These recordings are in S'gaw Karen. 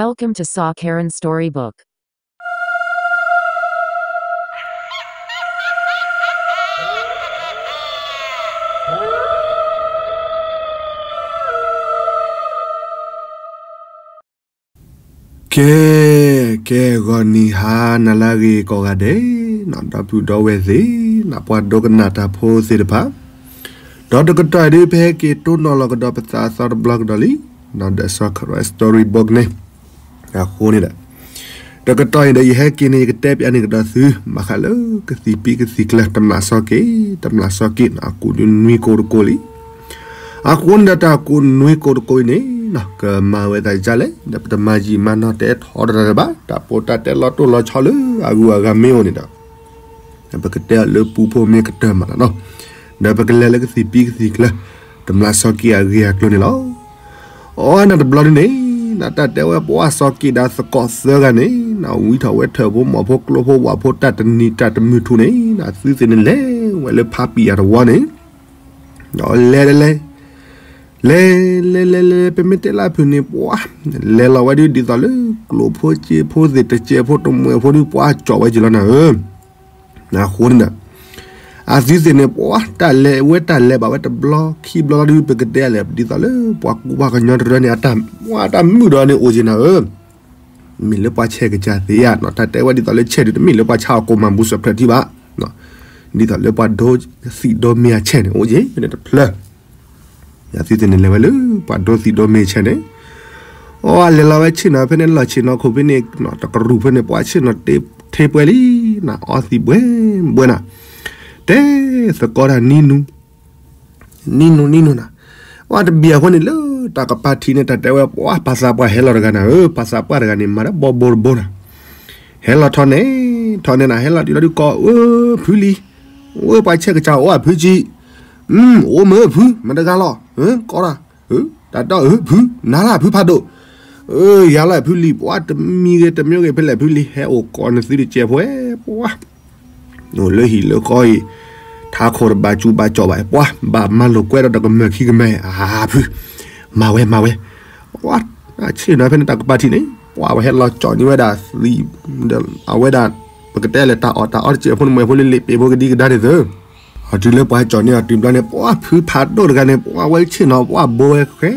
Welcome to Saw Karen Storybook. ကဲ, ကဲ ဂီၤနံၤဟါနၤလၢအဂ့ၤကိးဂၤဒဲး, ဒီပုၢ်ဒီဝဲၢ်သ့ၣ်, ပှၤဒိကနၣ်တၢ်ဖိသ့ၣ်တဖၣ်, ဒီးတကတီၢ်အံၤဒ် ပဟဲက့ၤတိၢ်နီၣ်လီၤကဒီးပသးအသီတဘျီကဒီးလံ, ဒီးဒီး Saw Karen Storybook န့ၣ်, အဃိန့ၣ်ဒီး တကတီၢ်အံၤဒီး ယဟဲက့ၤန့ၣ် ယကတဲပျးန့ၢ်ကဒီးသု ဘၣ်ဃးလၢကသံၣ်ပံကသံၣ်ကျၢၤ တမျၢ်စီၤက့ၤ, တမျၢ်စီၤက့ၤန့ၣ် အကူးဒုးနွံကိးတကိးလံ. အဃိန့ၣ်ဒီး တၢ်ကူးနွံကိးတကိးအံၤန့ၣ် ကမၤဝဲဒ်လဲၣ်, ဒီးပတမၤယံာ်မၤနီၢ်တဲထီတတၢ်ဘၣ်, တၢ်ပိာ်တၢ်တဲလီၤတိၢ်လီၤဆီလၢအဂုၤအဂၤမ့ၢ်အိၣ်န့ၣ်ဒီး ပကတဲအီၤလၢပူဖိမ့ၢ်ကတၢၢ်မးလီၤနီၤ, ဒီးပကလဲၤလၢကသံၣ်ပံကသံၣ်ကျၢၤ တမျၢ်စီၤက့ၤအဂ့ၢ်အကျိၤန့ၣ်လီၤ. အီ နတဘျီဒ်န့ၣ်, နတၢ်တဲဝဲပှၤစီၤက့ၤဒီးသကိးသၢဂၤန့ၣ်, နဝံထီၣ်ဝဲထၢၣ်ဖိမီၢ်ဖိကျိဖိဝၣ်ဖိတၢ်တနံၤတၢ်တမုၢ်ထူၣ်န့ၣ်, နသုသ့ၣ်န့ၣ်လဲၤဝဲလၢဖးပံာ်အတဝီန့ၣ်, ဒီးလဲၤတလဲၤ လဲၤ လဲၤ လဲၤ လဲၤ ပမ့ၢ်တဲလၢအဖုၣ်န့ၣ် ပှၤ လဲၤလီၤဝဲဒ်ဒ်သိးလၢ ကျိၣ်ဖိစ့ဖိသ့ၣ်တစဲးဖိတမှဲၤဖိဒ်ပှၤကၠီၣ်ဝဲက့ၤလီၤနၤဧၢ, အဃိန့ၣ်ဒီး အသုသ့ၣ်န့ၣ် ပှၤတၢ်လဲၤဝဲတၢ်လဲၤဘၣ်ဝဲတဘျီခံဘျီလီၤဒ် ပကတဲလဲၣ် ဒ်သိးလၢပှၤကူပှၤကညီတရၢန့ၣ် အတၢ်မုာ်ဒီးန့ၣ်အိၣ်က့ၤနၤဧၢ, မ့ၢ်လၢပှၤဆဲးကစၢ်သ့ဧါ, တၢ်တဲဝဲဒ်သိးလၢဆဲးဒုး တမ့ၢ်လၢပှၤဆါအီၤကိးမၤဘူၣ်စၢၣ်ဖျၢၣ်ထံဘၣ်, ဒ်သိးလၢပှၤဒိသံၣ်ဒိမ့ၢ်အဆဲးန့ၣ် အိၣ်က့ၤဖဲန့ၣ်တဖျၢၣ် အသုသ့ၣ်န့ၣ်လဲၤဝဲလၢ ပှၤဒိသံၣ်ဒိမ့ၢ်ဆဲးန့ၣ်, အီ လဲၤလီၤဝဲဆ့ၣ်နီၤဖဲန့ၣ် လီၢ်ဆ့ၣ်နီၤခိၣ်ဖဲန့ၣ် တကရူၢ်ဖဲန့ၣ် ပှၤဆ့ၣ်နီၤတ့ထ့ပှဲၤလံ, နအီသံၣ်ဘှဲဘှဲနၤ, တဲသကိးတၢ်နံၤနူၤ နံၤနူၤနံၤနူၤနၤ, အီ တဘျီအဃိန့ၣ်လၢတၢ်ကပၤထံးန့ၣ် တၢ်တဲဝဲပှၤ ပှၤသးပှၢ်ဟဲလီၤတဂၤနၤဧၢ, ပှၤသးပှၢ်တဂၤန့ၣ် မၤတၢ်ဘီဘိတဘိနၤ, ဟဲလီၤထီၣ်န့ၣ် ထီၣ်န့ၣ်နၤ ဟဲလီၤတုၤလီၤဒုးကိး အၢ ဖုလံၤ, အၢ ပှၤဆဲးကစၢ်အိၣ်အဖုကံ အိၣ်မ့ၢ်ဖု မတၤတဂၤလီၤ, ကိးတၢ်, တၢ်တီအၢ ဖု နၤလၢဖုဖးဒိၣ်, အၢ ယၤလၢဖုလံၤ ပှၤတမံၤဂ့ၤတမံၤဂ့ၤ ဖဲလဲၣ်ဖုလံၤ ဟဲအိၣ်ကိးနသုတစဲးဖိ ပှၤ အိၣ်လၢဟံၣ်လၢဃီအံၤ ထးခိၣ်တဘၣ်စူၤဘၣ်ကၠီၣ်ဘၣ် ပှၤ ဘၣ်မၤလိာ်ကွဲဒီးတကမၢၢ်ခံကမၢၢ် အၢ ဖု မၤဝဲမၤဝဲ, ပှၤ ဆ့ၣ်နီၤဖဲန့ၣ်တၢ်ကပၤထံးန့ၣ် ပှၤဝဲဟဲလီၤကၠီၣ်န့ၢ်ဝဲဒၣ်သံၣ် အဝဲဒၣ် ပကတဲလဲၣ် တၢ်အီၣ်တၢ်အီတစဲးဖိန့ၣ် မ့ၢ်ဖိလံၤလံၤပ့ၤဖိကဒံကဒါန့ၣ်သၢ အတုၤလၢပှၤကၠီၣ်န့ၢ်အီၤတုၤဘျီန့ၣ် ပှၤဖုဖးဒိၣ်တဂၤန့ၣ် ပှၤဝဲဆ့ၣ်နီၤ ပှၤဘိဝဲဃဲ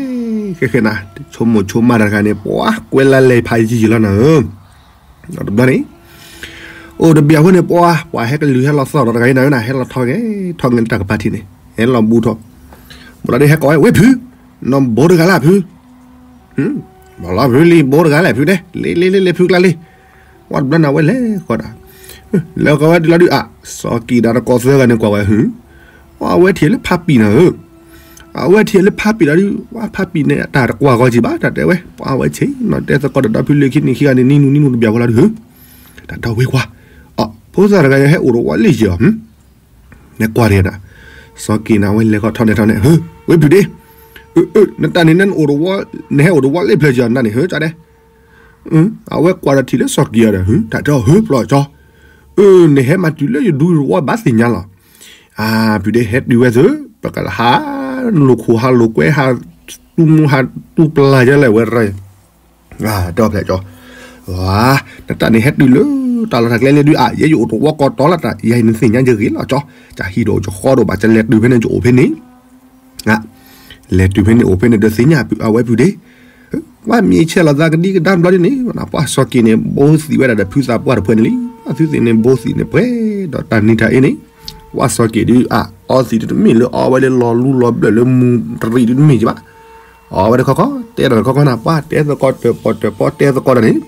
ဃဲဃဲနၤ ဆိကမိၣ်ဆိကမးတၢ်တဂၤန့ၣ် ပှၤကွဲလၢလဲၤဖးယံာ်ယံာ်လီၤနၤဧၢ, တဘျီန့ၣ် အိၣ်တဘျီအဃိန့ၣ် ပှၤ ပှၤဟဲကလုၢ်ဟဲလီၤသီၣ်ဒီးတဂၤအံၤနၤဧၢနၤ ဟဲလီၤထီၣ်ဂဲၤထီၣ်ဂဲၤလၢတၢ်ကပၤထံးန့ၣ် ဟဲလီၤဘူးထီၣ် ဘူးလီၤဒီးဟဲကိးဝဲ ဝဲဖု နဘိတဂၤလၢဖု ဘီလီၤဖုလံၤဘိတဂၤလဲၣ်ဖုတဲ လ့လ့လ့လ့ဖုကျါလံ, ဝဲတဘျီန့ၣ် အဝဲလဲၤဃီဒၣ်, လဲၤဃီဝဲတုၤလီၤဒုး အၢ စီၤကံၤဒီးတကိးသၢဂၤန့ၣ်ကွၢ်ဝဲ ဟၢ အဝဲထံၣ်လၢဖးပံာ်နၤဧၢ, အဝဲထံၣ်လၢဖးပံာ်လီၤဒုး ဝဲဖးပံာ်န့ၣ် တၢ်တကွၢ်ဂီၤကံဘၣ် တၢ်တဲဝဲ ပှၤဝဲဆ့ၣ်နီၤတဲသကိးဒီးဒီဖုလံၤခံန့ၣ်ခံဂၤန့ၣ် နံၤနူၤနံၤနူၤတဘျီဝဲလီၤဒုး ဟၢ တၢ်ဒီဝ့ၤကွၢ်, အၢ ဖိသၣ်တဂၤဟဲအိၣ်တဝီလံယီၤ နကွၢ်တဂၤဒၣ်, စီၤက့ၤနၤဝဲလဲၤခီထီၣ်န့ၣ်ထီၣ်န့ၣ် ဟၢ ဝဲဖုဒ့, အၢ အၢ နတၢ်န့ၣ် နအိၣ်တဝီ နဟဲအိၣ်တဝီလ့ၣ်ဖျၢၣ်ယီၤနတၢ်န့ၣ် ဟၢ ကၠီဒဲး, အဝဲကွၢ်ဒီးထံၣ်လၢစီၤက့ၤအီၤဒီး ဟၢ တၢ်တဲအီၤ ဟၢ ပျီၢ်ကၠီ, အၢ နဟဲမၤတုၤလၢယဒူတဝီဘၣ်သ့ၣ်ညါလီၤ, အၢ ဖုဒ့ဟဲတုၤဝဲသု ပကဟး လိာ်ခိၣ်ဟးလိာ်ကွဲဟး တူမူဟးတူပျၢ်ယဲလဲၣ်ဝဲရၢ အၢ တဲအီၤဖျဲၣ်ကၠီ, ဝါ နတၢ်န့ၣ်ဟဲတုၤလၢ တၢ်လီၢ်တၢ်ကျဲလံဒုး အၢ ယဲယအိၣ်တဝီကီၢ်တီလီၤတၢ် ယၤအံၤနသ့ၣ်ညါယဂ့ၤလီၤကၠီ, တၢ်ဟံၣ်ဒိၣ်ကၠီဃီဒိၣ်ဘၣ် ကလဲၤတုၤဖဲန့ၣ် ယအိၣ်ဖဲန့ၣ်, အၢ လဲၤတုၤဖဲန့ၣ်အိၣ်ဖဲန့ၣ်ဒီးသ့ၣ်ညါအဝဲဖုဒ့, ဝဲမ့ၢ်ဆဲးလီၤသးကဒံကဒါဘျီဒ်န့ၣ် ပှၤစီၤက့ၤန့ၣ် ဘိသံၣ်ဝဲဒၣ်ဒီးဖုသးပှၢ်တဖုန့ၣ်လံ, အသုသ့ၣ်န့ၣ် ဘိသံၣ်န့ၣ်ပှဲၤဒီးတၢ်နံၤတၢ်အ့န့ၣ်, ပှၤစီၤက့ၤဒုး အၢ အီသံၣ်ဒုးတမ့ၢ်လၢအီဝဲလၢလီၤလူလီၤဘျၢၣ်လၢမူတရံးဒုးတမ့ၢ်ကဘၣ်, အီဝဲတခီခီ တဲဒီးတခီခီနၤ ပှၤတဲသကိးတၢၣ်ပီၣ်တၢၣ်ပီတဲသကိးတၢ်န့ၣ် တ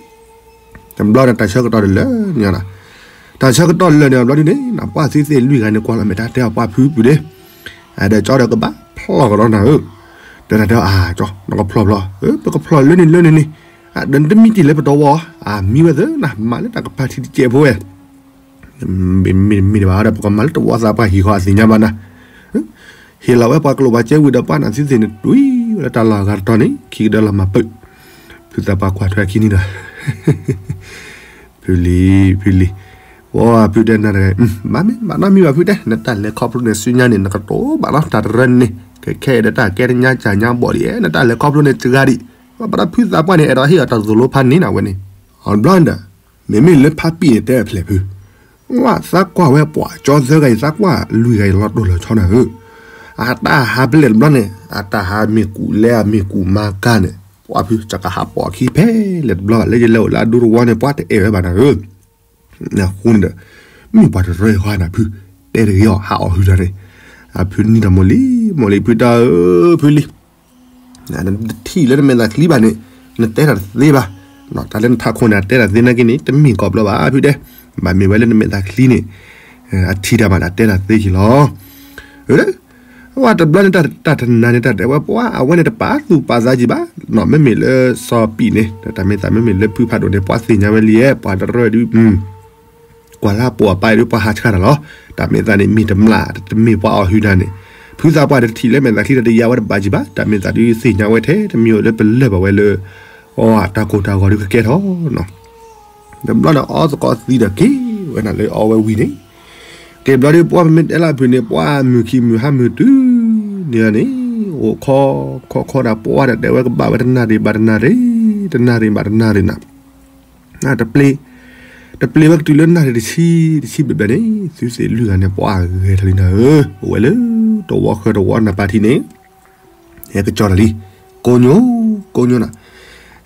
ဘျီန့ၣ် တၢ်ဆၢကတီၢ်တလၢာ်န့ၣ်လီၤ, တၢ်ဆၢကတီၢ်လၢာ်န့ၣ်ဘျီဒုးန့ၣ် နပှၤသုသ့ၣ်လွံၢ်ဂၤန့ၣ် ကွၢ်လီၤမဲာ်တၢ်တဲအီၤပှၤဖုဖုဒ့, အၢ ဒီးကၠီဒီးကဘၣ်ဖျီၣ်ကဒီးနၤဧၢ, ဒီးတၢ်တဲအီၤ အၢ ကၠီ နကဖျီၣ်ဖျီၣ် ပကဖျီၣ်လၢန့ၣ်လၢန့ၣ်န့ၣ်, အၢ ဒီးနတမံတံၢ်လၢပတဝီ, အၢ မံဝဲသ့ၣ်နၤ မၤလၢတၢ်ကပၤထံးတစဲးဖိဝဲ မ့ၢ်မ့ၢ်တဘၣ်ဒီး ပကမၤလၢတဝီသးပှၢ်ဟံၣ်ဃီအသ့ၣ်ညါဘၣ်နၤ, ဟ့ၣ်လီၤဝဲပှၤကျိၣ်ပှၤစ့ဝံၤဒီး ပှၤနၤသုသ့ၣ်န့ၣ်တွံၢ်ဝဲလၢတၢ်လီၢ်အဂၤတတီၤန့ၣ် ခံကဒၢလီၤမၤပၢၢ်, ဖုသးပှၢ်ကွၢ်ထွဲခံနံၤဒီး ဖုလံၤ ဖုလံၤ, ဝဲဖုတဲနၤတဂၤ, ဘၣ်မ့ၢ်ဘၣ်နီတမံၤဘၣ်ဖုတဲ နတၢ်လဲၤခီဖျိန့ၣ် ဆူညါန့ၣ် နကတိၤဘၣ်နီတၢ်တရၢန့ၣ် ခဲခဲအံၤဒီးတၢ်ကဲတညါကၢ်ညါဘီၣ်ဒံး နတၢ်လဲၤခီဖျိန့ၣ် စှၤဒံး ဘၣ်ဒီးဖုသးပှၢ်န့ၣ် အဲၣ်ဒိးဟ့ၣ်အီၤတၢ်သိၣ်လိဖးန့ၣ်နၤဝဲန့ၣ်, အဘျီဒီး မ့မ့ၢ်လၢဖးပံာ်န့ၣ်တဲအဖျဲၣ်ဖု, ဝဲသးကွၢ်ဝဲပှၤကၠီသၢဂၤအံၤ သးကွၢ်လွံၢ်ဂၤအံၤလီၤတိၢ်လီၤဆီနၤဧၢ, အတၢ်ဟးဖဲလဲၣ်တဘျီန့ၣ် အတၢ်ဟးမ့ၢ်ကူးလဲအမ့ၢ်ကူးမၤကၤန့ၣ် ပှၤဖု တကဟးပိာ်အခံဖဲလဲၣ်တဘျီဘၣ် လၢယလဲၤအိၣ်လၢအဒူတဝီန့ၣ် ပှၤတအဲၣ်ဝဲဘၣ်နၤဧၢ အဃိန့ၣ်ဒီး မ့ၢ်ပှၤတရၢဃီနၤဖု, တဲတဂ့ၤအီၤ ဟးအီၣ်ဟုၣ်တၢ်န့ၣ်, အဖုနံၤဒီးမိၢ်လံ, မိၢ်လံဖုတၢ်ဧၢ, ဖုလံ, နတထံၣ်လၢနမဲာ်သးချံဘၣ်န့ၣ် နတဲတၢ်တသ့ဘၣ်, တၢ်လၢနထးခိၣ်န့ၣ် အတဲတၢ်သ့နာ်က့န့ၣ် တမ့ၢ်ကိးဘျီဘၣ်ဖုတဲ, ဘၣ်မ့ၢ်ဝဲလၢနမဲာ်သးချံန့ၣ် အထံၣ်တၢ်ဘၣ်ဒီးတဲတၢ်သ့က့ၤလီၤ. ဝဲတဘျီန့ၣ် တၢ်တနၤန့ၣ် တၢ်တဲဝဲပှၤအဝဲန့ၣ်တပာ်သူၣ်ပာ်သးက့ၤဘၣ်, မ့မ့ၢ်လၢစီၤပံးန့ၣ် တၢ်မ့ၢ်သးမ့မ့ၢ်လၢဖုဖးဒိၣ်န့ၣ် ပှၤသ့ၣ်ညါဝဲလံဧါ ပှၤတရၢဒုး ကွၢ်လၢပိာ်အပၢ်အံၤဒုး ပှၤဟးဆှၣ်တၢ်လီၤ. တၢ်မ့ၢ်သးန့ၣ် မ့ၢ်တမျၢ် တမ့ၢ်ပှၤအီၣ်ဟုၣ်တၢ်န့ၣ်, ဖုသးပှၢ်တထံၣ်လၢမဲာ်သးချံဒီးတယါဝဲတဘၣ်က့ၤဘၣ်, တၢ်မ့ၢ်သးဒုးသ့ၣ်ညါဝဲထဲ တမ့ၢ်အိၣ်လၢပလၢၢ်ဘၣ်ဝဲလၢ အီၣ်တၢ်ကိၢ်တၢ်ဂီၤဒုးကကဲထီၣ်နီၤ. တဘျီန့ၣ် အီသကိးသံဒီးက့ၤဝဲနၤလၢအီဝဲဝံၤန့ၣ်, က့ၤဘျီဒုး ပှၤမ့ၢ်တဲလၢအဖုၣ်န့ၣ် ပှၤမုၢ်ခံမုၢ်ဟါမုၢ်တုၤန့ၣ်န့ၣ်, အိၣ်ခီခီခီဒၣ်ပှၤတၢ်တဲဝဲကဘၣ်ဝဲတနၣ်ရံၣ်ဘၣ်တနၣ်ရံၣ်, တနၣ်ရံၣ်ဘၣ်တနၣ်ရံၣ်နၤ တပျ့ၤ, တပျ့ၤဝဲကတုၤလၢနၣ်ရံၣ်တဆံ, တဆံဘျဲၣ်ဘျဲၣ်န့ၣ် သုသ့ၣ်လွံၢ်ဂၤန့ၣ် ပှၤဂဲၤထီၣ်လံနၤဧၢ, အိၣ်ဝဲလၢတဝီဃၢၤတဝီနၢ်ပၢ်ထံးန့ၣ်, ဟဲကစီၤတၢ်လံ, ကိညိ, ကိညိနၤ,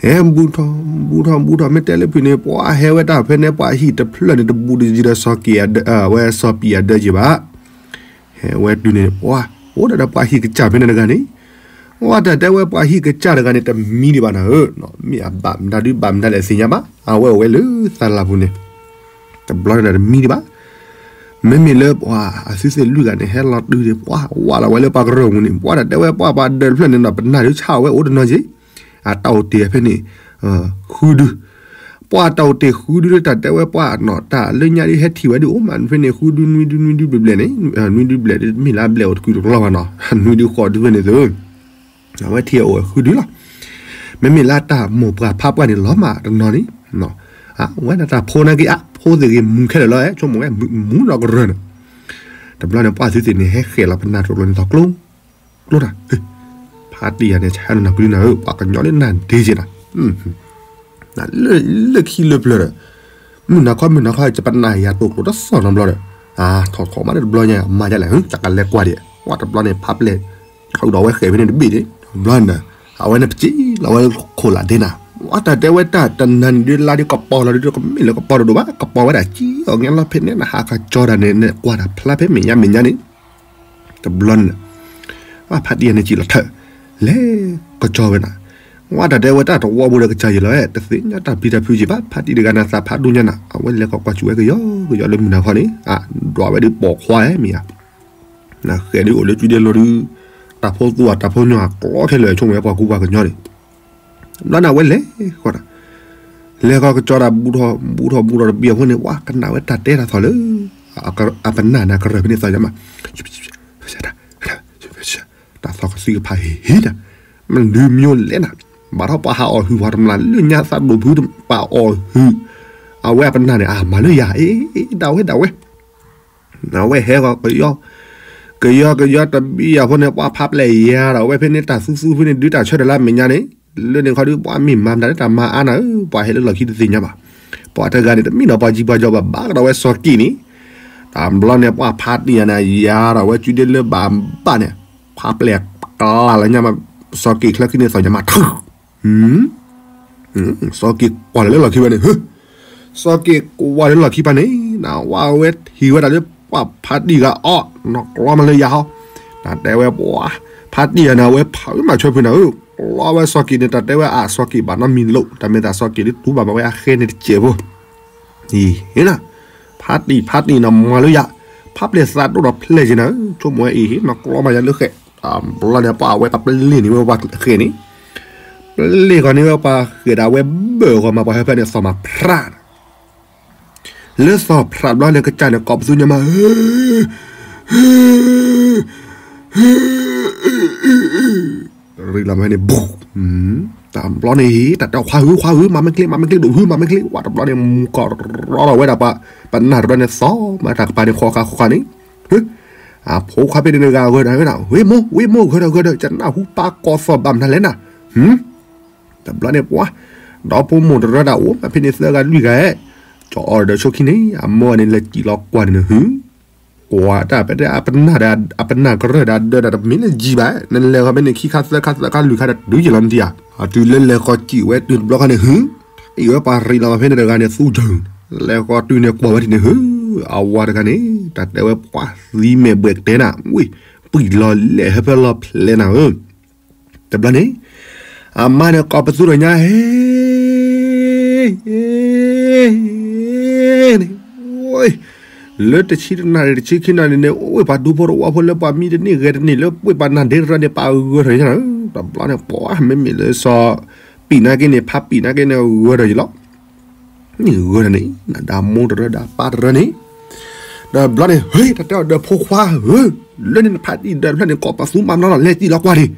ဟဲဘူးထီၣ်, ဘူးထီၣ်ဘူးထီၣ် မ့ၢ်တဲလၢဖုၣ်န့ၣ် ပှၤဟဲဝဲတၢ်ဖဲန့ၣ် ပှၤဟံၣ်တဖျၢၣ်န့ၣ် တဘူးတယံၤဒီးစီၤက့ၤအဒၢ, ဝဲစီၤပံးအဒၢက့ၤဘၣ် ဟဲဝဲတုၤန့ၣ် ပှၤအိၣ်ဒၣ်ဒီးပှၤဟံၣ်ကစၢ်ဖဲန့ၣ်တဂၤန့ၣ်, ဝဲတၢ်တဲဝဲပှၤဟံၣ်ကစၢ်တဂၤန့ၣ် တမံဒံးဘၣ်နၤဧၢ, မ့ၢ်အဘၣ်မတၤဒုးဘၣ်မတၤလဲၣ်သ့ၣ်ညါဘၣ်, အဝဲအိၣ်ဝဲလၢသးလၢ်ပူၤန့ၣ်, တဘျီန့ၣ်ဒီးတမံဒံးဘၣ်, မ့မ့ၢ်လၢပှၤအသုသ့ၣ်လွံၢ်ဂၤန့ၣ် ဟဲလီၤတုၤန့ၣ် ပှၤဝးလီၤဝဲလၢပှၤကရၢၢ်ပူၤန့ၣ် ပှၤတၢ်တဲဝဲပှၤပှၤဒၢးတဖျၢၣ်န့ၣ်ဒီး ပနၢ်ဒုးဆၣ်ဝဲအိၣ်တနီၤက့ၤ, အတၢ်အိၣ်တ့ၢ်ဖဲန့ၣ် ဃုဒု ပှၤတၢ်အိၣ်တ့ၢ်ဃုဒုလၢတၢ်တဲဝဲပှၤနီၤ တၢ်လၢညါဒ်ဟဲထံၣ်ဝဲဒ်အိၣ်မးဖဲန့ၣ် ဃုဒုနွံဒုနွံဒုဘျဲၣ်ဘျဲၣ်န့ၣ်, နွံဒုဘျဲၣ်မ့ၢ်လၢအဘျဲၣ်အိၣ်တကုာ်တကျီဘၣ်နီၤ နွံဒုဃိးဒုဖဲန့ၣ်သု, အဝဲထံၣ်အအိၣ်ဃုဒုလီၤ, မ့မ့ၢ်လၢတၢ်မိၢ်ပှၢ်ဖးပှၢ်န့ၣ်လီၤမးတနီၤန့ၣ်, အဝဲဒၣ်တၢ်ဖိနာ်က့ အါ ဖိသ့ၣ်ဂ့ၤမူခဲလၢာ်လီၤ ဆိကမိၣ်ဝဲမူနီၢ်ကရၢၢ်န့ၣ်, တဘျီန့ၣ်ပှၤသုသ့ၣ်န့ၣ် ဟဲဃဲၤလီၤပနၢ်တကျိၤန့ၣ်သီကျိ ကျိတၢ်, ဖးတံၢ်ယၤန့ၣ် ဆါနနၢ်ကလုၢ်နၤဧၢ ပှၤကညီလၢနၢ်ဒ့က့ၤနၤ, လၢခံလၢပျၢၤဒီး, မုၢ်နၤခီမုၢ်နၤခီ ယပနၢ်ယၤတိာ်ကျိၤတစီၣ်နီတဘျီဒီး, ထီၣ်ထီၣ်မးတဘျီညါ မၤဒ်လဲၣ် တကလဲၤကွၢ်ဒံး, ဝဲတဘျီန့ၣ် ဖးပျဲၢ် ထုးဒီးဝဲဃဲၤဖဲန့ၣ်တဘ့ၣ်န့ၣ်, တဘျီန့ၣ်, အဝဲန့ၣ်ပစံးလီၤဝဲခိၣ်လာ်ဒ့နၤ, ဝဲတၢ်တဲဝဲတၢ်တနၤန့ၣ်ဒုးလါဒုးကပီၤလီၤဒုးကမ့ၢ်လၢကပီၤတဒိၣ်ဘၣ် ကပီၤဝဲဒၣ်ကံအီၤ ငဲလီၤဖဲန့ၣ် နဟးကစီၤတၢ်န့ၣ် နကွၢ်တၢ်ဖျါဖဲမဲာ်ညါမဲာ်ညါန့ၣ် တဘျီန့ၣ်, ဘၣ်ဖးတံၢ်ယၤန့ၣ်စံးလီၤထၢၣ်, လဲၤကစီၤဝဲနၤ, ဝဲတၢ်တဲဝဲတၢ်တဝီဘိဒီးကစၢ်ယံၤလီၤဝဲ တသ့ၣ်ညါတၢ်ပျံၤတၢ်ဖုးက့ၤဘၣ် ဖးတံၢ်တဂၤန့ၣ်သးဖးဒိၣ်ညါနၤ အဝဲလဲၤကကွၢ်စူၣ်ဝဲကယီကယီလၢမုၢ်နၤခီန့ၣ်, ဒွးဝဲဒုးပိာ်ခွါမ့ၢ်ဧါ, နဃဲၤဒုးအိၣ်လၢကုဒဲလီၤဒုး, တၢ်ဖိသူၣ်ဧါတၢ်ဖိညီဧါကျီခဲလၢာ်ဆိကမိၣ်ဝဲပှၤကူပှၤကညီန့ၣ် ဘျီန့ၣ်အဝဲလဲၤဃီတၢ်, လဲၤဃီကစီၤတၢ်ဘူးထီၣ်ဘူးထီၣ်ဘူးထီၣ်တဘ့ၣ်အဃိန့ၣ် ဝဲကနၣ်ဝဲတၢ်တဲတၢ်သီၣ်လၢ အပနၢ်န့ၣ်ကရၢၢ်ဖဲန့ၣ်သီၣ်ညါမး, တၢ်သီၣ်ကသံကဖးဟ့ၣ်ဟ့ၣ်တၢ်, မနုၤမံၤလဲၣ်နၤ, ဘၣ်ထီၣ်ပှၤဟးအီၣ်ဟုၣ်ပှၤတမျၢ်လၢညါသးဒိၣ်ဖုပှၤအီၣ်ဟုၣ်, အဝဲအပနၢ်န့ၣ် အမၤလၢယၤ အ့ ဒၣ်ဝဲဒၣ်ဝဲ အဝဲဟဲဂီၤကယီ, ကယီကယီတဘ့ၣ်အဃိန့ၣ် ပှၤဖးပျဲၢ်ယၤဒီး အဝဲဖဲန့ၣ်တၢ်သူသူဖဲန့ၣ် ဒုးတၢ်ဆၢတၢ်လၢအမဲာ်ညါန့ၣ်, လၢန့ၣ်ခီဒုး ပှၤမ့ၢ်မၤမတၤလၢတၢ်မၤအါနၤဧၢ, ပှၤဟဲလၢလီၢ်ခံတသ့ၣ်ညါဘၣ်. ပှၤတဂၤန့ၣ် တမ့ၢ်ဒီးပှၤကံပှၤကီဘၣ် ဘၣ်ကဒီးဝဲစီၤက့ၤန့ၣ်, တဘျီန့ၣ် ပှၤဖးတံၢ်ယၤန့ၣ် ယၤဒီးဝဲစုဒ့လၢဘၣ်ဘၣ်န့ၣ်, ဖးပျဲၢ်ကလၢ်လၢညါမး, စီၤက့ၤချၢခံန့ၣ်သီၣ်ညါမး ထု စီၤက့ၤကွၢ်လၢလီၢ်ခံဘၣ်န့ၣ်, စီၤက့ၤကွၢ်လၢလီၢ်ခံဘၣ်န့ၣ်, နဝဲအဝဲထံၣ်ဝဲဒၣ်လၢပှၤဖးတံၢ်ဂၤအီၣ်, နီၢ်ကျီမးလၢယၤဟီ, တၢ်တဲဝဲပှၤ, ဖးတံၢ်ဂၤန့ၣ် အဝဲဖးဝဲမၤဆၢဖုနၤဧၢ, ကျီဝဲစီၤက့ၤန့ၣ် တၢ်တဲဝဲအစီၤက့ၤဘၣ်နီတမံၤလိာ်, တၢ်မ့ၢ်သးစီၤက့ၤလၢတူၢ်ဘၣ်မၤဝဲအဃဲန့ၣ်တစဲးဖိ အံၤ, ဖးတံၢ်ဖးတံၢ်နီၢ်မၤလၢယၤ, ဖးပျဲၢ်သးဒိၣ်ဒီးဖျဲၣ်က့ၤနၤဧၢ, ဆိကမိၣ်ဝဲအံၤ နီၢ်ကျီမးယၤလၢဃဲ, တဘျီန့ၣ် ပှၤအဝဲပပျ့ၤန့ၢ်ဝဲပှၤဃဲန့ၣ်, ပျ့ၤဂီၤန့ၢ်ဝဲပှၤဃဲဒၣ်ဝဲဘၢၣ်ဂီၤမး ပှၤဟဲဖဲန့ၣ်သီၣ်မးဖြး လၢသီၣ်ဖြးဘျီန့ၣ် ကစၢ်န့ၣ်ကိးပသူညါမး, ရံလီၤမးန့ၣ် ဘူး, တဘျီန့ၣ် တၢ်တဲခွါဧၢ ခွါဧၢ မၤမ့ၢ်ချ့ မၤမ့ၢ်ချ့ ဒိၣ်ဖု မၤမ့ၢ်ချ့ ဝဲတဘျီန့ၣ် မူကီၢ်ရီဒီးဝဲဒၣ်ပှၤ ပနၢ်တဘျီန့ၣ် သီၣ်မးတၢ်ကပၤန့ၣ် ဃီဃာ်ဃီဃာ်န့ၣ်, အဖိခွါဖဲန့ၣ်တဂၤဂၢၢ်ဒၣ်ဝဲဒၣ် ဝ့ၢ်မိၢ် ဝ့ၢ်မိၢ် ဂၢၢ်ဒီးဂၢၢ်ဒီး ကနၢ်ဟူပၢ်ကိးသီၣ်ဘၣ်မနုၤလဲၣ်နၤ, ဟ တဘျီန့ၣ်ပှၤ ဒီဖိမိၢ်တရၢဒၣ်အိၣ်မးဖဲန့ၣ်သၢဂၤလွံၢ်ဂၤဧဲ, ကၠီအီၤဒီးဆိခံန့ၣ် အမိၢ်န့ၣ်လဲၤစံၣ်လီၤကွၢ်န့ၣ်န့ၣ် ဟု ကွၢ်တၢ်ဖဲတဲအပနၢ်ဒီး အပနၢ်ကရၢၢ်ဒီးအဒၢဒီးတမ့ၢ်လၢယံၤဘၣ်, နလဲၤဃီဖဲန့ၣ်ခံခါသၢခါသၢခါလွံၢ်ခါဒီးတုၤယံာ်လီၤမတံဧါ, အတုၤလၢလဲၤဃီစံၣ်ဝဲတုၤတဘျီခါန့ၣ် ဟု အံၤဝဲပှၤရံးလီၤဖဲန့ၣ်တဂၤန့ၣ်သူကၠီၤ, လဲၤဃီတုၤန့ၣ်ကွၢ်ဝဲဒ်န့ၣ် ဟု အဝၤတဂၤန့ၣ် တၢ်တဲဝဲပှၤသံမဲာ်ဘှဲးကတဲနၤ ဝ့ၢ် ပှံၢ်လီၤလဲၣ်ဟဲဖဲလီၤဖျဲနၤဧၢ တဘျီန့ၣ် အမါန့ၣ်ကိးပသူထီၣ်ညါ ဟ့ န့ၣ် လၢတဆံတနၣ်ရံၣ်တဆံခံနၣ်ရံၣ်န့ၣ် အိၣ်ဝဲပှၤဒူဖိတဝီဖိလၢပှၤမံတန့ၢ်ဂဲၤတန့ၢ်လၢပှ့ၤပှၤနၢ်ဒ့တရၢန့ၣ် ပာ်ဂၢၢ်ထီၣ်ညါနၤ, တဘျီန့ၣ် ပှၤမ့မ့ၢ်လၢစီၤပံာ်နာ်က့န့ၣ် ဖးပံာ်နာ်က့န့ၣ် ဂၢၢ်ထီၣ်ယံၤလီၤ န့ၣ်ဂၢၢ်တၢ်န့ၣ် နဒီးမိၢ်တရၢဒီးပၢ်တရၢန့ၣ်, ဒီးဘျီန့ၣ် ဟ့ၣ် တၢ်တဲအီၤဒီးဖိခွါဧၢ, လၢန့ၣ်နဖးဒံၣ်ဒီးဖျၢၣ်န့ၣ် ကိးပသူမၤမနီၤလီၤ လဲၤစံၣ်လီၤကွၢ်ဒံး,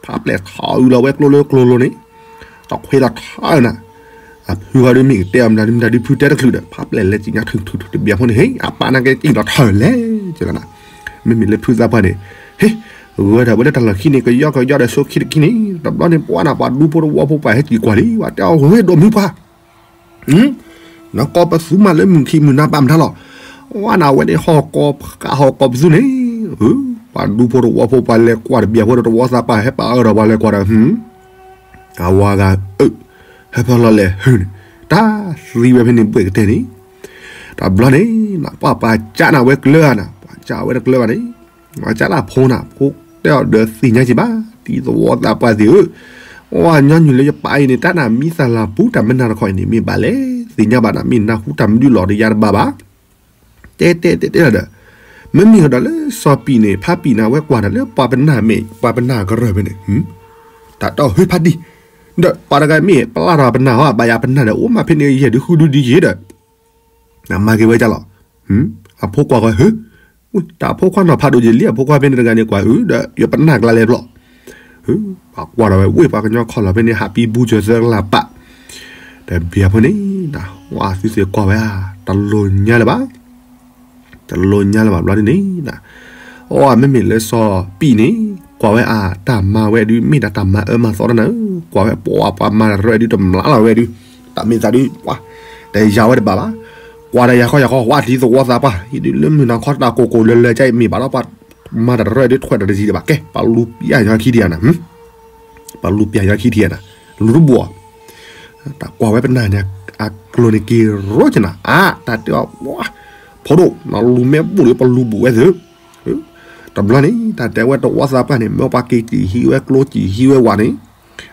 ဖးပျဲၢ်ထီအုးလီၤဝဲကျိလၢကျိလိၤန့ၣ်, တခွ့လီၤထီနၤ, အဖုဂီၤဒုးမ့ၢ်ကတဲအီၤမတၤဒုးမတၤဒုးဖုတဲတချုးဒီး ဖးပျဲၢ်လဲၤစံၣ်ညါထုထုထုတဘျီဖိန့ၣ် ဟ့ၣ် အပၢ်နာ်က့စံၣ်လီၤထီလဲၣ်, မ့မ့ၢ်လၢဖုသးပှၢ်န့ၣ်, ဟ့ၣ် ဂၢၢ်ထီၣ်ဝဲလၢတၢ်လီၢ်ခံန့ၣ် ကယီကယီဒီးဆိခံတခံန့ၣ် တဘျီန့ၣ် ပှၤနၤပှၤဒူဖိတဝီဖိပှၤဟဲစံၣ်ကွၢ်လံ ပှၤတဲအီၤဝဲဒိးမုၢ်ပှၤ နကိးပသူမးလၢမုၢ်ခံမုၢ်နၤဘၣ်မတၤလီၤ, ဝဲနၤဝဲန့ၣ်ဟီၣ်ကီၢ်ဃၣ်ဟီၣ်ကီၢ်ပသူန့ၣ်, ပှၤဒူဖိတဝီဖိပှၤလဲၤကွၢ်တဘျီဖိဒီးတဝီသးပှၢ်ဟဲပာ်အၢဒီးပှၤလဲၤကွၢ်ဒီး, အဝၤဂၤအၢ, ဟဲဖီလီၤလဲၣ်ဟုန့ၣ်, တၢ်သံဝဲဖဲန့ၣ်ဘှဲးကတဲန့ၣ်, တဘျီန့ၣ် ပှၤပှၤကးနၤဝဲကျၢၤဧါနၤ ပှၤကးဝဲတကျၢၤဘၣ်န့ၣ်, ပှၤကးလၢအဖိနၤ ဖိတဲအီၤဒီးသ့ၣ်ညါက့ၤဘၣ် တံၤသဝီသးပှၢ်သ့ၣ်ဧၢ, အဝဲညီနုၢ်လၢယပၢ်အံၤန့ၣ် တၢ်နၤမံသးလၤပူၤတၢ်မနုၤတခီအံၤန့ၣ် မ့ၢ်ဘၣ်လဲၣ် သ့ၣ်ညါဘၣ်နၤ မ့ၢ်နၢ်ဟူတၢ်မနုၤလီၤတယါတဘၣ်ဘၣ်, တဲတဲတဲတဲဒီး, မ့မ့ၢ်ဒီးလၢစီၤပံာ်န့ၣ် ဖးပံာ်နၤဝဲကွၢ်ဒီးလၢပှၤပနၢ်မ့ၢ် ပှၤပနၢ်ကရၢၢ်ဖဲန့ၣ်, တၢ်တဲအီၤဟ့ၣ်ဖးဒံၣ်, ဒီးပှၤတဂၤမ့ၢ်ပျၢ်ထီၣ်ပနၢ်ဟီ ဘၣ်ယၤပနၢ်ဒီး အိၣ်မးဖဲန့ၣ်ယဲၢ်ဒုးဃုဒုးဒံးယ့ၤဒီး နမၤက့ၤဝဲဒ်လီၤ, အဖိခွါဃီဧၢ, တၢ်ဖိခွါနီၤဖးဒိၣ်ယလံ အဖိခွါဖဲန့ၣ်တဂၤန့ၣ်ကွၢ်အုဒီး ယပနၢ်ကျါလဲၤဘျီ, ပှၤကွၢ်ထီၣ်ဝဲ ဝ့ၢ်ပှၤကညီခီၣ်လီၤဖဲန့ၣ် ဟးပံဘူစၢၤသၢကလးပာ်, တဘျီဖိန့ၣ်, ဝဲသုသ့ၣ်ကွၢ်ဝဲဧါ, တလိၣ်ညါလၢၤဘၣ် တလိၣ်ညါလၢၤဘၣ်ဘျီဒ်န့ၣ်, အိၣ်မ့မ့ၢ်လၢစီၤပံာ်န့ၣ်, ကွၢ်ဝဲအတၢ်မၤဝဲဒုး မ့ၢ်ဒၣ်တၢ်မၤအၢမၤသီတၢ်နၤဧၢ, ကွၢ်ဝဲပှၤပှၤမၤတရၢဒုး တမျးလီၤဝဲဒုး, တၢ်မ့ၢ်သးဒုး, တယၤဝဲတဘၣ်ဘၣ်, ကွၢ်ဒီးယၤဃီယၤဃီ ဝဲတံၤသဝီသးပှၢ် အံၤဒုးလၢမုၢ်နၤခီတၢ်ကိၢ်ကိၢ်လၢလၢကါအံၤ မ့ၢ်ဘၣ်ဒီးပှၤမၤတၢ်တရၢဒုး ထွဲတၢ်တယံၤတဘၣ် ကဲ ပလူၤပျၢ်ညီခံထံၣ်ဧါနၤ ပလူၤပျၢ်ညီခံထံၣ်ဧါနၤ, လူၤတဘိၣ်, တၢ်ကွၢ်ဝဲပနၢ်န့ၣ်, အကျိၤန့ၣ်က့ၤရိကနၤ အါ တၢ်တဲအီၤ, ဖိဒိၣ် နလူၤမ့ၢ်ဘူးဒီး ပလူၤဘူးဝဲသ့ၣ်, တဘျီန့ၣ် တၢ်တဲဝဲတဝီသးပှၢ်န့ၣ် မ့ၢ်ပှၤက့ၤစံၣ်ဟံးဝဲကျိစံၣ်ဟံးဝဲဝးန့ၣ်,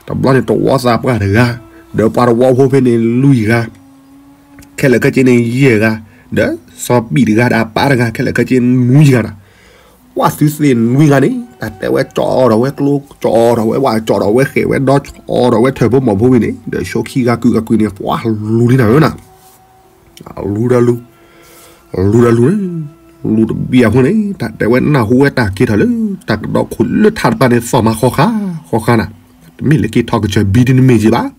တဘျီန့ၣ် တဝီသးပှၢ်တဂၤ, ဒီးပှၤတဝီဖိဖဲန့ၣ်လွံၢ်ဂၤ, ခဲလၢာ်ခဲဆ့န့ၣ်ယဲၢ်ဂၤ, ဒီးစီၤပံာ်တဂၤဒီးအပၢ်တဂၤ ခဲလၢာ်ခဲဆ့နွံဂၤနၤ, ပှၤသုသ့ၣ်နွံဂၤန့ၣ် တၢ်တဲဝဲကၠီဒီးဝဲကျိ ကၠီဒီးဝဲဝး ကၠီဒီးဝဲဃဲးဝဲဒီ ကၠီဒီးဝဲထၢၣ်ဖိမီၢ်ဖိဝံၤန့ၣ် ဒီးဆိခံဂၤကုာ်ဂၤကုာ်န့ၣ် ပှၤလူၤလံနၤဧၢနၤ, လူၤဒီးလူၤ, လူၤဒီးလူၤန့ၣ်, လူၤတဘျီအဃိန့ၣ် တၢ်တဲဝဲနၢ်ဟူဝဲတၢ်က့ၤထီၣ်လၢ တၢ်ကဒီခိၣ်လၢထးတပၤန့ၣ် သီၣ်မးဃီဃါ, ဃီဃါနၤ, တမ့ၢ်လၢက့ၤထီၣ်ကစၢၢ်ဘံဒ်နမ့ၢ်က့ၤဘၣ်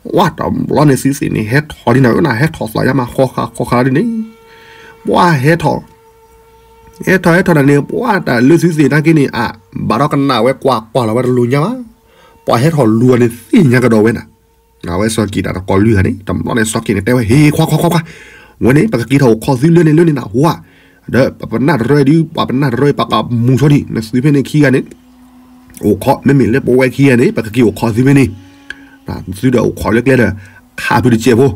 ဝဲတဘျီန့ၣ်သုသ့ၣ်န့ၣ် ဟဲထီၣ်ဒ်နၤဧၢနၤ ဟဲထီၣ်သးယါမးဃီဃါဃီဃါဒ်န့ၣ်, ပှၤဟဲထီၣ်, ဟဲထီၣ်ဟဲထီၣ်နၤန့ၣ် ပှၤတၢ်လၢသုသ့ၣ်နာ်က့န့ၣ် အဘၣ်ဒီးကနၣ်ဝဲကွၢ်ကွၢ်လီၤဝဲတလိၣ်ညါဘၣ်, ပှၤဟဲထီၣ်လူၤအီၤန့ၣ်သ့ၣ်ညါကဒီးဝဲနၤ, အဝဲစီၤက့ၤတၢ်တကိးလွံၢ်ဂၤန့ၣ် တဘျီန့ၣ်စီၤက့ၤန့ၣ်တဲဝဲ ဟ့ၣ်ခွါခွါခွါခွါ, ဝဲန့ၣ် ပကက့ၤထီၣ်အိၣ်ခိးသုလၢန့ၣ်လၢန့ၣ်နၤ ဝါ, ဒီးပပနၢ်တရၢဒုး ပှၤပနၢ်တရၢပှၤကမူၤဆိဒံး နသုဖဲန့ၣ်ခံဂၤန့ၣ် အိၣ်ခိး မ့မ့ၢ်လၢပဝဲခံဂၤန့ၣ် ပကက့ၤအိၣ်ခိးသုဖဲန့ၣ်, သုဒီးအိၣ်ခိးလၢကျဲဒီး ခးဖုတစဲးဖိ,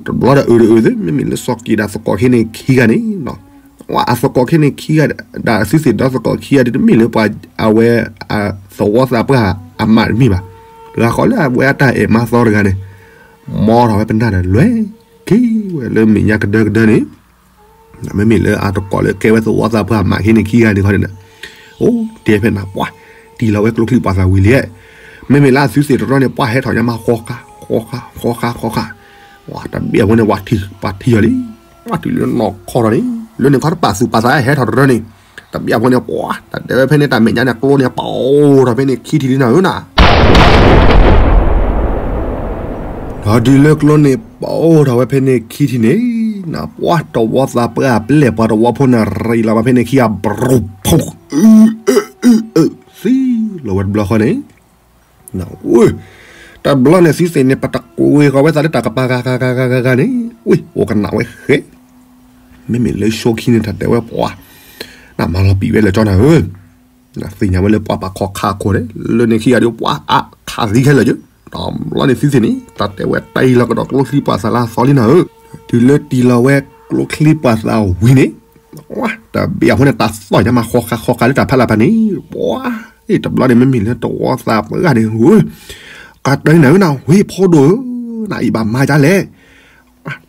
တဘျီဒီးအုးဒီးအုးသု မ့မ့ၢ်လၢစီၤက့ၤဒၣ်သကိးခဲန့ၣ်ခံဂၤန့ၣ်, အသကိးခဲန့ၣ်ခံဂၤ ဒၣ်သုသ့ၣ်ဒီးသကိးခံဂၤဒ်တမ့ၢ်လၢပှၤအဝဲ သဝီသးပှၢ်အမးတမ့ၢ်ဘၣ်, တဂၤဃီလၢအဝဲအတၢ်အဲၣ်မါသီတဂၤန့ၣ်, မ်ထီၣ်ဝဲပနၢ်ဒီးလွဲၢ်က့ၤဝဲလၢမဲာ်ညါကဒၢကဒၢန့ၣ် မ့မ့ၢ်လၢအသကိးလၢကဲဝဲသဝီသးပှၢ်အမးခဲန့ၣ်ခံဂၤန့ၣ်ခီန့ၣ်, အိၣ်တဲဖဲနၤပှၢ်, တံၢ်လီၤဝဲကျိချံပှၤသးဝံၤလံ, မ့မ့ၢ်လၢအသုသ့ၣ်တရီန့ၣ် ပှၢ်ဟဲထီၣ်ညါမးဃီဃါ, ဃီဃါ, ဃီဃါ, ဃီဃါ, ဝဲတဘ့ၣ်အဝဲန့ၣ် ပှၤထံၣ်အီၤလံ, ပှၤထံၣ်လၢနီၢ်ခီထီၣ်န့ၣ် လၢန့ၣ်ခီတပာ်သူၣ်ပာ်သးဟဲထီၣ်တရၢန့ၣ်, တဘ့ၣ်အဝဲန့ၣ်ပှၢ် တၢ်တဲဝဲဖဲန့ၣ်တၢ်မဲာ်ညါန့ၣ်ကျိန့ၣ် ပအိၣ်ထီၣ်ဖဲန့ၣ်ခံထံၣ်လံနၤဧၢနၤ ဒီးတုၤလၢကျိန့ၣ်ပအိၣ်ထီၣ်ဝဲဖဲန့ၣ်ခံထံၣ်န့ၣ်, နပှၢ်တဝီသးပှၢ်အပျဲၢ်ပှၤတဝီဖိန့ၣ် ရံးလီၤဝဲဖဲန့ၣ်ခံဂၤ ဘြူၤဖူး, သံလီၤဝဲတဘျီဃီန့ၣ်, ဝ့ၢ်, တဘျီန့ၣ်သုသ့ၣ်န့ၣ် ပတကွ့ၤဃီၤဝဲသးလၢတၢ်ကပၤဂၤဂၤဂၤဂၤဂၤဂၤန့ၣ်, ဝ့ၢ် အိၣ်ကနၣ်ဝဲဃဲ, မ့မ့ၢ်လၢဆိခံန့ၣ် တၢ်တဲဝဲပှၤ, နမၤလီၤပံာ်ဝဲလၢကၠီနၤဧၢ, သ့ၣ်ညါဝဲလၢပှၤပာ်ခီခါခိၣ်န့ၣ် လၢန့ၣ်ခံဂၤဒီးပှၤအါခးသံခဲလၢာ်ယၢ, တဘျီန့ၣ်သုသ့ၣ်န့ၣ် တၢ်တဲဝဲတ့ၢ်လီၤကဒီးကျိချံပှၤသးလၢအသီလံနၤဧၢ, တုၤလၢတ့ၢ်လီၤဝဲကျိချံပှၤသးဝံၤန့ၣ် တဘ့ၣ်အဃိန့ၣ် တၢ်သီၣ်ညါမးဃီဃာ်ဃီဃာ်လၢတၢ်ဖးလၢ်ဖးန့ၣ်, ပှၤ, တဘျီန့ၣ်မ့မ့ၢ်လၢတဝီသးပှၢ်ဂၤန့ၣ်ဧၢ, ကတၢၢ်နၤဧၢနၤ ဝ့ၢ်ဖိဒိၣ်ဧၢ, နအံၤဘၣ်မၤဒ်လဲၣ်,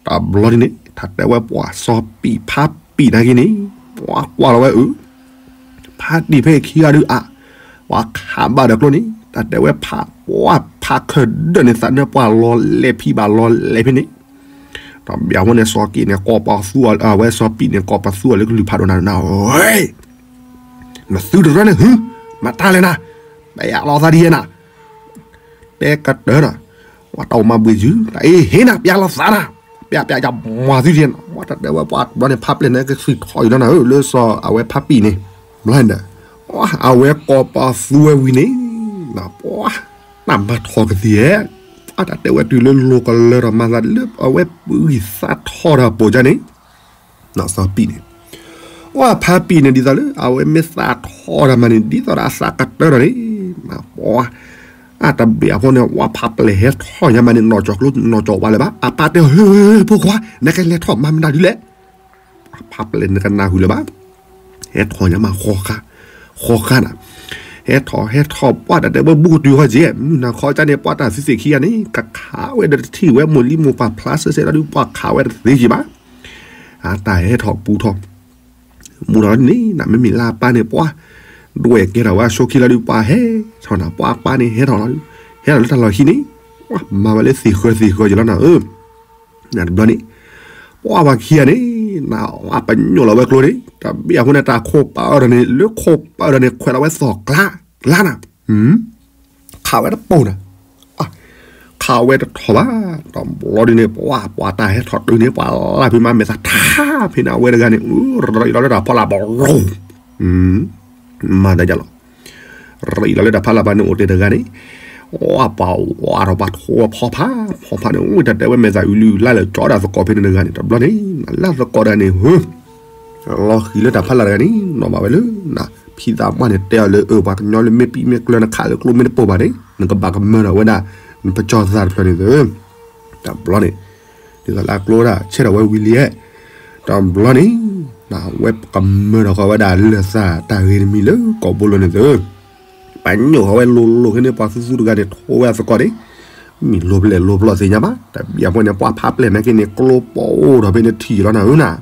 တဘျီန့ၣ်န့ၣ် တၢ်တဲဝဲပှၤစီၤပံာ်ဖးပံာ်နာ်က့န့ၣ်, ပှၤကွၢ်လီၤဝဲအၢ ဖးတံၢ်ဖဲခံဂၤဒုးအါ, ပှၤခးဘၣ်ဒီးကျိန့ၣ် တၢ်တဲဝဲဖး, ပှၤဖးခဲဒၢးန့ၣ် သးနၢပှၤလီၤလဲၤဖံးဘၣ်လီၤလဲၤဖဲန့ၣ်, တဘ့ၣ်အဃိန့ၣ် စီၤက့န့ၣ် ကိးပသူအီၤ, အဝဲစီၤပံာ်န့ၣ် ကိးပသူအီၤလၢကလုၢ်ဖးဒိၣ်နၤနၤဧၢ, နသုတရၢန့ၣ် ဟု, မတၤလဲၣ်နၤ, ပယးလီၤသးဒ်ယဲနၤ, တဲကတၢၢ်နၤ, ပှၤတၢ်အိၣ်မၤဘှံးယုၢ် တၢ်အ့ၣ်ဟ့နၤ ပယးလီၤသးနၤ, ပျးပျးယမၤသုဒ်ယဲနၤ, ပှၤတၢ်တဲဝဲပှၤတဘျီန့ၣ် ဖးပျဲၢ်န့ၣ်ကသံၣ်ထီၣ်အံၤလီၤနၤဧၢ လၢစီၤအဝဲဖးပံာ်န့ၣ်, ဘျီန့ၣ်ဒီး အဝဲကိးပသူဝဲဝံၤန့ၣ်, ပှၤ, တၢ်မၤထီၣ်ကသ့ဧါ, ပှၤတၢ်တဲဝဲတုၤလၢလိၤကလၢၤဒီးမၤသးလၢအဝဲပှၤဂံၢ်သးထီၣ်တၢ်ပိာ်ကါန့ၣ် စီၤပံာ်န့ၣ်, ပှၤဖးပံာ်န့ၣ်ဒ်သိးလၢ အဝဲမ့ၢ်သးထီၣ်တၢ်မၤန့ၣ် ဒ်သိးဒီးအသးကတၢၢ်ဒီးန့ၣ်, ပှၤ, အတဘ့ၣ်အဃိန့ၣ် ပှၤဖးပျဲၢ်ဟဲထီၣ်ညါမးန့ၣ် နီၢ်ကၠီၤကျိ နီၢ်ကၠီၤဝါလၢၤဘၣ်, အပၢ်တဲ ဟ့ၣ်, ဖိခွါ, နကလဲၤထီၣ်မၤမနုၤဒ်လဲၣ်, ပှၤဖးပျဲၢ်န့ၣ်ကနၢ်ဟူလၢၤဘၣ်, ဟဲထီၣ်ညါမးဃီဃာ်, ဃီဃာ်နၤ, ဟဲထီၣ်ဟဲထီၣ်ပှၤတၢ်တဲဝဲဘူးကတုၤဃီက့ၤ မုၢ်နၤခီကၢ်န့ၣ် ပှၤတၢ်သံသ့ၣ်ခံဂၤန့ၣ် ကခးဝဲဒီးတထံၣ်ဝဲ မိၢ်လံမိၢ်ပၢ်ဖျါဆၢဆဲးလီၤဒုး ပှၤခးဝဲတသ့က့ၤဘၣ်, အတၢ်ဟဲထီၣ်ပူၤထီၣ် မူထီၣ်န့ၣ် နမ့မ့ၢ်လၢအပၢ်န့ၣ် ပှၤ, ဒွဲၣ်ကဲထီၣ်ဝဲအဆိခံလီၤဒုး ပှၤဟဲထီၣ်နၤ ပှၤပၢ်န့ၣ်ဟဲထီၣ်လီၤဒုး, ဟဲထီၣ်လၢတၢ်လီၢ်ခံန့ၣ်, ပှၤမၤဝဲလၢသ့ၣ်ဃၢသ့ၣ်ဃၢက့ၤလီၤနၤဧၢ, နတဘျီန့ၣ်, ပှၤပှၤခံဂၤန့ၣ်, နပညိၣ်လီၤဝဲကျိန့ၣ် တဘ့ၣ်အဃိန့ၣ် တၢ်ခိၣ်ပာ်အၢဒီးန့ၣ် လၢခိၣ်ပာ်အၢဒီးန့ၣ် ခွဲးလီၤဝဲသီၣ်ကျါ, ကျါနၤ, ခးဝဲတပိာ်နၤ ခးဝဲတထီၣ်ဘၣ်, တဘျီဒ်န့ၣ် ပှၤ ပှၤတၢ်ဟဲထီၣ်တုၤန့ၣ် ပှၤလၢ်ဖံးမၤမဲာ်သးထါဖဲန့ၣ် အဝဲတဂၤန့ၣ် ရ့လီၤလၢတၢ်ဖီလာ်ဘီၣ်, မၤတၢ်ယလီၤ, ရ့လီၤလၢတၢ်ဖီလာ်ဘီၣ်န့ၣ် အိၣ်တ့ၢ်တဂၤန့ၣ်, ပှၤဝးထီၣ်ပှၤထိဖီဖး, ဖီဖးန့ၣ် အိၣ်တၢ်တဲဝဲမဲာ်သၣ်အုးလုၢ်လၢ်လၢကၠီဒၣ်သကိးဖဲန့ၣ်တဂၤန့ၣ် တဘျီန့ၣ် လၢသကိးတဂၤန့ၣ် ဟၢ လီၤဃံၤလၢတၢ်ဖီလာ်တဂၤန့ၣ် နီၢ်မးဝဲလၢ ဖံသးပှၢ်န့ၣ် တဲအီၤလၢ အၢ ပှၤကညီလၢမ့ၢ်ပံၣ်မ့ၢ်ကျၢၤနခးလၢကျိမ့ၢ်တပိာ်ဘၣ်န့ၣ် နကဘၣ်ကမၢဒီးဝဲဒၣ် နပကၠီသးတဖျၢၣ်န့ၣ်သၢ, တဘျီန့ၣ် ဒ်သိးလၢအကျိဒၣ်ဆဲးထီၣ်ဝဲဝံၤလံ, တဘျီန့ၣ် ဝဲကမၢဒီးဃီဝဲဒၣ်လၢသးတၢ်ဂ့ၤတမံၤလၢကိာ်ဘိလိၤန့ၣ်သၢ ပညိၣ်ဃီဝဲလိၤလိၤခဲန့ၣ် ပှၤသူသူတဂၤန့ၣ် ထိဝဲအသကိးန့ၣ် မ့ၢ်လိၤပျဲၢ်လိၤပျီၢ်သ့ၣ်ညါဘၣ်, တဘ့ၣ်အဃိန့ၣ် ပှၤဖးပျဲၢ်နာ်က့န့ၣ် ကျိပိာ်အိၣ်ထီၣ်ဖဲန့ၣ်ထံၣ်လီၤနၤဧၢနၤ,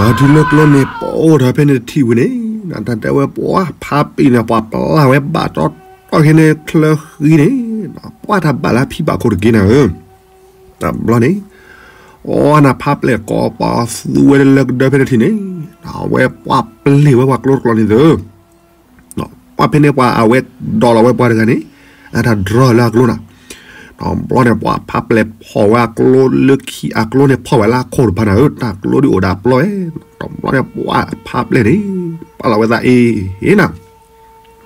ဒီးတုၤလၢကျိန့ၣ်ပိာ်အိၣ်ထီၣ်ဖဲန့ၣ်ထံၣ်ဝံၤန့ၣ် တၢ်တဲဝဲပှၤဖးပံာ်န့ၣ် ပှၤပျၢ်ဝဲဘၣ်တီတီခဲန့ၣ်ချၢဃံန့ၣ်, ပှၤတၢ်ဘၣ်လၢဖံဘၣ်ခိၣ်တက့ၢ်နၤဧၢ, တဘျီန့ၣ် အီနၤဖးပျဲၢ်ကိးပသူဝဲလၢကဒၢဖဲန့ၣ်ထံၣ်န့ၣ်, အဝဲပှၤပျ့ၤဝဲပှၤကျိတကျိန့ၣ်သၢ ပှၤဖဲန့ၣ်ပှၤအဝဲဒိးလီၤဝဲပှၤတဂၤန့ၣ် အတၢ်ဒြီလၢအကျိနၤ, တဘျီန့ၣ် ပှၤဖးပျဲၢ်ဖီၣ်ဝဲအကျိလၢခံအကျိန့ၣ်ဖီၣ်ဝဲလၢအခိၣ်တဖၣ်နၤဧၢ, တၢ်ကျိဒုးအိၣ်ဒၣ်ပျီဝဲ, တဘျီန့ၣ် ပှၤဖးပျဲၢ်န့ၣ် ပာ်လီၤဝဲသးအ့ၣ်နၤ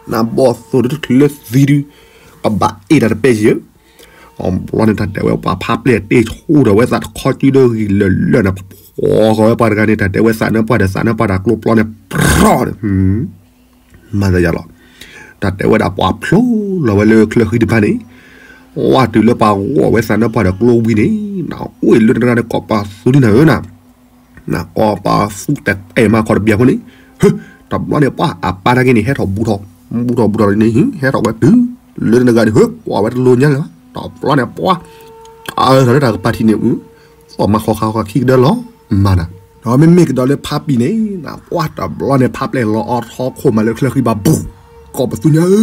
နဘီၣ်သိၣ်ဒုတချုးလၢသံဒု ကဘၣ်အ့ၣ်တၢ်တပဲယံၤဧၢ, တဘျီန့ၣ် တၢ်တဲဝဲပှၤဖးပျဲၢ်တ့ၢ်ဆူၣ်ထီၣ်ဝဲသးတခီစုဒီးဂံၢ်လၢာ်လၢာ်န့ၣ် ဖီၣ်ဃီဝဲပှၤတဂၤန့ၣ် တၢ်တဲဝဲသးနၢပှၤဒီးသးနၢပှၤဒီးကျိပျီန့ၣ် ပြီၣ်န့ၣ် မၤသးယၤလီၤ, တၢ်တဲဝဲဒၣ်ပှၤဖျိလီၤဝဲလၢချၢဃံတဖၣ်န့ၣ်, ဝဲတုၤလၢပှၤဂီၢ်ဝဲသးနၢပှၤဒီးကျိဝံၤန့ၣ်, အိၣ်လၢတဂၤန့ၣ်ကိးပသူဒ်နၤဧၢနၤ, ကိးပသူတတဲာ်မၤခီၣ်တဘျီဖိန့ၣ်, ဟၢ တဘျီန့ၣ်ပှၤအပၢ်တၢ်က့ၤန့ၣ် ဟဲထီၣ်ဘူးထီၣ်, ဘူးထီၣ်ဘူးထီၣ်န့ၣ် ဟဲထီၣ်ဝဲတုၤလၢတဂၤန့ၣ် ဟၢ ကွၢ်ဝဲတလိၤညါလၢၤဘၣ်, တဘျီန့ၣ်ပှၤ အၢထီၣ်လၢတၢ်ကပၤထံၣ်န့ၣ် အူ သီၣ်မၤဃီဃာ်ဃီခံကဒၢလီၤ မၤနၤ, ဒီးမ့မ့ၢ်ကဒီးလၢဖးပံာ်န့ၣ် ပှၤတဘျီန့ၣ် ဖးပျဲၢ်လီၤအီထီခိၣ်မးလၢချၢဃံဘၣ်ဘူး, ကိးပသူညါဧ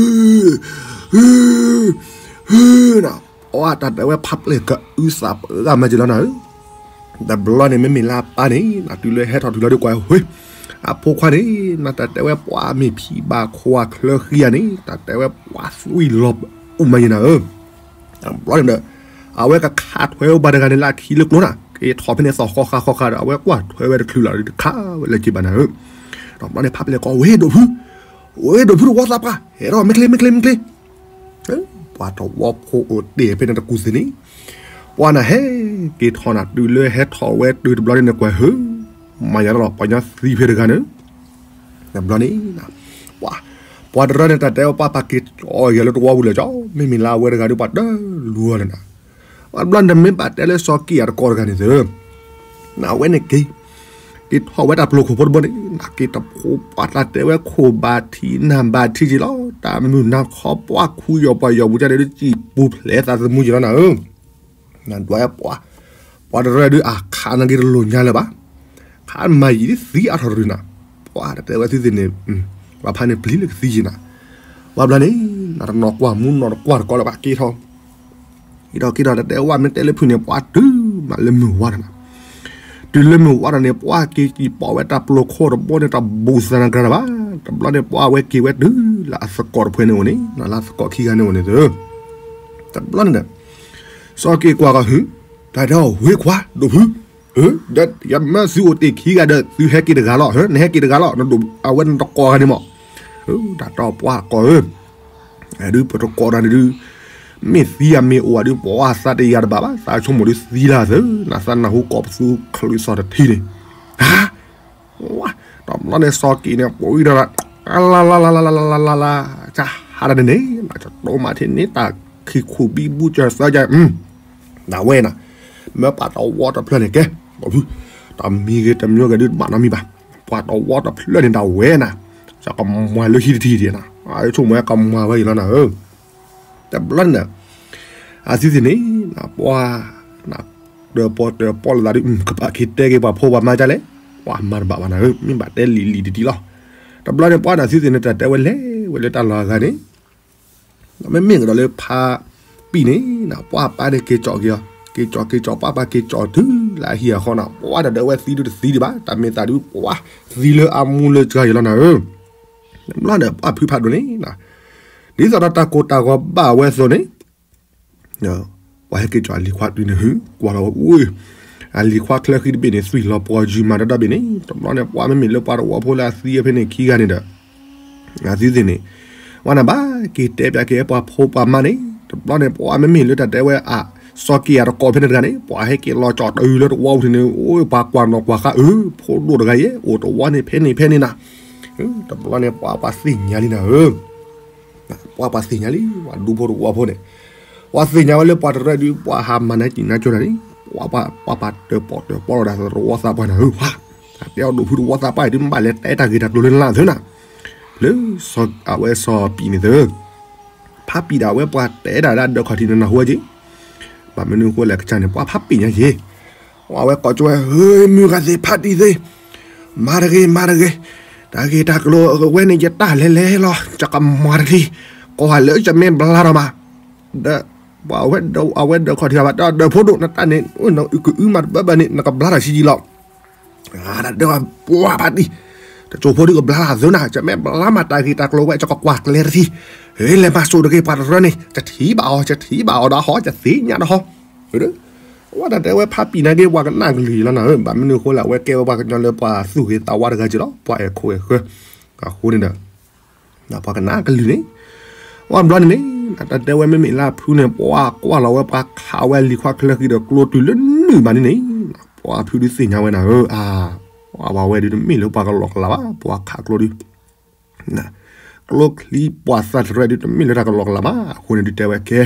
ၢ, ဧၢ, ဧၢ, န, အီတၢ်တဲဝဲဖးပျဲၢ်ကအုသးပှၢ်မၤက့ၤလီၤနၤဧၢ, တဘျီန့ၣ် မ့မ့ၢ်လၢအပၢ်န့ၣ် နတုၤလၢဟဲထီၣ်တုၤလီၤဒီးကွၢ်ဝဲ, အဖိခွါန့ၣ် နတၢ်တဲဝဲပှၤမ့ၢ်ဖံးဘၣ်ခိၣ်အချၢဃံဧါန့ၣ် တၢ်တဲဝဲပှၤသွံၣ်လီၤအိၣ်မးယဲနၤဧၢ, တဘျီန့ၣ်ဒီး အဝဲကခးထွဲဝဲပှၤတဂၤန့ၣ်လၢအခံလၢကျိနၤ, က့ၤထီၣ်ဖဲန့ၣ်သီၣ်ဃီဃာ်ဃီဃာ်ဒီး အဝဲကွၢ်ထွဲဝဲတချုးလီၤဒီးတခးဝဲလၢက့ၤဘၣ်နၤဧၢ, တဘျီန့ၣ် ဖးပျဲၢ်ကိးဝဲဒိၣ်ဖု, ဝဲဒိးဖုတဝီသးပှၢ် ဟဲထီၣ် မ့ၢ်ချ့ မ့ၢ်ချ့ မ့ၢ်ချ့. ပှၤတဝီဖိအိၣ်တ့ၢ်ဖဲန့ၣ်တကူၣ်သ့ၣ်န့ၣ်, ပှၤနၤဟဲက့ၤထီၣ်နၤ တုၤလၢဟဲထီၣ်ဝဲတုၤတဘျီန့ၣ်န့ၣ် ကွၢ်ဟု, မၤယၤလီၤ ပှၤညီသံဖဲတဂၤန့ၣ် တဘျီန့ၣ် ပှၤတရၢန့ၣ် တၢ်တဲဝဲပှၤပာ်က့ၤကၠီၤယၤလၢတဝီပူၤလၢာ်ကၠီ, မ့မ့ၢ်လၢအဝဲတဂၤဒီးပှၤတလူၤအီၤလၢနၤ. ပှၤတဘျီန့ၣ်မ့ၢ်ဘၣ်တဲလၢစီၤက့ၤအတကိးတဂၤန့ၣ်သ့ၣ်, နဝဲန့ၣ်က့ၤ က့ၤထီၣ်ဝဲတၢ်ပျိၤခိၣ်ဖိတဘိန့ၣ် နက့ၤတဖိပှၤတၢ်တဲဝဲခိၣ်ဘၣ်ထံးနၢ်ဘၣ်ထံးက့ၤလီၤ. တၢ်မုာ်နၤခီပှၢ်ခူယီၤပှၤယီၤပူၤကၢ်န့ၣ်ဒုး စံၣ်ပူၤဖျဲးသးသမူက့ၤလီၤနၤဧၢ. နဒွးပှၤ, ပှၤတရၢဒုးအခးနက့ၤတလိၣ်ညါလၢၤဘၣ်. ခးမၤယံာ်ဒ်သံအါထီၣ်တရံးနၤ, ပှၤတတဲဝဲသုသ့ၣ်န့ၣ်, ပှၤဖးန့ၣ်ပျံၤလၢကသံယံာ်နၤ. ပှၤဘျီန့ၣ် နတနီၢ်ကွၢ်မူနီၢ်တကွၢ်တကိးလၢၤဘၣ် က့ၤထီၣ် က့ၤထီၣ်က့ၤထီၣ် တတဲဝဲမ့ၢ်တဲလၢဖုန့ၣ် ပှၤတုၤမးလၢမုၢ်ဝါထီၣ်နၤ, တုၤလၢမုၢ်ဝါထီၣ်န့ၣ် ပှၤက့ၤကံၣ်ပီၣ်ဝဲတၢ်ပျိၤခိၣ်တဘိန့ၣ် တဘူးသးနၤကြၢးတဘၣ်. တဘျီန့ၣ်ပှၤဝဲက့ၤဝဲတုၤလၢအသကိးတဖုန့ၣ်အိၣ်န့ၣ် လၢအသကိးခံဂၤန့ၣ်အိၣ်န့ၣ်သ့ၣ်, တဘျီန့ၣ်ဒီး စီၤက့ၤကွၢ်ကီၢ်ဟု, တၢ်ဒီးဝ့ခွါဒိၣ်ဖု, ဒီးယမၢသုအိၣ်တ့ၢ်ခံဂၤဒီး သုဟဲက့ၤတဂၤလီၤ, နဟဲက့ၤတဂၤလီၤ, အဝဲနတကိးဂၤန့ၣ်မး, တၢ်တီပှၤကီၢ်ဧၢ ဒုးပတကိးတၢ်န့ၣ်ဒုး, မ့ၢ်သံအမ့ၢ်အိၣ်ဝဲဒုး ပှၤသးတယၤတဘၣ်ဘၣ်, သးဆိကမိၣ်ဒုးသံလၢသ့ၣ်, နသးနၢ်ဟူကိးပသူချံးစီၤတထံန့ၣ်, တဘျီန့ၣ်စီၤက့ၤန့ၣ် ပှၤအံၤဒီး လါလါလါလါလါလါလါလါ, ကဟးတၢ်န့ၣ်န့ၣ် ကတိၤမးထံန့ၣ် တၢ်ခံခူၣ်ဘံဘူကၢၤသၢကၢၤ ဒၣ်ဝဲနၤ, မ့ၢ်ပှၤတဝီတဖျၢၣ်န့ၣ်ကဲ, တမံၤဂ့ၤတမံၤဂ့ၤဒုးတဘၣ်နီတမံၤဘၣ်, ပှၤတဝီတဖျၢၣ်န့ၣ်ဒၣ်ဝဲနၤ, ကကမၤလၢဟံၣ်တထံၣ်ဒံးနၤ, ဆိကမိၣ်ဝဲကမၤဝဲအံၤလီၤနၤဧၢ, တဘျီန့ၣ်, အသုသ့ၣ်န့ၣ်, ပှၤ, တၢၣ်ပီၣ်တၢၣ်ပီၣ်လိာ်သးဒုး ကဘၣ်က့ၤတဲက့ၤပှၤဖိပှၤမါဒ်လဲၣ်, ပှၤမၤတဘၣ်ဘၣ်နၤဧၢ, မ့ၢ်ဘၣ်တဲလံာ်လံာ်တံၢ်တံၢ်လီၤ, တဘျီန့ၣ်ပှၤဒီးသုသ့ၣ်န့ၣ် တၢ်တဲဝဲလဲၤဝဲလၢတၢ်လီၢ်အဂၤန့ၣ် မ့မ့ၢ်ကဒီးလၢဖးပံာ်န့ၣ်, ပှၤပၢ်န့ၣ်က့ၤကၠီၣ်က့ၤအီၤ, က့ၤကၠီၣ်က့ၤကၠီၣ်ပၢ်ပၢ်က့ၤကၠီၣ်တုၤလၢအဟံၣ်အဃီနၤ, ပှၤဒီးဒၣ်ဝဲသံဒုးတသံဒံးဘၣ်, တၢ်မ့ၢ်သးဒုးပှၤသံလၢအမူလၢစှၤယံၤလီၤနၤဧၢ, တဘျီဒီးပှၤဖုဖးဒိၣ်န့ၣ်, ဒ်သိးဒီးတၢ်ကိၢ်တၢ်ဂီၤဘၣ်ဝဲအသိးန့ၣ် ပှၤဟဲက့ၤကၠီၣ်အလံၤခွါတုၤန့ၣ်ဟု, ကွၢ်လီၤဝဲ, အလံၤခွါချၢဃံတဘ့ၣ်န့ၣ် သွံၣ်လီၤပှီၤယုၢ်မးဒီးတဘ့ၣ်န့ၣ်, တဘျီန့ၣ်ပှၤမ့မ့ၢ်လၢပှၤတဝီဖိလၢအသံဖဲန့ၣ်ခံဂၤန့ၣ်ဒီး, အသုသ့ၣ်န့ၣ်, ပှၤန့ၣ်ဘၣ်က့ၤတဲပၠးက့ၤပှၤဖိပှၤမါန့ၣ်, တဘျီန့ၣ်ပှၤမ့မ့ၢ်လၢတၢ်တဲဝဲအ, စီၤက့ၤအတကိးဖဲန့ၣ်တဂၤန့ၣ် ပှၤဟဲက့ၤလီၤကၠီၣ်တုၤလၢတဝီပူၤန့ၣ်, အိၣ်ပှၤကွၢ်နီၣ်ကွၢ်ဃါအၢ, ဖိဒိၣ်တဂၤအံၤ အိၣ်တဝီန့ၣ်ဖဲန့ၣ်ဖဲန့ၣ်နၤ, တဘျီန့ၣ်ပှၤပှၤသ့ၣ်ညါလံနၤဧၢ ပှၤပှၤသ့ၣ်ညါလံ, ပှၤဒူဖိတဝီဖိန့ၣ်, ပှၤသ့ၣ်ညါဝဲလၢပှၤတရၢဒုး ပှၤဟးမၤနၢ်ကံၣ်နၢ်ကၠိနၤန့ၣ်, ပှၤပှၤပှၤတၢၣ်ပီၣ်တၢၣ်ပီၣ်လိာ်သးသဝီသးပှၢ်နၤဧၢ, ပှၤတဲအီၤဒိၣ်ဖုတဝီသးပှၢ်အံၤဒုး မ့ၢ်ဘၣ်လဲၤတဲတၢ်ဂ့ၢ်တၢ်ကျိၤလၢနလၢ်သ့ၣ်နၤ, လၢ, အဝဲစီၤပံၤန့ၣ်သ့ၣ်, ဖးပံၤဒၣ်ဝဲပှၤတဲဒၣ်လၢအဒၢးခီၣ်ထံးန့ၣ်နၢ်ဟူဝဲက့ၤ, ဘၣ်မနုၤအဃိလဲၣ်ကစၢ်န့ၣ် ပှၤဖးပံၤညါယ့ၤ အဝဲကိးကၠိဝဲ ဟ့ၣ်မုၢ်ဂၤသ့ၣ်ဖးတံၢ်သ့ၣ်, မၤတဂ့ၤ မၤတဂ့ၤ, တၢ်ဂ့ၢ်တၢ်ကျိၤအဝဲန့ၣ် ယတၢ်လဲၤလဲၤလီၤ ယကမၤတထံၣ်, ကိးဂၤလၢယမ့ၢ်ဘျါထီၣ်မး, ဒီး, ပှၤအဝဲဒၢးခီၣ်ထံးဘၣ် ဒီးဒၢးဖိဒိၣ်နတၢ်န့ၣ်, ကအုမးတဘၢဘၢန့ၣ် နကဘျါထီၣ်ဆံးယံာ်လီၤ တၢ်ဒၢးပှၤဖးတံၢ်, တစိၢ်ဖိဒုးကဘျါလၢသ့ၣ်နၤ ယမ့ၢ်ဘျါမးတၢ်ဂ့ၢ်တၢ်ကျိၤဝဲ ယကကွၢ်ကျဲတထံၣ်, ဟ့ၣ်လဲၤမၤစိာ်တဂ့ၤပှၤတရၢန့ၣ် ယထံၣ်ဘၣ်အီၤ ယထံၣ်ဘၣ်အီၤဒီးဟီ ယသ့ၣ်ညါဒီးဟီ, ဝဲဒၣ်တဲဝဲဖးပံၤနာ်က့ၤပှၤကနၣ်ကလုၢ်လီၤနၤဧၢ, ဘၣ်မနုၤအဃိလဲၣ် အဝဲကဲဝဲပှၤကညီလၢပှၤသူၣ်ဂ့ၤသးဝါတဂၤက့ၤလီၤ ပှၤအဲၣ်ခိၣ်အဲၣ်ဃၢ, အဃိန့ၣ်ဒီး ပှၤကနၣ်ကလုၢ်န့ၣ်, ဝဲဘျီန့ၣ်န့ၣ်, တၢ်တဲဝဲမ့မ့ၢ်လၢအဖုန့ၣ် ပှၤကွၢ်လီၤဝဲပှၤခးဝဲလံၤခွါချၢဃံဒီးကျိတုၤလၢနုာ်ဘၣ်န့ၣ်န့ၣ်, ပှၤဖုဒုးသ့ၣ်ညါဝဲနၤဧၢ, အါ, ပှၤဝဲဒုးတမ့ၢ်လၢပှၤကလီၤကလးဘၣ် ပှၤခးကျိဒုး ကျိချံပှၤသးတရၢဒုးတမ့ၢ်လၢတၢ်ကလီၤကလးဘၣ် အဃိန့ၣ်ဒုးတဲဝဲကဲ,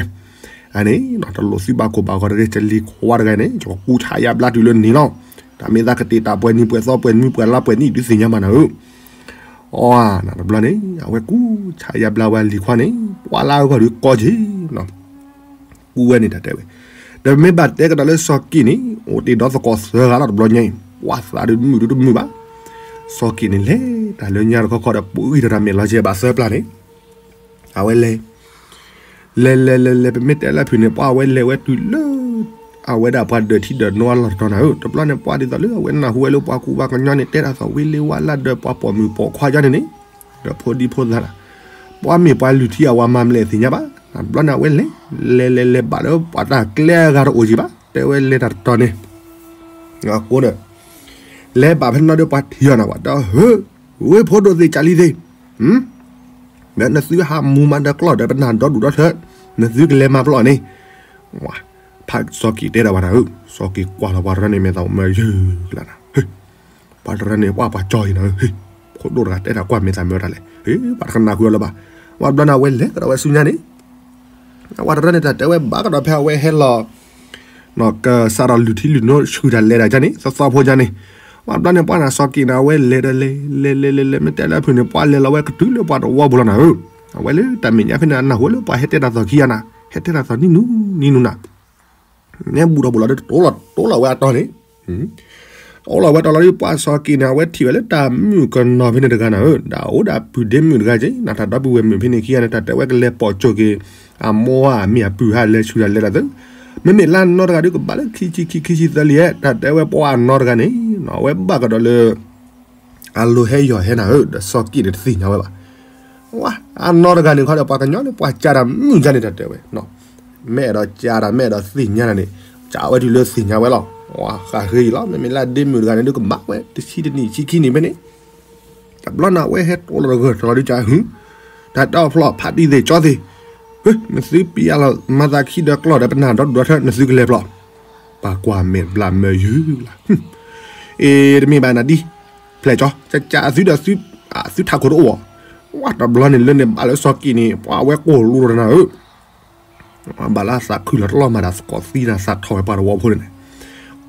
အန့ၣ်, တလိၣ်သုဘၣ်ကိၢ်ဘၣ်ဂီၤတဂ့ၤ ယလံၤခွါတဂၤန့ၣ် ယကကူးဆါယါဘျါတုၤလၢန့ၣ်လီၤ, တၢ်မ့ၢ်သးကတ့ၢ်တၢ်ပှဲၤနံၤပှဲၤသီပှဲၤနွံပှဲၤလါပှဲၤနံၣ်ဒုးသ့ၣ်ညါမးနၤဧၢ, အန့ၣ်တဘျီန့ၣ် အဝဲကူးဆါယါဘျါဝဲလံၤခွါန့ၣ် ပှၤလၢအဂီၢ်ဒုးကီက့ၤ ကူးဝဲန့ၣ်တၢ်တဲဝဲ, ဒီးမ့ၢ်ဘၣ်တဲကဒီးလၢစီၤက့ၤန့ၣ် အိၣ်တ့ၢ်ဒီးသကိးသၢဂၤလီၤတဘျီညါအံၤ ပှၤသးဒုးမုာ်ဒုးတမုာ်ဘၣ်, စီၤက့ၤန့ၣ်လဲၤတၢ်လၢညါတခီခီဒီး ပှၤဂံၢ်ထီၣ်တၢ်မဲာ်လီၤကဲဘၣ်သၢပျၢ်န့ၣ်, အဝဲလဲၤ လဲၤလဲၤလဲၤလဲၤ ပမ့ၢ်တဲလၢဖုန့ၣ် ပှၤဝဲလဲၤဝဲတုၤလၢ အဝဲဒၣ်ပှၤဒၢးထံဒၢးနိအလီၢ်တတီၤနၤဧၢ, တဘျီန့ၣ်ပှၤဒ်သိးလၢအဝဲနၢ်ဟူဝဲလၢပှၤကူပှၤကညီန့ၣ် တဲတၢ်သီၣ်ဝံၤလ့ဝါလၢဒၢးပှၤပိာ်မုၣ်ပိာ်ခွါကညီန့ၣ်န့ၣ်, ဒီးဖိဒံဖိသၣ်နၤ, ပှၤမ့ၢ်ပှၤလုၢ်ထံအဝၤမၤမလဲၣ်သ့ၣ်ညါဘၣ်, တဘျီန့ၣ်အဝဲလဲၤ လဲၤလဲၤလဲၤဘၣ်လၢပှၤတၢ်ကျဲအဂၤတအိၣ်က့ၤဘၣ် တဲဝဲလဲၤတၢ်တတီၤန့ၣ် အဃိဒီး လဲၤဘၣ်ဖဲနီၢ်ဒီးပှၤထံၣ်အီၤနၤ ပှၤဒီး ဧၢ, ဝဲဖိဒိၣ်သ့ၣ်ကၢ်လံသ့ၣ်, ဟၢ, နသုဟးမူမၤဒီးကျီၢ်ဒီးပနၢ်ဒီဒူၣ်ဒီထၢ, နသုကလဲၤမၤပျီၢ်န့ၣ်, ဖးစီၤက့ၤတဲဒီးဝဲဒၣ်ဧၢ, စီၤက့ၤကွၢ်လီၤပှၤတရၢန့ၣ် မဲာ်သးမၢယုၢ်လၢ်နၤ, ပှၤတရၢန့ၣ် ပှၤပှၤကၠီအံၤနၤဧၢ, ဖိဒိၣ်တဂၤတဲတၢ်ကွၢ်မဲာ်သးမၢတၢ်လဲၣ်, ပှၤတကနၣ်ဃုာ်အီၤလၢၤဘၣ်, ဝံၤဘျီန့ၣ် အဝဲလဲၤကဒီးဝဲဆူညါန့ၣ် ပှၤတရၢန့ၣ်တၢ်တဲဝဲဘၣ်ကဒီးဖဲအဝဲဟဲလီၤ, ကစးထီၣ်လုၢ်ထံလုၢ်နိဆှုၣ်တၢ်လဲၤတၢ်ကန့ၣ် သီသီဖိကန့ၣ်, ဝံၤဘျီန့ၣ် ပှၤနၢ်စီၤက့ၤန့ၣ် အဝဲလဲၤဒီးလဲၤ လဲၤလဲၤလဲၤလဲၤ မ့ၢ်တဲလၢအဖုၣ်န့ၣ် ပှၤလဲၤလီၤဝဲကတုၤလၢပှၤတဝီပူၤလီၤနၤဧၢ, အဝဲလၢတၢ်မဲာ်ညါဖဲန့ၣ် အနၢ်ဟူလၢပှၤဟဲတဲတၢ်သီၣ်ခံဂၤနၤ, ဟဲတဲတၢ်သီၣ်နံၣ်နူနံၣ်နူနၤ နဲဘူးထီၣ်ဘူးလီၤဒီး တိၢ်လီၤဝဲအတီန့ၣ်, အိၣ်လီၤဝဲတီၤလီၤဒီး ပှၤစီၤက့ၤန့ၣ် အဝဲထံၣ်ဝဲလၢတၢ်မုၣ်ကနီၤဖဲန့ၣ်တဂၤနၤဧၢ, ဒီးအိၣ်ဒီးပုၢ်ဒ့မုၣ်တဂၤက့ၤ နတၢ်ဒီပုၢ်ဝဲၢ်မုၣ်ဖဲန့ၣ်ခံဂၤန့ၣ် တၢ်တဲဝဲကလဲၤပိာ်ကၠိက့ၤ အမိၢ်ဧါ အမ့ၢ်အပုၢ်ဧါ လဲၤဆူၣ်တၢ်လဲၤတၢ်သု, မ့မ့ၢ်လၢအနီတဂၤဒီးကဘၣ်လၢခံဆံခံ ခံဆံသၢလံဧါ, တၢ်တဲဝဲပှၤအနီတဂၤန့ၣ် အဝဲဘၣ်ကဒီးလၢ အလိၤဟဲယီၤဟဲနၤဧၢ, ဒီးစီၤက့ၤန့ၣ်တသ့ၣ်ညါဝဲဘၣ်. ဝါ အနီၢ်တဂၤန့ၣ်ခီဒီး ပှၤကညီလၢပှၤကးတၢ်မုၢ်ကါန့ၣ် တၢ်တဲဝဲ, မ့ၢ်အဲၣ်ဒိးကးတၢ် မ့ၢ်အဲၣ်ဒိးသ့ၣ်ညါတၢ်န့ၣ် ကးဝဲတုၤလၢသ့ၣ်ညါဝဲလီၤ. ဝါ ဃးဃ့အံၤလီၤ. မ့မ့ၢ်လၢအဒ့မုၣ်တဂၤန့ၣ် ဒုးကမၤဝဲ တဆံတနံၣ်ဆံခံနံၣ်ဖဲန့ၣ် တဘျီန့ၣ် အဝဲဟဲတိၢ်လီၤတဂၢၢ်ထီၣ်လီၤဒုးကးဟု, တၢ်တဲအီၤဖျီၣ် ဖးတံၢ်သ့ၣ်ကၠီသ့ၣ်, မ့ၢ်သုပျံၤအလီၢ်မၤသးခံဒီးကျီၢ်ဒီးပနၢ်ဒီဒူၣ်ဒီထၢ နသုကလဲၤဖျီၣ်, ပှၤကွၢ်မဲာ်ဘျးမၢယုၢ်လၢ် အ့ တမ့ၢ်ဘၣ်နၤဒ် ဖျဲၣ်ကၠီ ကကးအသုဒီး သုထးခိၣ်တအိၣ်ဘၣ်. ဝါ တဘျီန့ၣ်လၢန့ၣ် ဘၣ်လၢစီၤက့ၤန့ၣ် ပှၤအဝဲကိၢ်လူၤဒီးနၤဧၢ ဘၣ်လၢအသးခုလီၤတလီၢ်မၤတၢ်သကိးသံနၤ သးထီၣ်ဝဲပှၤတဝီဖိန့ၣ်,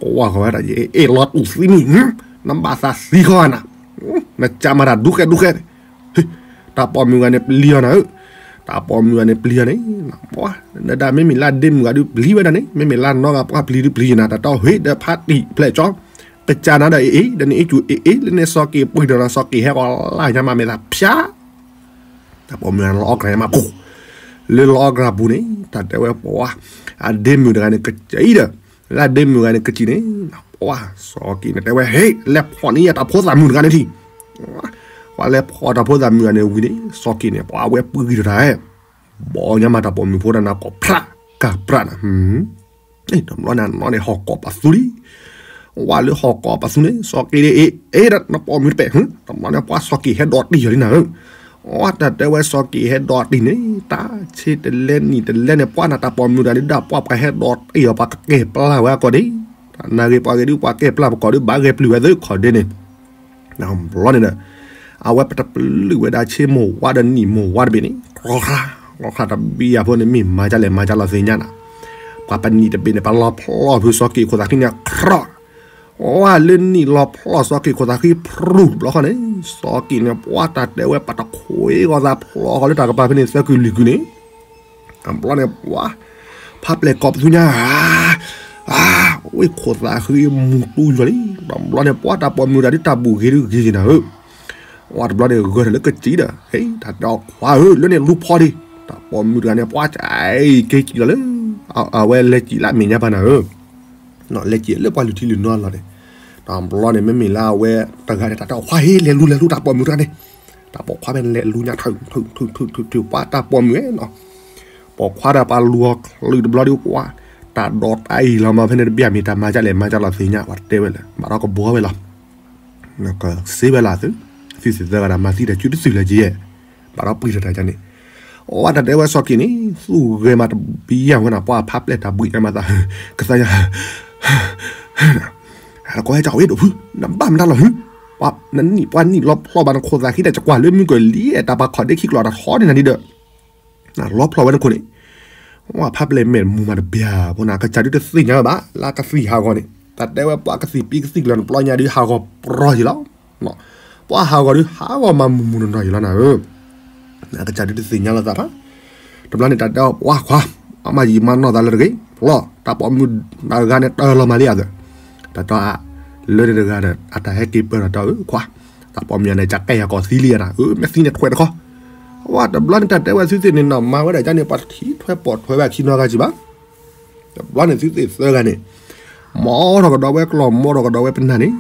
ကွၢ်ဃီၤဝဲဒၣ် ယအဲၣ်လီၤတူၢ်သံနံၣ်, နဘၣ်သးသံဃီၤနၤ, နကးမၤတၢ်ဒူဃဲဒူဃဲန့ၣ်, တၢ်ပိာ်မုၣ်ဂၤန့ၣ်ပျံၤအီၤနၤဧၢ, တၢ်ပိာ်မုၣ်ဂၤန့ၣ်ပျံၤအီၤန့ၣ်, ပှၤ နဒၣ်မ့မ့ၢ်လၢဒ့မုၣ်ဂၤဒုးပျံၤဝဲဒၣ်န့ၣ်, မ့မ့ၢ်လၢနီၢ်ဂၤပှၤပျံၤဒုးပျံၤနၤ, တၢ်တဲအီၤ ဟ့ၣ်ဒီးဖးတံၢ်ဖျဲၣ်ကၠီ ကကးနၤဒီးအ့ၣ်အ့ၣ် လၢန့ၣ်အ့ၣ်ကူအ့ၣ်အ့ၣ် လၢန့ၣ်စီၤက့ၤပှ့ၤဒီးနၤ စီၤက့ၤဟဲဃီၤလၢညါမးမဲာ်သးဖၠါ တၢ်ပိာ်မုၣ်ဂၤန့ၣ်လီၤအီၣ်ကြၢးမးပူၤ, လၢလီၤအီၣ်ကြၢးပူၤန့ၣ် တၢ်တဲဝဲပှၤ အဒ့မုၣ်တဂၤန့ၣ်ကကံဒီး, လၢအဒ့မုၣ်ဂၤန့ၣ်ကကံန့ၣ်, ပှၤ စီၤက့ၤန့ၣ်တဲဝဲ ဟ့ၣ် လဲၤဖီၣ်န့ၢ်ယတၢ်ဖိသၣ်မုၣ်တဂၤန့ၣ်ထံၣ်, ပှၤလဲၤဖီၣ်တၢ်ဖိသၣ်မုၣ်ဂၤန့ၣ်ဝံၤန့ၣ် စီၤက့ၤန့ၣ် ပှၤအဝဲပှ့ၤဒီးတၢ် ဘီညါမးတၢ်ပိာ်မုၣ်ဖိတၢ်နၤကိးဖြးကၢ်ဖြးနၤ တဘျီန့ၣ်နီၢ်န့ၣ်ဟီၣ်ကိးပသူလံ, ဝါလၢဟီၣ်ကိးပသူန့ၣ် စီၤက့ၤဒ်အ့ၣ်အ့ၣ်ဒီးနပိာ်မုၣ်တပဲာ်, တဘျီန့ၣ်ပှၤစီၤက့ၤဟဲဒိးတံၢ်ယီၤလံနၤဧၢ, ဝါတၢ်တဲဝဲစီၤက့ၤဟဲဒိးတံၢ်န့ၣ် တၢ်ဆ့တလဲနံၣ်တလဲန့ၣ် ပှၤနတၢ်ပိာ်မုၣ်တဂၤဒုးဒၣ်ပှၤပှၤဟဲဒိးတံၢ်အီၤ ပှၤကကဲပျၢ်ဝဲအကိာ်ဒ့ၣ်, နၢ်ဂ့ၤပှၤဂ့ၤဒုးပှၤကဲပျၢ်ပကိာ်ဒုး ဘၣ်ဂဲၤပျုၢ်ဝဲသ့ခီၣ်ဒ့န့ၣ် တဘျီန့ၣ်ဒီး အဝဲပတပျုၢ်ဝဲဒၣ်ဆ့မိၢ်ဝါဒီးနံၣ်မိၢ်ဝါတဘ့ၣ်န့ၣ် ကြီၤချါ, ကြီၤချါတဘ့ၣ်ယၤဖိန့ၣ် မ့ၢ်မၤဒ်လဲၣ်မၤဒ်လဲၣ်သ့ၣ်ညါနၤ, ပှၤပနံၣ်တဘ့ၣ်န့ၣ် ပလီၤဖျီၣ်ဖုစီၤက့ၤခိၣ်သးဃံန့ၣ် ကြီၤ, ဝါလၢနံၣ်လီၤဖျီၣ်စီၤက့ၤခိၣ်သးဃံဖြူၣ်တဘျီဃီန့ၣ် စီၤက့ၤန့ၣ် ပှၤတၢ်တဲဝဲပတခိးအ့ၣ်ဂီၤသးဖျီၣ်ဃီလၢတၢ်ကပၤဖဲန့ၣ် သၢကုၢ်လွံၢ်ကုၢ်န့ၣ် တဘျီန့ၣ်ပှၤ ဖးပျဲၢ်ကိးပသူညါ ဝ့ၢ်ခိၣ်သးဃံမူတူယီၤလံ, တဘျီန့ၣ် ပှၤတၢ်ပိာ်မုၣ်တဂၤဒုးတၢ်ဘူၣ်ဂ့ၤဒုးဂ့ၤက့ၤနၤဧၢ, ဝါတဘျီန့ၣ် ဂၢၢ်ထီၣ်လၢကစံးဒီး ဟ့ၣ် တၢ်တဲအီၤခွါဧၢ လၢန့ၣ်လူဖီဒံး, တၢ်ပိာ်မုၣ်တဂၤန့ၣ် ပှၤကက့ၤလီၤလၢ အဝဲလဲၤကံၣ်လၢအမဲာ်ညါပၤနၤဧၢ လဲၤကံၣ်လၢပှၤလုၢ်ထံလုၢ်နီလီၤန့ၣ်, တဘျီန့ၣ် မ့မ့ၢ်လၢအဝဲတဂၤန့ၣ် တၢ်တဲအီၤခွါဟ့ၣ် လဲၤလူၤလဲၤလူၤတၢ်ပိာ်မုၣ်တဂၤန့ၣ်, တၢ်ပိာ်ခွါဖဲန့ၣ်လဲၤလူၤညါ ထုထုထုထုထု ပှၤတၢ်ပိာ်မုၣ်ဧၢနီၤ, ပိာ်ခွါဒီးပှၤလူၤအီၤချုးတဘျီဒီးပှၤ, တၢ်ဒိးတၢ်အံၤလီၤမး ဖဲန့ၣ်တဘ့ၣ်အမ့ၢ်တၢ်မၤဒ်လဲၣ်မၤဒ်လဲၣ်သ့ၣ်ညါ ပှၤတဲဝဲလၢ ဘၣ်ဒီးကဘှီဝဲလီၤ, ကစ့ဝဲလီၤသု, သုသ့ၣ်သၢဂၤဒီးမၤသံတၢ်စုတသုလၢၤက့ၤ, ဘၣ်ဒီးပှံၢ်ထီၣ်တၢ်န့ၣ်, အဝဲတၢ်တဲဝဲစီၤက့ၤန့ၣ် သူၣ်ဂဲၤမးတဘ့ၣ်ယၤဝဲနၤ ပှၤဖးပျဲၢ်တၢ်ဘှံးညါမးသး, ကသါညါ တကိးဟဲကဝဲဒိၣ်ဖု, နဘၣ်မတၤလီၤဟု, နနံၣ်ပှၤနံၣ်လီၤဖျီၣ်ဘၣ်နခိၣ်သးဃံတၢ် ကကွၢ်လၢမုၢ်ကလံၤ တၢ်ပာ်ခီၣ်ဒ့ခံကျိးတၢ်ထီန့ၢ်နၤဒံးဒီး, လီၤဖျီၣ်ဝဲနခိၣ်န့ၣ်, ဝဲဖးပျဲၢ်မဲာ်မူမးတဘ့ၣ်ဧါ ဖိနၤ ကစၢ်ဒုးတသ့ၣ်ညါဝဲဘၣ် လၢကသံၣ်ဟးဂီၤန့ၣ်, တၢ်တဲဝဲပှၤကသံၣ်ပံကသံၣ်ကျၢၤနပျီညါဒုး ဟးဂီၤပြီယံၤလီၤ, ပှၤဟးဂီၤဒုး ဟးဂီၤမးမူမူနီၢ်နီၢ်ယံၤလီၤနၤဧၢ ကစၢ်ဒုးတသ့ၣ်ညါလီၤသးဘၣ်, တဘျီန့ၣ် တၢ်တဲအီၤပှၤခွါ, အမၤယံာ်မၤနီၢ်သးလၢတဂ့ၤ, ဖျီၣ် တၢ်ပိာ်မုၣ်တဂၤန့ၣ် တၢ်လီၤမၤလံဧါသၢ, တၢ်တဲအီၤ လၢန့ၣ်တဂၤဒီး အတၢ်ဟဲက့ၤပၢၢ်ထီၣ်တၢ်ဧၢခွါ, တၢ်ပိာ်မုၣ်န့ၣ် ကကဲယၤကီၢ်သံလံဧါနၤ, အၢ မ့ၢ်သံန့ၣ်ထွဲတခီ, ဝဲတဘျီန့ၣ် တၢ်တဲဝဲသုသ့ၣ်န့ၣ်နီၤ မၤဝဲဒၣ်ကန့ၣ် ပှၤတထံၣ်ထွဲပိာ်ထွဲဝဲအခံနီတဂၤကံဘၣ် တဘျီန့ၣ် သုသ့ၣ်သၢဂၤန့ၣ် မီထီၣ်ကဒီးဝဲကျီၢ် မီထီၣ်ကဒီးဝဲပနၢ်န့ၣ်,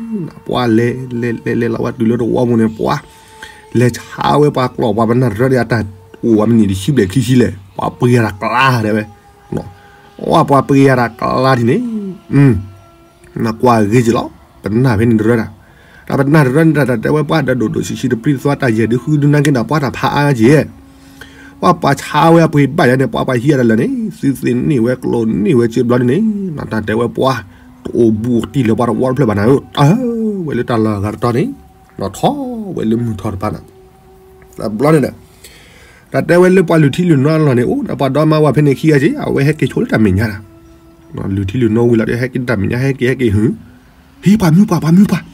ပှၤလဲၤလဲၤလဲၤလဲၤလီၤဝဲတုၤလၢတဝီပူၤန့ၣ် ပှၤလဲၤဆါဝဲပှၤကျီၢ်ပှၤပနၢ်တရၢဒီး အတၢ်အိၣ်ဝဲမနံၤတဆံဘျဲၣ်ခံဆံလဲၣ် ပှၤပှ့ၤယၤတၢ်ကျါဒဲဝဲ, ပှၤပှ့ၤယၤတၢ်ကျါဒ်န့ၣ် နကွၢ်ဂ့ၤက့ၤလီၤ ပနၢ်ဖဲန့ၣ်တရၢဒၣ်, တၢ်ပနၢ်တရၢန့ၣ် တၢ်တဲဝဲပှၤဒီးဒိၣ်ဒိၣ်ဆံးဆံးတပျံၤတသွါ တၢ်ယဲၢ်ဒုးဃုဒုးနၢ်က့ၤဒီး ပှၤတၢ်ဖးအါက့ၤ, ပှၤပှၤဆါဝဲအပှ့ၤဘၣ်ယၤန့ၣ် ပှၤပှၤဟံးအတလၢာ်န့ၣ် သုသ့ၣ်န့ၢ်ဝဲကျိၤန့ၢ်ဝဲစ့ဘျီန့ၣ်န့ၣ် တၢ်တဲဝဲပှၤ တအိၣ်ဘူးတံၢ်လၢပှၤတဝီတဖျၢၣ်ဘၣ်နၤဧၢ, တၢ်ဝဲလၢတၢ်လီၢ်အဂၤတတီၤန့ၣ် ထီၣ်ဝဲလၢမုၢ်ထီၣ်တပၤနၤ, တဘျီန့ၣ်ဒီး တၢ်တဲဝဲလၢပှၤလုၢ်ထံလုၢ်နီၤအလီၢ်န့ၣ် အိၣ်ဒီးပှၤဒီမါဝၤဖဲန့ၣ်ခံဂၤက့ အဝဲဟဲက့ၤဆိလၢတၢ်မဲာ်ညါနၤ, လုၢ်ထံလုၢ်နီၤဝံၤလီၤဒီး ဟဲက့ၤတၢ်မဲာ်ညါ ဟဲက့ၤဟဲက့ၤဟု ဟ့ ပှၤမုၢ်ပှၢ် ပှၤမုၢ်ပှၢ်,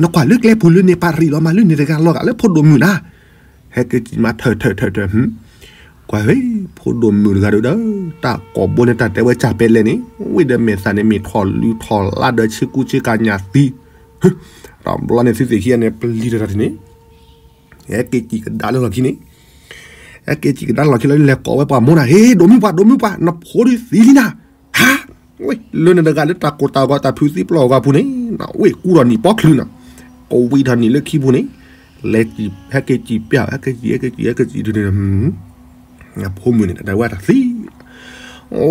နကွၢ်လၢကျဲပူၤလၢန့ၣ် ပှၤရံးလီၤမၤလၢန့ၣ်တဂၤလီၤဂာ်လၢဖိဒိၣ်မုၣ်နၤ, ဟဲက့ၤကံၣ်မးထၢၣ်ထၢၣ်ထၢၣ်ထၢၣ် ကွၢ်ဟ့ ဖိဒိၣ်မုၣ်တဂၤဒီး တၢ်ကိးဘိန့ၣ် တၢ်တဲဝဲစၢ်ပဲလဲၣ်န့ၣ် ဝ့ၢ်ဒီးမဲာ်သၣ်န့ၣ် မ့ၢ်ထီၣ်လုၢ်ထီၣ်လါဒီးဆ့ကူဆ့ကၤညၣ်သံ, တဘျီန့ၣ်သုသ့ၣ်ခံဂၤန့ၣ် ပျံၤတၢ်တၢ်ထံၣ်န့ၣ် ဟဲက့ၤကံၣ်ကဒါလၢလီၢ်ခံန့ၣ် ဟဲက့ၤကံၣ်ကဒါလီၢ်ခံလီၤ လဲၤကိးဝဲပှၤမိၢ်နၤ ဟ့ ဒိၣ်မုၢ်ပှၢ် ဒိၣ်မုၢ်ပှၢ် နဖိဒုးသံလံနၤ, ဟါ, ဝ့ၢ် လၢန့ၣ်တဂၤလၢတၢ်ကိၢ်တၢ်ဂီၤတၢ်ဖုးသံပျီၢ်အဂီၤပူၤန့ၣ် ဝ့ၢ်ကူထီၣ်နံၣ်ပီချုးနၤ, ကဝံၤထီၣ်နံၣ်လၢခံပူၤန့ၣ် လဲၤကံၣ် ဟဲက့ၤကံၣ်ပျၢ် ဟဲက့ၤကံၣ် ဟဲက့ၤကံၣ် ဟဲက့ၤကံၣ်ဒုးန့ၣ် ဖိမုၣ်န့ၣ် တၢ်ဝဲတၢ်သံ,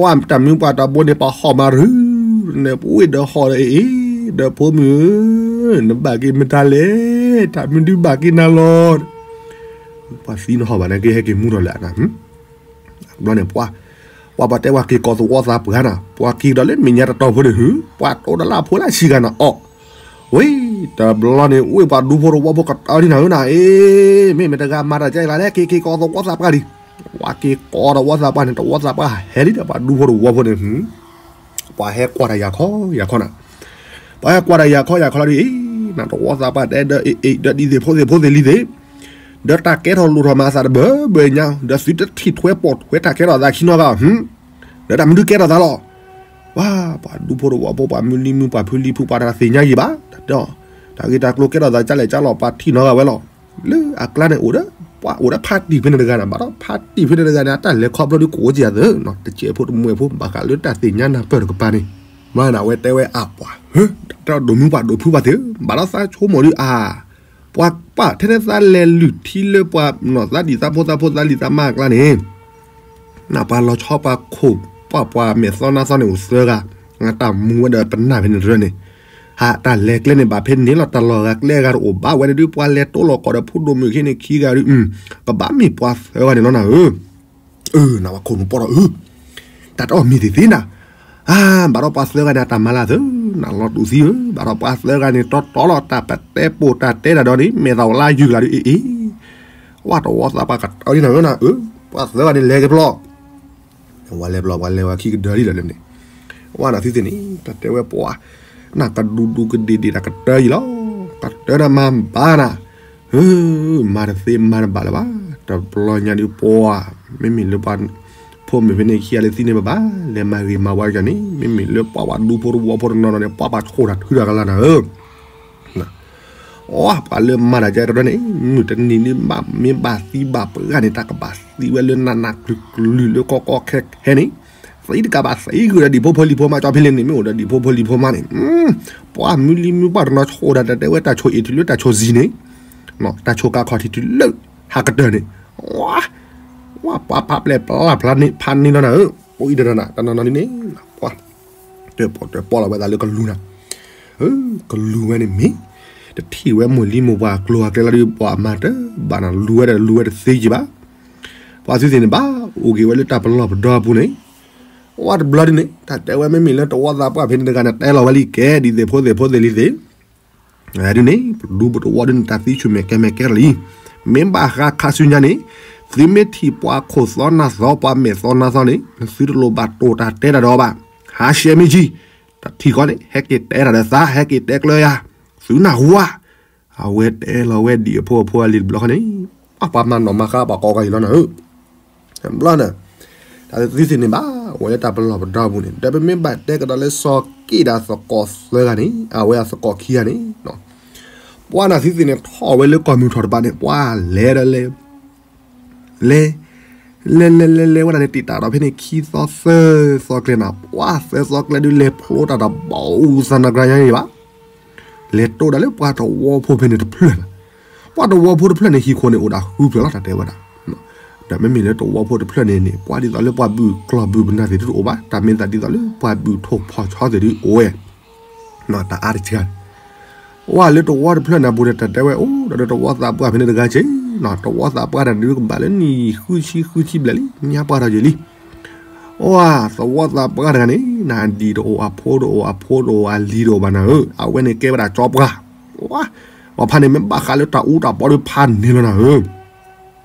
ဝဲတၢ်မုၢ်ပှၢ်တၢ်ဘိန့ၣ် ပှၤဟီၣ်မးရူၤ, န့ၣ်ပဝ့ၢ်ဒီးဟီၣ်ဒီးအ့ၣ်အ့ၣ် ဒီးဖိမုၣ်ဧၢ, နဘၣ်က့ၤမတၤလဲၣ်, တၢ်မုၢ်ဒုဘၣ်က့ၤနၤလီၤ, ပှၤသံနဟီၣ်ဘၣ်န့ၣ်က့ ဟဲက့ၤမူထီၣ်လၢအနၤ ဘျီန့ၣ် ပှၤ ပှၤတဲပှၤက့ၤကိးသဝီသးပှၢ်နၤ, ပှၤက့ၤဒီးလၢမဲာ်ညါတတီၤဖိန့ၣ်ဟု, ပှၤတိတလၢ်ဖိလၢဆံဂၤနၤအီၣ်, ဝ့ၢ် တဘျီန့ၣ် ဝ့ၢ်ပှၤဒူဖိတဝီဖိကတၢၢ်ဒ်နၤဧၢနၤ, အ့ မ့ၢ်မတဂၤမၤတၢ်ကဲအံၤလီၤလဲၣ်, က့ၤက့ၤကိးသဝီသးပှၢ်လံ, ပှၤက့ၤကိးတဝီသးပှၢ်န့ၣ် တဝီသးပှၢ်ဟဲလံဒီးပှၤဒူဖိတဝီဖိန့ၣ် ပှၤဟဲကွၢ်တၢ်ယၤခီယၤခီနၤ, ပှၤဟဲကွၢ်တၢ်ယၤခီယၤခီလီၤဒ်အံၤ, နတဝီသးပှၢ်တဲဒီးအ့ၣ်အ့ၣ် ဒီးဒ်သိးဖိသ့ၣ်ဖိသ့ၣ်လံသ့ၣ်, ဒီးတၢ်ကဲထီၣ်လိၣ်ထီၣ်မၤအသးတဘၢဘၢညါ, ဒီးသုတထံၣ်ထွဲပိာ်ထွဲတၢ်ကဲထီၣ်သးခံနီတဂၤ, ဒီးတၢ်မနုၤကဲထီၣ်သးလီၤ, ပှၤ ပှၤဒူဖိတဝီဖိ ပှၤမုၢ်လံမုၢ် ပှၤဖုလံဖု ပှၤတသ့ၣ်ညါယံၤဘၣ်, ဒီး တၢ်ဂ့ၢ်တၢ်ကျိၤကဲထီၣ်သးကလဲၣ်ကလီၤ ပှၤထံၣ်နီတဂၤဝဲလီၤ, လၢအကျါန့ၣ်အိၣ်ဒီး ပှၤအိၣ်ဒီးဖါတံၢ်ဖဲန့ၣ်တဂၤနၤ, ဘၣ်ဒီးဖါတံၢ်ဖဲန့ၣ်တဂၤန့ၣ် အတၢ်လဲၤခီဖျိဒုးကအိၣ်ကယၤသၢ, တစဲးဖိတမှဲးဖိ ဘၣ်ဃးလၢတၢ်သ့ၣ်ညါနၢ်ပၢၢ်တကပၤန့ၣ်, မၤနၤဝဲတဲဝဲအပှၤ, တၢ်ဒိၣ်မုၢ်ပှၢ်ဒိၣ်ဖုပှၢ်သ့ၣ်ဧၢ, ဘၣ်ဒီးသးဆိကမိၣ်ဒုးအါ ပှၤပာ်ထဲန့ၣ်သးလဲၤလုၢ်ထံလၢပှၤနီၢ်သးဒံၣ်သးဖိသးဖိသးလံၤသးမါအကျါန့ၣ်, နပှၤလီၤဆီပှၤခိၣ် ပှၤ ပှၤမဲာ်သီနါသီန့ၣ်အိၣ်သၢဂၤ, နတၢ်မူဝဲဒီးပနၢ်ဖဲန့ၣ်တရၢန့ၣ်, ဟးတၢ်လဲၤကျဲန့ၣ်ဘၣ်ဖဲန့ၣ်လီၤ, တၢ်လီၢ်ဂၤကျဲဂၤတအိၣ်ဘၣ်ဝဲဒၣ်ဒုး ပှၤလဲၤတိလီၤကီးဒီးဖိဒိၣ်မုၣ်ခံန့ၣ်ခံဂၤဒုး, ကဘၣ်မ့ၢ်ပှၤသၢဂၤန့ၣ်လီၤနၤဧၢ အၢ နဝဲခိၣ်နူာ်ပီၢ်ဒီးအၢ, တၢ်တအီၣ်မ့ၢ်သ့ၣ်သ့နၤ, အၢ ဘၣ်ဒီးပှၤသၢဂၤန့ၣ် အတၢ်မၤလၢသၢ, နလီၤတူာ်သံဧၢ, ဘၣ်ဒီးပှၤသၢဂၤန့ၣ် တီတီလီၤတၢ်ပတဲပိာ်တၢ်တဲတၢ်ဒီးန့ၣ် မဲာ်သၣ်ဝဲလၢယုၢ်ကလၤဒုး အ့ၣ်အ့ၣ်, ဝဲတဝီသးပှၢ်ကတၢၢ်ဒ်နၤဧၢနၤဧၢ, ပှၤသၢဂၤန့ၣ်လဲၤက့ၤပျီ ဝဲလဲၤပျီ ပှၤလဲၤဝဲခံကဒၢဒ်လီၤလၢန့ၣ်, ဝဲနသုသ့ၣ်န့ၣ် တၢ်တဲဝဲပှၤ, နကဒူဒူကဒ့ၣ်ဒ့ၣ်တၢ်ကတၢၢ်အံၤလီၤ, ကတၢၢ်နမၤဘၣ်နၤ မၤတသ့မၤတဘၣ်လၢၤဘၣ်, တဘျီညါဒုးပှၤ, မ့မ့ၢ်လၢပှၤ, ဖိမုၣ်ဖဲန့ၣ်ခံဂၤလၢသံန့ၣ်ဘၣ်ဘၣ်, လဲၤမၤဂ့ၤမၤဝါကန့ၣ် မ့မ့ၢ်လၢပှၤပှၤဒူဖိတဝီဖိတနီၤနီၤန့ၣ် ပှၤပှၤဆိၣ်တၢ်ထုတၢ်ကလၤနၤဧၢ, အီ ပှၤလၢမၤတၢ်ကဲတရၢန့ၣ် မုၢ်တနံၤန့ၣ် မ့ၢ်ဘၣ်သံဘၣ်ပှၢ်န့ၣ် တၢ်ကဘၣ်သံဝဲလၢနးနးကျုၤကျုၤလၢကီကီခဲခဲန့ၣ်, သံတကးဘၣ်သံဂုာ်ဒီးဒံၣ်ဖိဖိလံၤဖိမးကၠီဖဲလဲၣ်န့ၣ် မ့ၢ်အိၣ်ဒီးဒံၣ်ဖိဖိလံၤဖိမးန့ၣ်, ပှၤမုၢ်လံမုၢ်ပှၢ်တနီၤဆိၣ်ဒၣ်တၢ်တဲဝဲတၢ်ဆိၣ်အ့ၣ်ထံလၢတၢ်ဆိၣ်စံၤန့ၣ်, တၢ်ဆိၣ်ကးခီၣ်ထံးထံလၢဟးကတၢၢ်န့ၣ်, ဝဲပှၤပာ်ပျဲၢ်ပျၢ်ဖးန့ၢ်လီၤနၤဧၢ, အိၣ်အံၤတနီၤနီၤတနီၤနီၤန့ၣ်, ပှၤ တၢၣ်ပီၣ်တၢၣ်ပီလီၤဝဲသးလၢကလူၤနၤ, ကလူၤဝဲန့ၣ်မ့ၢ်, တထံၣ်ဝဲမိၢ်လံမိၢ်ပှၢ်ကျိၤအကျဲလီၤဒုး ပှၤမၤတၢ်ဘၣ်နၤလူၤဝဲဒီးလူၤဝဲတသ့ယံၤဘၣ်, ပှၤသုသ့ၣ်န့ၣ်ဘၣ်, အိၣ်က့ၤဝဲလၢတၢ်ပလီၢ်ပဒီအပူၤန့ၣ်, ဝဲတဘျီဒ်န့ၣ် တၢ်တဲဝဲမ့မ့ၢ်လၢတဝီသးပှၢ်ဖဲန့ၣ်တဂၤန့ၣ် တဲလီၤဝဲလံကဲ ဒ်သိးဖိသ့ၣ်ဖိသ့ၣ်လံသ့ၣ် ဒ်န့ၣ် ပဒူပတဝီဒ်န့ၣ် တၢ်သံဆူၣ်မဲာ်ကဲမဲာ်ကဲထီၣ်လံ, မ့ၢ်ဘၣ်ဃးခါဆူညါန့ၣ်, သုမ့ၢ်ထံၣ်ပှၤခိၣ်သီနၢ်သီ ပှၤမဲာ်သီနါသီန့ၣ် သုတလိၣ်ဘၣ်တိၢ်တၢ်တဲတၢ်ဒီးအီၤဘၣ်, ဟးရှဲမ့ၢ်ကံ, တၢ်ထံၣ်ဃီန့ၣ် ဟဲက့ၤတဲတၢ်ဒီးသး ဟဲက့ၤတဲကျၢၤယၤ, သုနၢ်ဟူဧါ, အဝဲတဲလီၤဝဲဒ်အဖိအဖိအလံၤတဘျီဃီန့ၣ်, ပှၤမၤနီၣ်မၤဃါပှၤကိးဂၤအံၤလီၤနၤဧၢ ဘျီန့ၣ်, တၢ်သုသ့ၣ်န့ၣ်ဘၣ် အိၣ်လၢတၢ်ပလီၢ်ပဒီအပူၤန့ၣ် ဒီးပမ့ၢ်ဘၣ်တဲကဒီးလၢစီၤက့ၣ်ဒီးသကိးသၢဂၤန့ၣ် အဝဲအသကိးခံဂၤန့ၣ်, ပှၤနသုသ့ၣ်န့ၣ်ထီၣ်ဝဲလၢကီၢ်မုၢ်ထီၣ်တပၤန့ၣ် ပှၤလဲၤဒီးလဲၤ, လဲၤ, လဲၤလဲၤလဲၤလဲၤဝဲဒၣ်န့ၣ် တံာ်တာ်ဒီးဖဲန့ၣ်ခံသီသၢသီကျဲနၤ ပှၤသၢသီကျဲဒုးလဲၤဖျိတၢ်တဘၣ်အူသးနၤကြၢးညါအံၤဘၣ် လဲၤတိၢ်ဒၣ်လၢပှၤတဝီဖိဖဲန့ၣ်တဖျၢၣ်, ပှၤတဝီဖိတဖျၢၣ်န့ၣ် ဟံၣ်ခိၣ်န့ၣ်အိၣ်ဒၣ်ဃုဖျၢၣ်လီၤ တၢ်တဲဝဲဒၣ်, ဒီးမ့မ့ၢ်လၢတဝီဖိတဖျၢၣ်န့ၣ်န့ၣ် ပှၤဒ်သိးလၢပှၤဘုၣ်ကျီၢ်ဘုၣ်ပနၢ်သ့ၣ်တအိၣ်ဘၣ် တၢ်မ့ၢ်သးဒ်သိးလၢပှၤဘုၣ်ထိၣ်ဖီၣ်ဆီသ့ၣ်ဒုးအိၣ်ဝဲ, တၢ်အါတက့ၢ်, ဝဲလၢတဝီတဖျၢၣ်န့ၣ်ပူၤန့ၣ် တၢ်တဲဝဲအိၣ်ဒီးတဝီသးပှၢ်ဖဲန့ၣ်တဂၤက့ သဝီသးပှၢ်တဂၤန့ၣ် တဝီသးပှၢ်တဂၤန့ၣ် ကဘၣ်လၢနံၣ်ဃုဆံဃုဆံဘျဲၣ်လံ ညါပှၢ်ထီၣ်ယံာ်လံ. အိၣ် သဝီသးပှၢ်တဂၤန့ၣ် နအဒံၣ်တအိၣ် အဖိတအိၣ် အဖိတအိၣ် အလံၤတအိၣ်ဘၣ်နၤဧၢ, အဝဲန့ၣ်ကဲဝဲဒၣ်ကၠီပှၢ်. ဝါ ပှၤဖါန့ၣ် မ့ၢ်ဘၣ်ဃးလၢတၢ်အူတၢ်ပီဒီးဖးန့ၢ်လီၤနၤဧၢ. ဒ်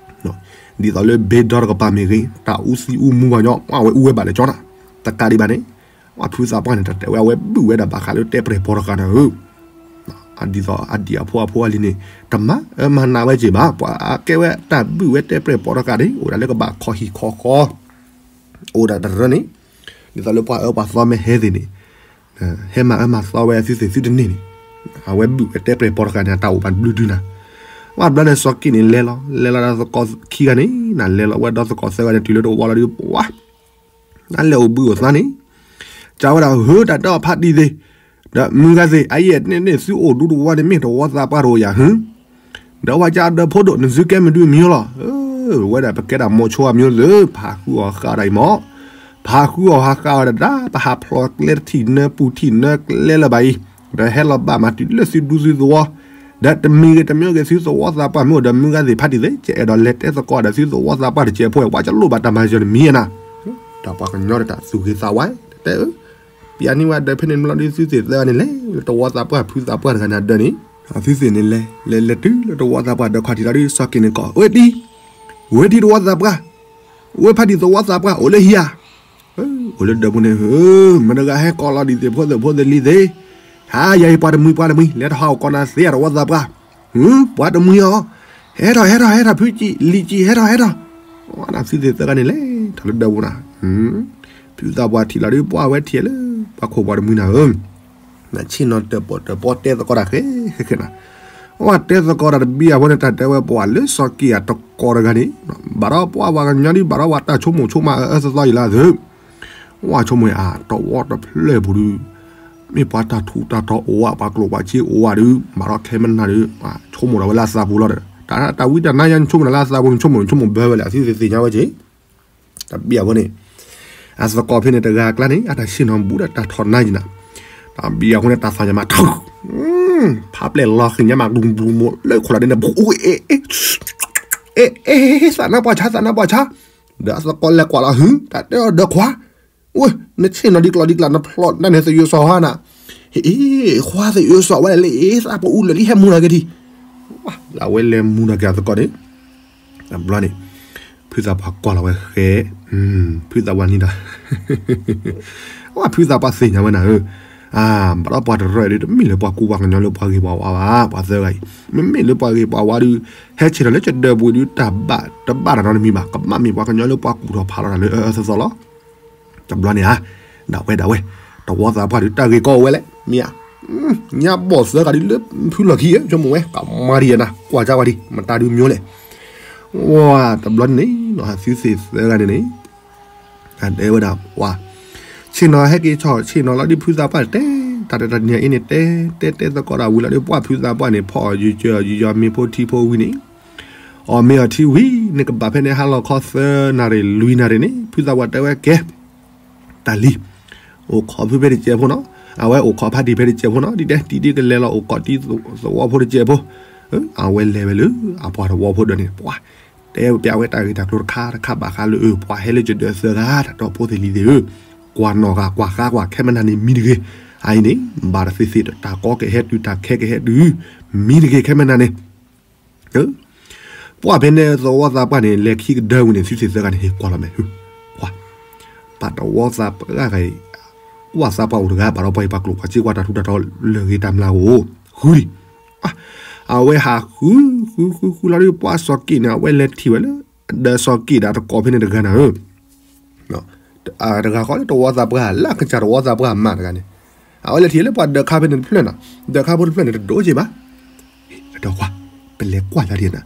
သိးလၢဘ့ဒီတကပၤမ့ၢ်ဂ့ၤ တၢ်အူသံအူမူပှၤညီ အဝဲအူဝဲဘၣ်လၢကၠီနၤ, တကးဒံးဘၣ်န့ၣ် ဝဲဖုသးပှၢ်န့ၣ် တၢ်တဲဝဲ အဝဲဘုၣ်ဝဲဒၣ်ဘၣ်ဃးလၢတဲပျဲၢ်ပီၤတဃာ်နၤဧၢ. ဒ်သိးအဒံၣ်အဖိအဖိအလံၤန့ၣ် တမၤအၢမၤနးဝဲက့ၤဘၣ်, ပှၤကဲဝဲတၢ်ဘုၣ်ဝဲတဲပျဲၢ်ပီၤတဃာ်န့ၣ် အိၣ်ဒၣ်လၢကဘၣ်ခီဟံၣ်ခီဃီ အိၣ်ဒၣ်တရၢန့ၣ်, ဒ်သိးလၢပှၤအၢပှၤသီမ့ၢ်ဟဲသ့ၣ်န့ၣ် ဟဲမၤအၢမၤသီဝဲအသုသ့ၣ်သုတန့ၢ်န့ၣ်, အဝဲဘုၣ်ဝဲတဲပျဲၢ်ပီၤတဃာ်န့ၣ် အတၢ်အိၣ်ဘၣ်ဘျုးဒုနၤ. ဝဲဘျီန့ၣ်စီၤက့ၣ်န့ၣ်လဲၤလီၤ, လဲၤလီၤဒီးသကိးခံဂၤန့ၣ် နလဲၤလီၤဝဲဒီးသကိးသၢဂၤန့ၣ် တုၤလၢတဝီလီၤဒီး ပှၤ နလဲၤအိၣ်ဘှံးအိၣ်သါန့ၣ်, ကဝဲဒၣ် ဟၢ တၢ်တဲအီၤဖးတံၢ်သ့ၣ်, ဒီးမုၢ်ဂၤသ့ၣ် အယဲၢ်န့ၣ်န့ၣ် သုအိၣ်ဒူတဝီန့ၣ် မ့ၢ်တဝီသးပှၢ်တအိၣ်ယၤဟၢ, ဒီးဝဲကဒီးဖိဒိၣ် နသုကဲမနုၤမံၤလီၤ. ဝဲဒၣ်ပကဲဒၣ်မိၤဆိအမံၤသ့ၣ် ဖးဃုအီၣ်ဃာ်ဒၣ်အံၤမး, ဖးဃုအီၣ်ဟးဃာ်အီၤဒၣ် ပဟးဖျိးကျဲတထံၣ်နၢပူၤထံၣ်နၢကျဲလၢၤဘၣ်အံၤ, ဒီးဟဲလီၤဘၣ်မးတုၤလၢသုဒူသုသဝီ, ဒီးတမံၤဂ့ၤတမံၤဂ့ၤ သုသဝီသးပှၢ်မ့ၢ်အိၣ်ဒီးမုၢ်ဂၤသ့ၣ်ဖးတံၢ်သ့ၣ် ကအဲၣ်ဒိးလဲၤတဲသကိးဒီးသုသဝီသးပှၢ်တစဲးဖိ ပှၤကလိၣ်ဘၣ်တၢ်မၤစၢၤနမံၤနၤ. ဒီးပှၤကညီဒီးတၢ်သူၣ်ဂ့ၤသးဝါ တဲအၢ, ပျဲန့ၢ်ဝဲဒၢးဖဲန့ၣ်ဘျီဒီး သုသ့ၣ်သၢဂၤန့ၣ်လဲၤလၢတဝီသးပှၢ် ဖုသးပှၢ်တဂၤန့ၣ်အဒၢးန့ၣ်, သုသ့ၣ်န့ၣ်လဲၤ လဲၤလဲၤတုၤလၢတဝီသးပှၢ် ဒီးခီၣ်ထံးလီၤဒီး စီၤက့ၣ်န့ၣ်ကိး ဝဲဒံ, ဝဲဒံတဝီသးပှၢ်, ဝဲဖးတံၢ်သဝီသးပှၢ် အိၣ်လၢဟံၣ်ဧါ. အိၣ်လၢဒၢးပူၤန့ၣ်ဧၢ, မတၤဂၤဟဲကိးလီၤဒံးသ့ၣ်ဖိသ့ၣ်ဖိသ့ၣ်လံၤသ့ၣ်, ဟါ ယၤအံၤပှၤတမှံၤပှၤတမှံၤ လဲၤထီၣ်ဟးအိၣ်ကိးနၤသ့ဧါ တဝီသးပှၢ်, ပှၤတမှံၤအီၤ, ဟဲထီၣ်ဟဲထီၣ်ဟဲထီၣ် ဖုကံၣ်လံၤကံၣ် ဟဲထီၣ်ဟဲထီၣ်. သုသ့ၣ်သၢဂၤန့ၣ်လဲၤထီၣ်လၢဒၢးပူၤနၤ, ဖုသးပှၢ်ထံၣ်လီၤဒီး ပှၢ်ဝဲထံၣ်လၢ ပှၤခိၣ်ပှၤတမှံၤနၤဧၢ. ဆ့ၣ်နီၤတၢၣ်ပီၣ်တၢၣ်ပီတဲသကိးတၢ်ဃဲဃဲဃဲနၤ, အဝဲတဲသကိးတၢ်တဘံအဃိန့ၣ် တၢ်တဲဝဲပှၤလၢစီၤက့ၣ်အတကိးတဂၤန့ၣ်, ဘၣ်ဒီးပှၤပှၤကညီဒ် ဘၣ်ဒီးပှၤတၢ်ဆိကမိၣ်ဆိကမးအၢအၢသီသီအံၤလၢအသၢ ဝဲဆိကမိၣ်အတဝီတဖျၢၣ်ပူၤဒီး မ့ၢ်ပှၤတၢ်ထူးတၢ်တီၤအိၣ်ဝဲ ပှၤကျိၣ်ပှၤစ့အိၣ်ဝဲဒီး ဘၣ်ဒီးခဲမနၤဒီး ဆိကမိၣ်ဒီးဝဲလၢအသးပူၤလီၤဒီး တၢ်ဝံတၢ်နါယါဆိကမိၣ်ဒီးလၢအသးပူၤန့ၣ် ဆိကမိၣ်ဆိကမိၣ်ဘၢဝဲလၢ အသုသ့ၣ်သ့ၣ်ညါဝဲက့ၤ တၢ်ဘံအဃိန့ၣ် အသကိးဖဲန့ၣ်တဂၤအကျါန့ၣ် အတၢ်ဆ့ၣ်နီၤဘူးဒီးတၢ်ထီၣ်နါယံၤနၤ, တၢ်ဘံအဃိန့ၣ် တၢ်သးညါမး ဖးပျဲၢ်လီၤဃံၤညါမး ဘျူးဘျူးမိၢ်လၢခိၣ်လီၤဒ်န့ၣ် အ့ အ့ သးနါပှၢ်ဆါ သးနါပှၢ်ဆါ, ဒီးအသကိးလဲၤကွၢ်လီၤ ဟု တၢ်တဲအီၤဒီးခွါ, အိ နဆ့ၣ်နီၤဒ်ကျီၢ်ဒ်ကျၢ် နဖျိးနၢ်န့ၣ်သယိၤစီၤဟါနၤ, ဟ့ ခွါသယိၤစီၤဝဲလၢ အ့ သးပအူလၢာ်လံ ဟဲမူထီၣ်က့ၤထံၣ်, လၢအဝဲလဲၤမူထီၣ်က့ၤအသကိးန့ၣ် တဘျီန့ၣ် ဖုသးပှၢ်ကွၢ်လီၤဝဲဃဲ, ဖုသးပှၢ်နံၤဒီး ဝဲဖုသးပှၢ်သ့ၣ်ညါဝဲနၤဧၢ, ဘၣ်ဒီးပှၤတရၢၣ်ဒီး တမ့ၢ်လၢပှၤကူပှၤကညီလၢပှၤဂ့ၤပှၤဝါဘၣ်, ပှၤသၢဂၤအံၤ မ့မ့ၢ်လၢပှၤဂ့ၤပှၤဝါဒီး ဟဲဆ့ၣ်ထီၣ်လၢကဒၢးပူၤဒီး တၢ်ဘၣ်တဘၣ်တၢ်နီတမံၤဘၣ်, ကဘၣ်မ့ၢ်ပှၤကညီလၢပှၤကူၣ်ထီၣ်ဖးလီၤတၢ်လၢအအၢသီသီလီၤ. တဘျီန့ၣ်ဧါ, ဒၣ်ဝဲဒၣ်ဝဲ, တဝီသးပှၢ်ဒီးတၢ်ဂ့ၢ်ကီအိၣ်ဝဲလဲၣ်, မ့ၢ်ဧါ, ညါဘီၣ်သၢဂၤဒ်လၢဖုလီၢ်ခံဧၢ, ဆိကမိၣ်ဝဲ ကမၤဒံးနၤ ကွၢ်ကၢဝဲဒံး မတၤဒုးမ့ၢ်လဲၣ်, ဝဲတဘျီန့ၣ် သုသ့ၣ်သၢဂၤန့ၣ်န့ၣ် အတဲဝဲဒၣ်ပှၤ, ဆ့ၣ်နီၤဟဲက့ၤဆီၣ်ဆ့ၣ်နီၤလီၤဒီးဖုသးပှၢ်တဲ, တၢ်တနံၤအံၤန့ၣ်တဲ, တဲတဲသကိးတၢ်ဝံၤလီၤဒီး ပှၢ်ဖုသးပှၢ်န့ၣ် ဖီၣ်အီၤယယီမ့ၤဖိထံဖိဝံၤန့ၣ်, အီၣ်မ့ၤအီထံဝံၤန့ၣ် ကဘၣ်ဖဲန့ၣ် ဟါလီၤခီသၢနၣ်ရံၣ်လွံၢ်နၣ်ရံၣ်န့ၣ် ဖုသးပှၢ်တဲဝဲကဲ တၢ်လံၤ, အိၣ်ခိးဖုဖဲတစဲးဖိနီၤ, အဝဲအိၣ်ခိးဖါတံၢ်ဖဲတစဲးဖိနီၤ, ဒ်တဲတံၤဒ်ကလဲၤလီၤအိၣ်ခိးတံၤသဝီဖိတစဲးဖိ, အဝဲလဲၤဝဲလၢအပှၤသဝီဖိဒီးန့ၣ် ပှၤ တဲပျးဝဲတၢ်ဂ့ၢ်တၢ်ကျိၤတခါတခါဘၣ်ဃးလၢ ပှၤဟဲလၢကဒၢးသၢဂၤ တၢ်တီဖိသ့ၣ်လံၤသ့ၣ်ဧၢ, ကွၢ်နီၢ်ဂၤကွၢ်ဃါကွၢ်ခဲမနၤန့ၣ်မံတဂ့ၤ, အအံၤန့ၣ် ဘၣ်တသ့သ့ဒီးတၢ်ကီကဟဲတုၤတၢ်ခဲကဟဲတုၤ, မံတဂ့ၤခဲမနၤန့ၣ် ပှၢ်ဖဲန့ၣ်သဝီသးပှၢ်န့ၣ် လဲၤခံကဒၢဝံၤန့ၣ် သုသ့ၣ်သၢဂၤန့ၣ် ဟ့ၣ်ကွၢ်လီၤမဲာ်, ပှၤ ပှၤတဝီသးပှၢ်ဂၤအံၤ ကွၢ်သးပှၢ်အိၣ်တဂၤဘၣ်ဒီးပှၤဟ့ၣ်ပှၤကျိာ်ပှၤစ့ကွၢ်တၢ်ထူးတၢ်တီၤလၢာ်ဂ့ၤတၢ်မျၢ်ဧိၤ, ဃုလံ, အဝဲဟးဃု ဃု ဃု ဃုလီၤဒီးပှၢ်စီၤက့ၣ်န့ၣ် အဝဲလဲၤထံၣ်ဝဲလၢ ဒီးစီၤက့ၣ်ဒီးတကိးဖဲန့ၣ်တဂၤနၤဧၢ တဂၤဃီလၢတဝီသးပှၢ် လၢအကစၢ်တဝီသးပှၢ်မးတဂၤန့ၣ်, အဝဲလဲၤထံၣ်လၢပှၤဒၢးခါဖဲန့ၣ်တဖျၢၣ်နၤ, ဒၢးခါဖိတဖျၢၣ်န့ၣ် တဒိၣ်က့ဘၣ်, ဒီးကွၢ် ပလဲၤကွၢ်လၢဒ်နၤ,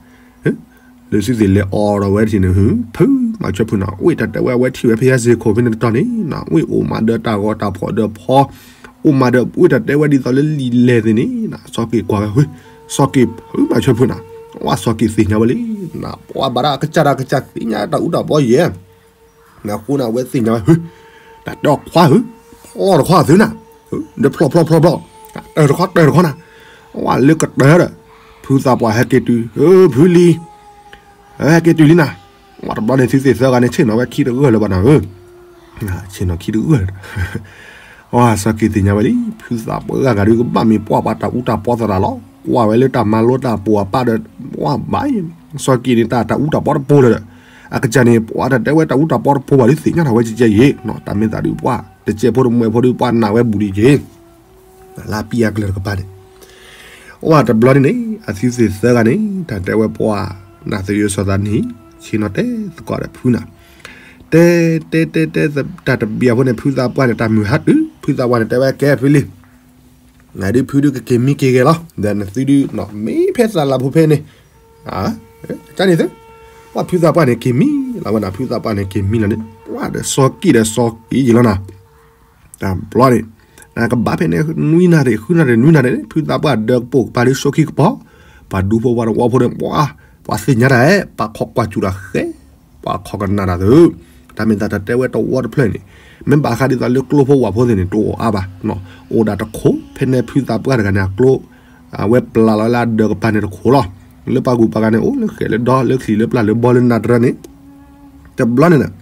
လၢသုသ့ၣ်လဲၤအီၣ်ဒီးဝဲထံၣ်န့ၣ် ဖုမၤဆၢဖုနၤ, ဝ့ၢ်တၢ်တဲဝဲအဝဲထံၣ်ဝဲဖဲယါစ့ၢ်ခိၣ်ဖဲန့ၣ်တတီၤန့ၣ်, ဝ့ၢ်အိၣ်မးဒီးတၢ်ဂီၤတၢ်ဖီၣ်ဒီးဖီ, အိၣ်မးဒီးဝ့ၢ်တၢ်တဲဝဲဒ်သိးလၢလံာ်လဲၢ်သ့ၣ်န့ၣ်, စီၤက့ၣ်ကွၢ်ဝဲ, စီၤက့ၣ်ဖုမၤဆၢဖုနၤ, ဝဲစီၤက့ၣ်သ့ၣ်ညါဝဲလံ, ပှၤဘၣ်ဒီးအကစၢ်တၢ်ကစၢ်သ့ၣ်ညါတၢ်အူတၢ်ပီယဲၢ် နဃိနဝဲသ့ၣ်ညါဝဲ, တၢ်တဲအီၤခွါဧၢ, ဖျီတခွါသုနၤ, ဒီးဖျီဖျီဖျီဖျီ, တၢ်တခီတၢ်တခီနၤ, ဝဲလၢကတၢၢ်ဒီး, ဖုသးပှၢ်ဟဲက့ၤတုၤ, ဖုလံၤ, ဟဲက့ၤတုၤလံနၤ. ဝဲတဘျီန့ၣ် သုသ့ၣ်သၢဂၤန့ၣ် ဆ့ၣ်နီၤဝဲခံတဂၢၢ်လၢၤဘၣ်နၤဧၢ. ဆ့ၣ်နီၤခံတဂၢၢ်လၢၤ. အၢ စီၤက့ၤသ့ၣ်ညါဝဲလံ ဖုသးပှၢ်ဂၤဒုးကဘၣ်မ့ၢ်ပှၢ်ပှၤတၢ်အူတၢ်ပီသရၣ်လီၤ. ကွၢ်ဝဲလၢတၢ်မၤလိတၢ်ပှိၤအပၢ်ဒီး ဝဲဘၣ်အံၤ စီၤက့ၤန့ၣ် တၢ်တၢ်အူတၢ်ပီတပိၤလၢၤဒီး အကစၢ်န့ၣ် ပှၤတတဲဝဲတၢ်အူတၢ်ပီတပိၤဘၣ်ဒုးသ့ၣ်ညါထီၣ်ဝဲကဲကဲအံၤ တၢ်မ့ၢ်သးဒုးပှၢ် တကဲဖိတမှဲၤဖိဒုးပှၢ်နာ်ဝဲဘူးဒံးက့ၤ လၢအပံအကျၢၤတကပၤန့ၣ် အိၣ်တဘျီန့ၣ်န့ၣ် အသုသ့ၣ်သၢဂၤန့ၣ် တၢ်တဲဝဲပှၢ် နၢ်သယိစီၤသးနံၣ် ဆ့ၣ်နီၤတဲသကိးဒီးဖုနၤ တဲ တဲ တဲ တဲ တၢ်တဘျီဖိန့ၣ် ဖုသးပှၢ်န့ၣ် တၢ်မုၢ်ဟါတုၤ ဖုသးပှၢ်န့ၣ် တဲဝဲကဲဖုလံ နဒုးဖုဒုးကက့ၤမံက့ၤဂဲၤလီၤ ဒီးနသုဒုး မ့ၢ်ဖဲသးလၤဖိဖဲန့ၣ် ကန့ၣ်သု ပှၢ်ဖုသးပှၢ်န့ၣ် က့ၤမံလီၤဝဲနၤ ဖုသးပှၢ်န့ၣ် က့ၤမံလီၤန့ၣ် ပှၢ်ဒီးစီၤက့ၤဒီးစီၤက့ၤယလီၤနၤ တဘျီန့ၣ် ကဘၣ်ဖဲန့ၣ် နွံနၣ်ရံၣ် ဃုနၣ်ရံၣ် နွံနၣ်ရံၣ်န့ၣ် ဖုသးပှၢ်ဒၢးကပိာ်ကပၤလၢဆိခံကပီၤ ပှၤဒူဖိပှၤတဝီဖိန့ၣ် ပှၤ ပှၤသ့ၣ်ညါတၢ်အဲၣ် ပှၤခိးကွၢ်စူၣ်တၢ်ဃဲ ပှၤခိးကနၣ်တၢ်သု တၢ်မ့ၢ်သးတၢ်တဲဝဲတဝီတဖျၢၣ်န့ၣ် မ့ၢ်ဘၣ်ဃးဒ်သိးလၢကျိဖိဝၣ်ဖိသ့ၣ်န့ၣ် တအိၣ်အါဘၣ် အိၣ်ဒၣ်တခိး ဖဲန့ၣ်ဖုသးပှၢ်တဂၤန့ၣ် အကျိ အဝဲပျၢ်လီၤလၢအဒၢးကပၤန့ၣ်တခိးလီၤ လၢပှၤဂုၤပှၤဂၤန့ၣ် အိၣ်လၢဃဲးလၢဒီလၢချံးလၢပျၢ်လၢဘီလၢနၢ်တရၢန့ၣ် တဘျီန့ၣ်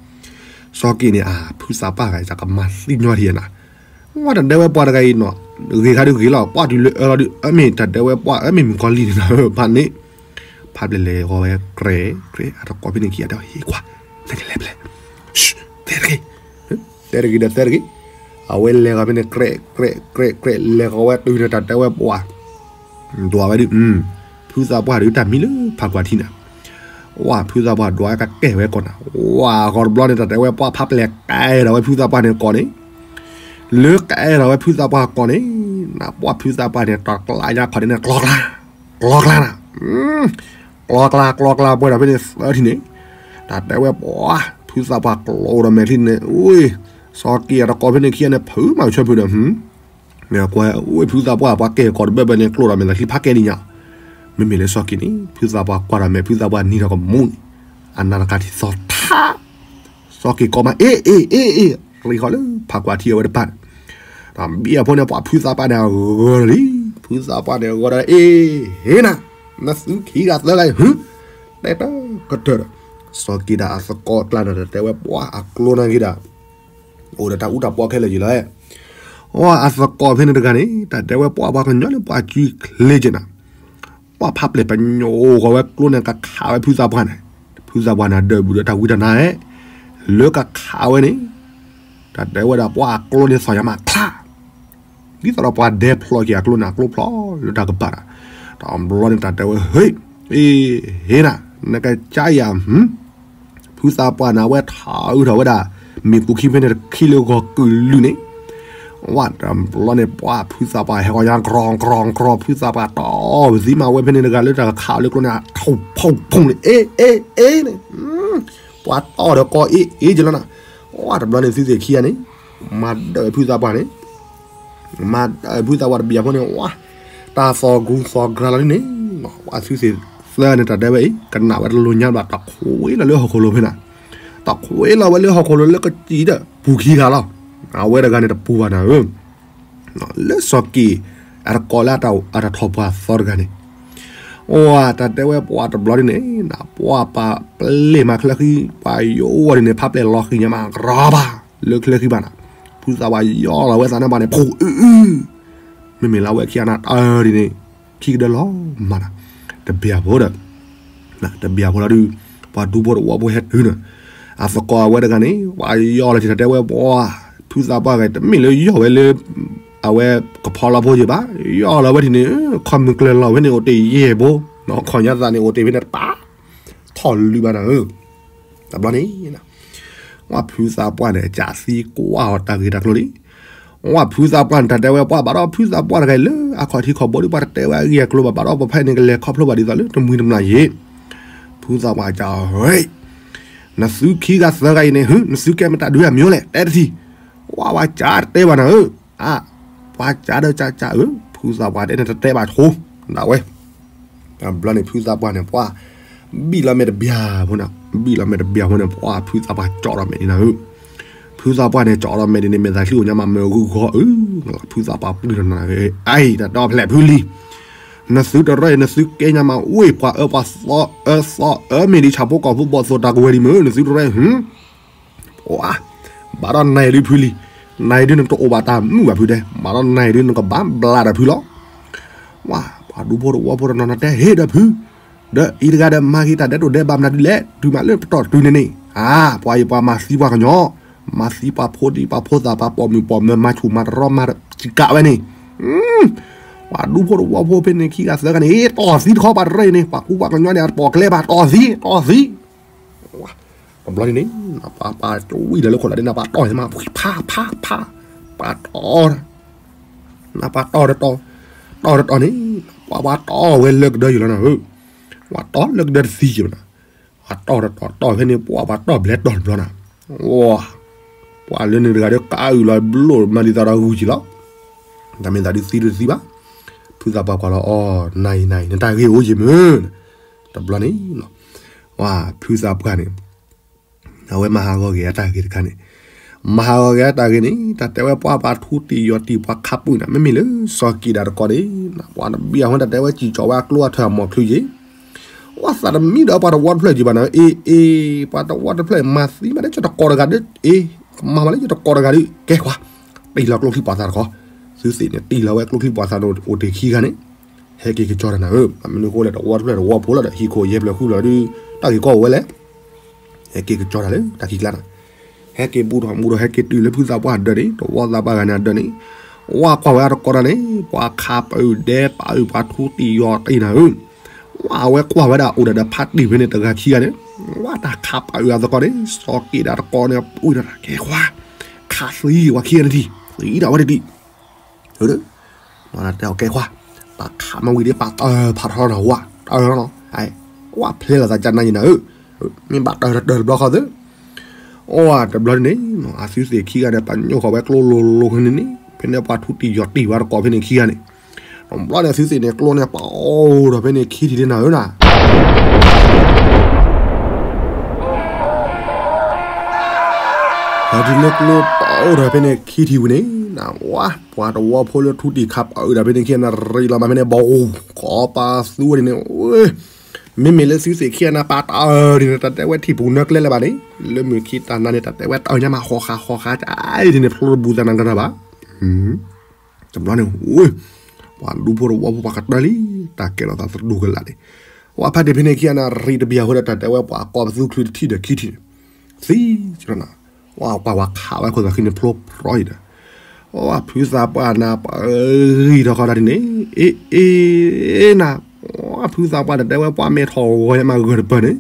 စီၤက့ၤန့ၣ် အ ဖုသးပှၢ်ဂၤ ယကမၤသံညီထံၣ်နၤ ဝဲတၢ်တဲဝဲပှၢ်တဂၤအံၤနီၤ ဂ့ၤခါဒုးဂ့ၤလီၤ ကွၢ်တုၤလၢအၢလီၤဒုး အမ့ၢ်တၢ်တဲဝဲပှၢ် အမ့ၢ်မုၣ်ကီၤလံၢ်န့ၣ်နၤ ဖးန့ၣ် ဖးပျဲၢ်လဲၤဃီၤဝဲ ကြဲး ကြဲး အတကိးဖဲန့ၣ်ခံဂၤဒီး ဟ့ၣ်ကွၢ် နကလဲၤပျဲၢ် တဲတဂ့ၤ တဲတဂ့ၤဒီးတဲတဂ့ၤ အဝဲလဲၤဃီၤဖဲန့ၣ် ကြဲး ကြဲး ကြဲး ကြဲး လဲၤဃီၤဝဲတုၤန့ၣ်တၢ်တဲဝဲပှၢ် ဒွးဝဲဒုး ဖုသးပှၢ်ဒုးတၢ်မံလၢဖးကွၢ်ထံနၤ ဝဲဖုသးပှၢ်ဒွးဝဲကကဲဝဲကီးနၤ ဝဲဃီၤတဘျီန့ၣ် တၢ်တဲဝဲပှၢ်ဖးပျဲၢ်ကဲထီၣ်ဝဲဖုသးပှၢ်န့ၣ်ကီးန့ၣ် လၢကအဲၣ်ထီၣ်ဝဲဖုသးပှၢ်ကီးန့ၣ် နပှၢ်ဖုသးပှၢ်န့ၣ် တၢ်ကျါညါခီၣ်ဒ်န့ၣ် ကျီကျါ ကျီကျါနၤ ကျီကျါ ကျီကျါ ပှဲၤဒီးဖဲန့ၣ်သၢထံၣ်န့ၣ် တၢ်တဲဝဲပှၢ် ဖုသးပှၢ်ကျိဒီးမဲာ်ထံၣ်န့ၣ် အိၣ် စီၤက့ၤအတကိးဖဲန့ၣ်ခံဂၤန့ၣ် ဖုးမၤကဆၢဖုးဒီး ကွၢ်အိၣ်ဖုသးပှၢ် ပှၤကဲကီးတဘၢဘၢန့ၣ် ကျိဒီးမဲာ်သးချံဖးကဲဒ်ညါ မ့မ့ၢ်လၢစီၤက့ၤန့ၣ် ဖုသးပှၢ်ကွၢ်ဒီးမဲာ် ဖုသးပှၢ်နံၤဒီးကမူၣ်န့ၣ် အနၢ်တကးထံၣ်သီထါ စီၤက့ၤကိးမး အ့ အ့ အ့ အ့ ရံဃီလၢဖးကွၢ်ထံအဝဲတပၢ်န့ၣ် တၢ်ဘံအဖိန့ၣ် ပှၢ်ဖုသးပှၢ်န့ၣ် အဂီၤလံ ဖုသးပှၢ်န့ၣ် အဂီၤဒီး အ့ ဟ့နၤ နသုခံဂၤသၢဂၤအံၤ ဟု တဲတၢ်ကတၢၢ်ဒီး စီၤက့ၤဒၣ်အသကိးကျါန့ၣ် တၢ်တဲဝဲပှၢ်အကျိန့ၣ်က့ၤဒၣ် အိၣ်ဒီးတၢ်အူတၢ်ပီခဲလၢာ်ယံၤလီၤ အသကိးဖဲန့ၣ်တဂၤန့ၣ် တၢ်တဲဝဲပှၢ် ပှၤကညီလၢပှၤစုချ့က့ၤနၤ ပှၢ်ဖးပျဲၢ်ပညိၣ်ဃီၤဝဲကျိန့ၣ် ကခးဝဲဖုသးပှၢ်န့ၣ် ဖုသးပှၢ်န့ၣ် ဒၢးဘူးဒီးတၢ်ဝံတၢ်နါဧၢ လၢကခးဝဲန့ၣ် တၢ်တဲဝဲဒၣ်ပှၢ်အကျိန့ၣ်သီၣ်ညါမးချါ ဒ်သိးဒီးပှၤဒဲဖျိးက့ၤအကျိန့ၣ် အကျိဖျိးလၢတၢ်ကပၤတၢ် တဘျီန့ၣ်တၢ်တဲဝဲ ဟ့ အ့ ဟ့နၤ နကစၢ်ယၤ ဖုသးပှၢ်န့ၣ် အဝဲထးအုးထီၣ်ဝဲဒၣ် မ့ၣ်ကူခံဖဲန့ၣ်တခံလၢဂီၤကုာ်လုၢ်န့ၣ် ဝဲတဘျီန့ၣ် ပှၢ်ဖုသးပှၢ်ဟဲဂီၤညါ ကြီကြီကြီ ဖုသးပှၢ်တီၢ်ပသံမးဝဲဖဲန့ၣ်တဂၤလၢတၢ်ကခးအီၤလၢကျိန့ၣ် ထိၣ်ဖုၣ်ဖုၣ်န့ၣ် အ့ အ့ အ့န့ၣ် ပှၢ်တီၢ်ဒီးကီအ့ အ့ကလီၤနၤ ဝဲတဘျီန့ၣ် သုသ့ၣ်ခံဂၤန့ၣ် မၤဒၢးဖုသးပှၢ်န့ၣ် မၤဒၢးဖုသးပှၢ်တဘျီဖိန့ၣ် ဝဲ တၢ်သီၣ်ဂူသီၣ်ဂၤလီၤဒ်န့ၣ် ဝဲသုသ့ၣ်သၢန့ၣ် တၢ်တဲဝဲအံၤ ကနၣ်ဝဲတလိၤညါဘၣ် တၢ်ခွ့လီၤလၢဟီၣ်ခိၣ်လိၤဖဲနၤ တၢ်ခွ့လီၤဝဲလၢဟီၣ်ခိၣ်လိၤလၢကစံၣ်ဒီး ပူၤခံဂၤလီၤ အဝဲတဂၤန့ၣ်တပူၤဘၣ်နၤဧၢ လၢစီၤက့ၤ အတကိးလၢအတၢ်ထီၣ်ပှၢ်သီတဂၤန့ၣ် အိၣ်တၢ်တဲဝဲပှၢ်တဘျီဒ်န့ၣ် ပှၢ်ပာ်ပျ့ၤမၤချၢဃံ ပှၢ်ယိဝဲဒ်န့ၣ် ဖးပျဲၢ်လီၤဃံၤညါမး ရီဘၣ် လၢချၢဃံဘၣ်နၤ ဖုသးပှၢ်ယီၢ်လီၤဝဲသးန့ၣ်ဘၣ်န့ၣ် ဖှိၣ်အုအု မ့မ့ၢ်လၢအဝဲခံဂၤန့ၣ် တၢ်ဒ်န့ၣ် ခံကဒၢလီၤမးနၤ တဘျီဖိဒီး တဘျီဖိလီၤဒုး ပှၤဒူဖိတဝီဖိဟဲတုၤန့ၣ် အသကိးအဝဲတဂၤန့ၣ် ပှၢ်ယီၢ်လီၤတၢ်တဲဝဲပှၢ် ဖုသးပှၢ်ဂၤ တမ့ၢ်လၢယီၢ်ဝဲလၢ အဝဲကဖီလီဖိယံၤဘၣ် ယီၢ်လီၤဝဲဒ်န့ၣ် ခီၣ်မုၢ်ကျၢၤလီၤဝဲန့ၣ် အိၣ်တ့ၢ်ယဲၢ်ဘိ ခီၣ်ညါသးန့ၣ် အိၣ်တ့ၢ်ဖဲန့ၣ်တပၤ ထီၣ်လုၢ်ဘၣ်နၤဧၢ တဘျီန့ၣ် ဝဲဖုသးပှၢ်န့ၣ် ကးသံကွၢ်အီၤတၢ်ဂ့ၢ်တၢ်ကျိၤလံ ဝဲဖုသးပှၢ်န့ၣ် တၢ်တဲဝဲပှၢ်ဘၣ်ဒီး ဖုသးပှၢ်တဂၤအံၤလၢ အခီၣ်ထံးခီၣ်ဘိဒ်ပှၤတတဲဝဲအဂ့ၢ်အကျိၤဘၣ် ဘၣ်ဒီးပဖဲန့ၣ်ကလဲၤခီဖျိဘၣ်ဒ်သိးလၢတမှံၤတမျၢ်ယံၤ ဖုသးပှၢ်ကး နသုခံဂၤသၢဂၤအံၤန့ၣ် နသုကဲမတၤဒုးအမံၤလဲၣ် တဲတထံၣ် ဝဲဝဲကးတတဲဘၣ်နၤဧၢ အ ပှၤကးဒီးကးကးဧၢ ဖုသးပှၢ်တဲန့ၣ်တတဲဘၣ်ထိ ဒၣ်ဝဲ တဘျီန့ၣ် ဖုသးပှၢ်န့ၣ် ပှၢ် ဘံၣ်လီၤမဲာ်တဘျီဖိန့ၣ် ဘံၣ်လီၤမဲာ်တဘျီဖိန့ၣ် ပှၢ်ဖုသးပှၢ်ကၠီဒီးမဲာ်ဒ်နၤဧၢ ဖုသးပှၢ်န့ၣ် ကၠီဒီးမဲာ်ဒ်န့ၣ် မဲာ်သးချံအိၣ်ညါမး မ့ၢ်ဂုၢ်ဂီၤအု ဖုသးပှၢ်ပှံၢ်ထီၣ်နၤဧၢ အံၤ တၢ်တီဖျဲးဖုလံ နသုတရဲၣ် နသုကဲညါမး ဝ့ၢ်ပှၤအၢပှၤသီအၢသီအၢမ့ၢ်ဒ်ဆၣ်ဖိကီၢ်ဖိဘီၣ်သိၣ်တၢ်ကဝဲၤဒံးမုၢ် နသုတရဲၣ် ဟူ ပှၤ ဘၣ်ဒီးနၤအံၤဒုဖုလံ, နၤအံၤဒုနတအိၣ်ဘၣ်တၢ်မုာ်ဘၣ်ဖုတဲ, ဘၣ်ဒီးနၤအံၤဒုနကဘၣ်ဘျးဒီးဖုလီၤ. ဝါ ပှၤဒူဖိတဝီဖိတနီၤနီၤတဲ ဟ့ၣ်ဒီးဖု, ဒီးအံၤတဂၤဒီးမၤက့ၤတၢ်ဒဲးတိၢ်ဒဲးဘးမနုၤဒ်လဲၣ်, တုၤမးလၢပတီၢ်တုၤန့ၣ်န့ၣ်, အါ ပှၤအံၤပှၤမၤသံပှၤကညီ, မၤသံပှၤဖိဒံပှၤဖိသၣ်ပှၤပိာ်မုၣ်ပိာ်မၢၤ မၤဆူၣ်မၤတရီမၤစံးကးဝဲန့ၣ်, ပှၤဒူဖိတဝီဖိဖဲန့ၣ်ခံဂၤသၢဂၤန့ၣ် တီၢ်သံတခီပှၤတရဲၣ်န့ၣ် ပှၤကူပှၤကညီန့ၣ် အတပိာ်ကျဲဘၣ် တီၢ်သံ တီၢ်သံ တဘျီန့ၣ်န့ၣ် ပှၤပှၤကဝံၣ်လၢလၢခိၣ်လၢဒ်န့ၣ် ပှၤတီၢ်မး ဖးဖးဖး ပှၤတီၢ်, နပှၤတီၢ်တတီၢ်, တီၢ်တတီၢ်န့ၣ် ပှၤပှၤတီၢ်ဝဲလၢကဒၢယံၤလီၤနၤဧၢ, ပှၤတီၢ်လၢကဒၢတသံယံၤဘၣ်နၤ, ပှၤတီၢ်တတီၢ်တီၢ်ဖဲန့ၣ် ပှၤပှၤတီၢ်ဘျဲတီၢ်တဘျီနၤ, ဝါ ပှၤလၢန့ၣ်တဂၤဒီးကးအုၣ်လီၤဘျိၣ်မၤဒ်သိးဒီးဂုာ်ကံလီၤ, တၢ်မ့ၢ်သးဒုးသံဒုးသံဘၣ်, ဖုသးပှၢ်ကွၢ်လီၤအီၤ နၤအံၤနၤအံၤ နတၢ်ဂ့ၢ်အိၣ်ယံၤမုၢ်, တဘျီန့ၣ် ဝါ ဖုသးပှၢ်န့ၣ် အဝဲမၤဟးဂီၤက့ၤအတၢ်ဂ့ၢ်တခါန့ၣ်, မၤဟးဂီၤက့ၤအတၢ်ဂ့ၢ်န့ၣ် တၢ်တဲဝဲပှၤပှၤထူတံၢ်ယီၤတံၢ်ပှၤခးပူၤန့ၣ် မ့မ့ၢ်လၢစီၤကံးဒၣ်တကီၢ်န့ၣ် ပှၤတဘံၣ်အဃိတၢ်တဲဝဲစံၣ်ကၠီၤဝဲအကျိအထၢၣ်အမီၤချုးယံၤ, ဝါသးတမံဒီးပှၤတဝီတဖျၢၣ်ယံၤဘၣ်နၤ, အ့ အ့ ပှၤတဝီတဖျၢၣ်မၤသံမးလၢယတကီၢ်တဂၤဒီး အ့ ကမၤမးလၢယတကီၢ်တဂၤဒီး ကဲခွါ, တံၢ်လီၤကျိချံပှာ်သၣ်တခီ, သုသ့ၣ်န့ၣ် တံၢ်လီၤဝဲကျိချံပှာ်သၣ်န့ၣ်အိၣ်တ့ၢ်ခံဂၤန့ၣ် ဟဲက့ၤကစီၤတၢ်နၤဧၢ, မနုၤဃိလဲၣ် တဝီတဖျၢၣ်တဝီဖိလီၤဒီး ဟံၣ်ခိၣ်ယဲၢ်ဖျၢၣ်ဃုဖျၢၣ်ဒီး တၢ်ဂ့ၢ်ကီအိၣ်ဝဲလဲၣ်, ဟဲက့ၤကစီၤတၢ်လၢတၢ်ခံးကျါနၤ, ဟဲက့ၤဘူးထီၣ်မူထီၣ်ဟဲက့ၤတုၤလၢဖုသးပှၢ်ဒၢးန့ၣ် တဝီသးပှၢ်ဂၤန့ၣ်အဒၢးန့ၣ်, ဝါကွၢ်ဝဲအတကီၢ်တၢ်န့ၣ် ပှၤခးပအုၣ်ဒဲးပအုၣ်ပှၤထူတံၢ်ယီၤတံၢ်နၤဧၢ, ဝါအဝဲကွၢ်ဝဲဒၣ်အိၣ်ဒီးဒီးဖးတံၢ်ဖဲန့ၣ်တဂၤခံဂၤန့ၣ်, ဝါတၢ်ခးပအုၣ်အသကီၢ်န့ၣ် စီၤက့းဒၣ်တကီၢ်န့ၣ် ပအုၣ်ဒီးတၢ်ကဲခွါ, ခးသံဝဲခံဂၤန့ၣ်ထံၣ်, သံဒၣ်ဝဲတထံၣ် တဲအီၤကဲခွါ, ပှၤခးမ့ၢ်ဝံၤဒီးပှၤတၢၢ်ဖးထီနၤဝါ, တၢၢ်လီၤ, ဝါဖျဲလီၤသးကနၤယံၤနၤဧၢ, မ့ၢ်ဘၣ်တၢၢ်တၢၢ်တဘျီဃီသၢ, အိၣ်တဘျီန့ၣ် အသုသ့ၣ်ခံဂၤဒီး ပညိၣ်ဃီၤဝဲကျိလိၤလိၤန့ၣ်န့ၣ် ဖဲန့ၣ်ပှၤထူတံၢ်ယီၤတံၢ်ဝဲတကီၢ်ဖဲန့ၣ်ခံဂၤန့ၣ်, တဘျီန့ၣ်သုသ့ၣ်န့ၣ်ကျိန့ၣ် ပအိၣ်ဒီးဖဲန့ၣ်ခံထံၣ်ဒ်နၤဧၢနၤ ဟဲတုၤလၢကျိပအိၣ်ဒီးဖဲန့ၣ်ခံထံၣ်ဝံၤန့ၣ် နဝါ ပှၤတဝီဖိလၢထူတံၢ်ခးပအုၣ်ဒီးဖဲန့ၣ်ခံဂၤန့ၣ် ရံးလီၤမးဖဲန့ၣ် ဘီၣ် ကီးပာ်သူဝဲဒ်န့ၣ်, မ့မ့ၢ်လၢသုသ့ၣ်ခံဂၤန့ၣ် ပာ်တၢၢ်ဒ်န့ၣ် တၢ်တဲဝဲထံၣ်ပူၤနၢကျဲလၢၤဘၣ်န့ၣ်, လၢမုၢ်ခံတၢ်နၤန့ၣ် တၢ်တဲဝဲတၢၢ်ညါမး ဃီၤဃာ်ဃီၤဃာ်ကဒ်န့ၣ် ဖျိတဘူးသးနၤကရၢဘၣ် တဘျီန့ၣ် ပှၤဒူဖိတဝီဖိပှၤကတၢၢ်လံ, တၢ်ကဲထီၣ်သးတဒူၢ်ကလာ်န့ၣ်, ပှၤဖးတံၢ်ဖဲန့ၣ်ခံဂၤန့ၣ် ရံးတဘျီဃီဒီး တၢ်တဲဝဲပှၤကီၢ်ပသူချုးတထံၣ်ဒီးခံထံၣ်န့ၣ်, သံ, ပှၤဝဲခးဝဲခိၣ်သးဃံန့ၣ်ဖျိဖျိအံၤဒီး, ပှၤဖုသးပှၢ်နၤပဂံၢ်ထီၣ်ဃီဒ်န့ၣ်, အ့ အ့ နၤ, ပှၤဖုသးပှၢ်တၢ်တဲဝဲပှၤမဲာ်ထီၣ်ဂီၤညါမးဂၢၢ်တပၢၢ်န့ၣ်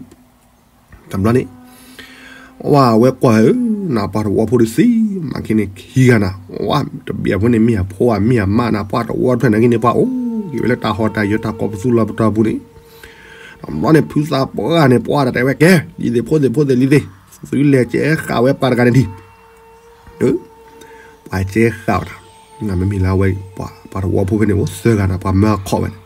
တဘျီန့ၣ် ဝဲကွၢ်ဧၢ, နပှၤတဝီဖိတသံ, မၤက့ၤန့ၣ်ခံဂၤနၤ, ဝဲတဘျီဖိန့ၣ် မ့ၢ်အဖိဧါ မ့ၢ်အမါနၤ, ပှၤတဝီတဖျၢၣ်နာ်က့န့ၣ် ပှၤအိၣ်က့ၤဝဲလၢတၢ်ဟီၣ်တၢ်ယၢၤတၢ်ကီၢ်ပသူလီၤပတီၢ်ပူၤန့ၣ်, တဘျီန့ၣ် ဖုသးပှၢ်န့ၣ် ပှၤတၢ်တဲဝဲကဲ, လံၤသ့ၣ်ဖိသ့ၣ်ဖိသ့ၣ်လံၤသ့ၣ်, သုလဲၤကဲဃာ်ဝဲပှၤတဂၤန့ၣ်ဒံး ပှၤကဲဃာ်ဝဲဒၣ်, မ့မ့ၢ်လၢအဝဲ ပှၤတဝီဖိဖဲန့ၣ် အိၣ်သၢဂၤန့ၣ်ပှၤမၢအခီၣ်ဝဲန့ၣ်,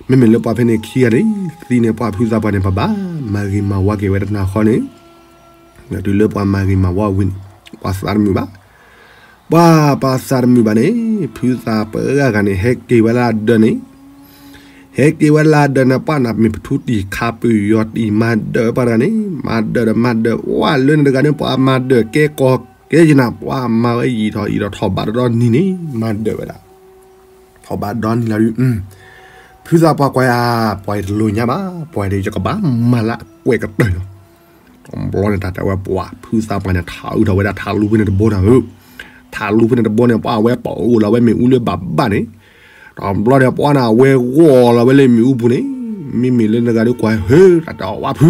မ့မ့ၢ်လၢပှၤဖဲန့ၣ်ခံဂၤန့ၣ် သံန့ၣ် ပှၤဖုသးပှၢ်န့ၣ် ပဘၣ်မၤဂ့ၤမၤဝါက့ၤဝဲတနၤဃီန့ၣ်, တုၤလၢပှၤမၤဂ့ၤမၤဝါဝံၤန့ၣ် ပှၤသးတမုာ်ဘၣ်, ပှၤပှၤသးတမုာ်ဘၣ်န့ၣ် ဖုသးပှၢ်ဂၤန့ၣ် ဟဲက့ၤဝဲလၢအဒၢးန့ၣ် ဟဲက့ၤဝဲလၢအဒၢးန့ၣ် ပှၤနၤမ့ၢ်ပထူတံၢ်ခးပယီၤတံၢ်မၤဒၢးပှၤတဂၤန့ၣ် မၤဒၢးဒီးမၤဒၢး ပှၤလၢန့ၣ်တဂၤန့ၣ် ပှၤမၤဒၢးကဲကီၢ်ကဲယနၤ ပှၤမၤဝဲယံာ်ထီၣ်ယံာ်ထီၣ်ထီၣ်ဘးတဒီနံၤန့ၣ် မၤဒၢးဝဲဒၣ်, ထီၣ်ဘးဒီနံၤလီၤဒုး, ဖုသးပှၢ်ကွၢ်ဧါ, ပှၤအံၤတလိၤညါဘၣ်, ပှၤအံၤဒီးယကဘၣ်မၤလၢအကွဲးကတၢၢ်လီၤ. တဘျီန့ၣ် တၢ်တဲဝဲပှၤ ဖုသးပှၢ်န့ၣ် ထးအုးထီၣ်ဝဲဒၣ်ထးလူပူၤန့ၣ်တဘိနၤဧၢ, ထးလူပူၤန့ၣ်တဘိန့ၣ် ပှၤအဝဲပာ်အိၣ်လီၤဝဲမ့ၣ်အူလၢဘၣ်ဘၣ်န့ၣ်, တဘျီန့ၣ် ပှၤန့ၣ် အဝဲဂီၢ်လီၤဝဲလၢမ့ၣ်အူပူၤန့ၣ်, မ့မ့ၢ်လၢနဂၤဒုးကွၢ်ဟၢ တၢ်တဲအီၤဝဲဖု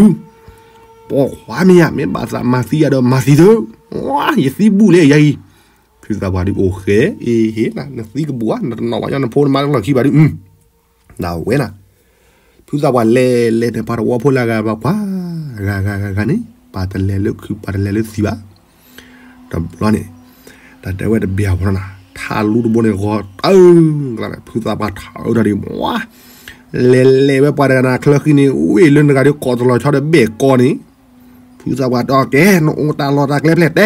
ပိာ်ခွါမ့ၢ်ယါ မ့ၢ်ဘၣ်သးမၤသံယၤဒီးမၤသံသု, ယသံဘူးလဲၣ်ယၤအံၤ, ဖုသးပှၢ်ဒုးအိၣ်ဃဲ အ့ဟ့နၤ နသံကဘူးဧါ နတနီၣ်ဘၣ်ညီနဖိနမါတလီၢ်ခံဘၣ်ဒုး, နဝဲနၤ ဖုသးပှၢ်လဲၤလဲၤန့ၣ် ပှၤတဝီဖိလၢအဂၤဘၣ်ကွၢ်, ဂၤဂၤဂၤဂၤန့ၣ် ပှၤတလဲၤလၢခုးပှၤတလဲၤလၢသံဘၣ်, တဘျီန့ၣ် တၢ်တဲဝဲတဘျီဖိနၤ ထးလူတဘိန့ၣ်ဂီၤတၢ်, ဖုသးပှၢ်ထးအုးထီၣ်ဒံးမး, လဲၤလဲၤဝဲပှၤတဂၤနၤချၢဃံန့ၣ် ဝ့ၢ်လၢနဂၤဒုးကိးတလီၤဆီဒီးဘ့ၣ်ကီန့ၣ်, ဖုသးပှၢ်တဲအီၤကဲ နအိၣ်တၢ်လီၢ်တၢ်ကျဲဖျဲၣ်တဲ,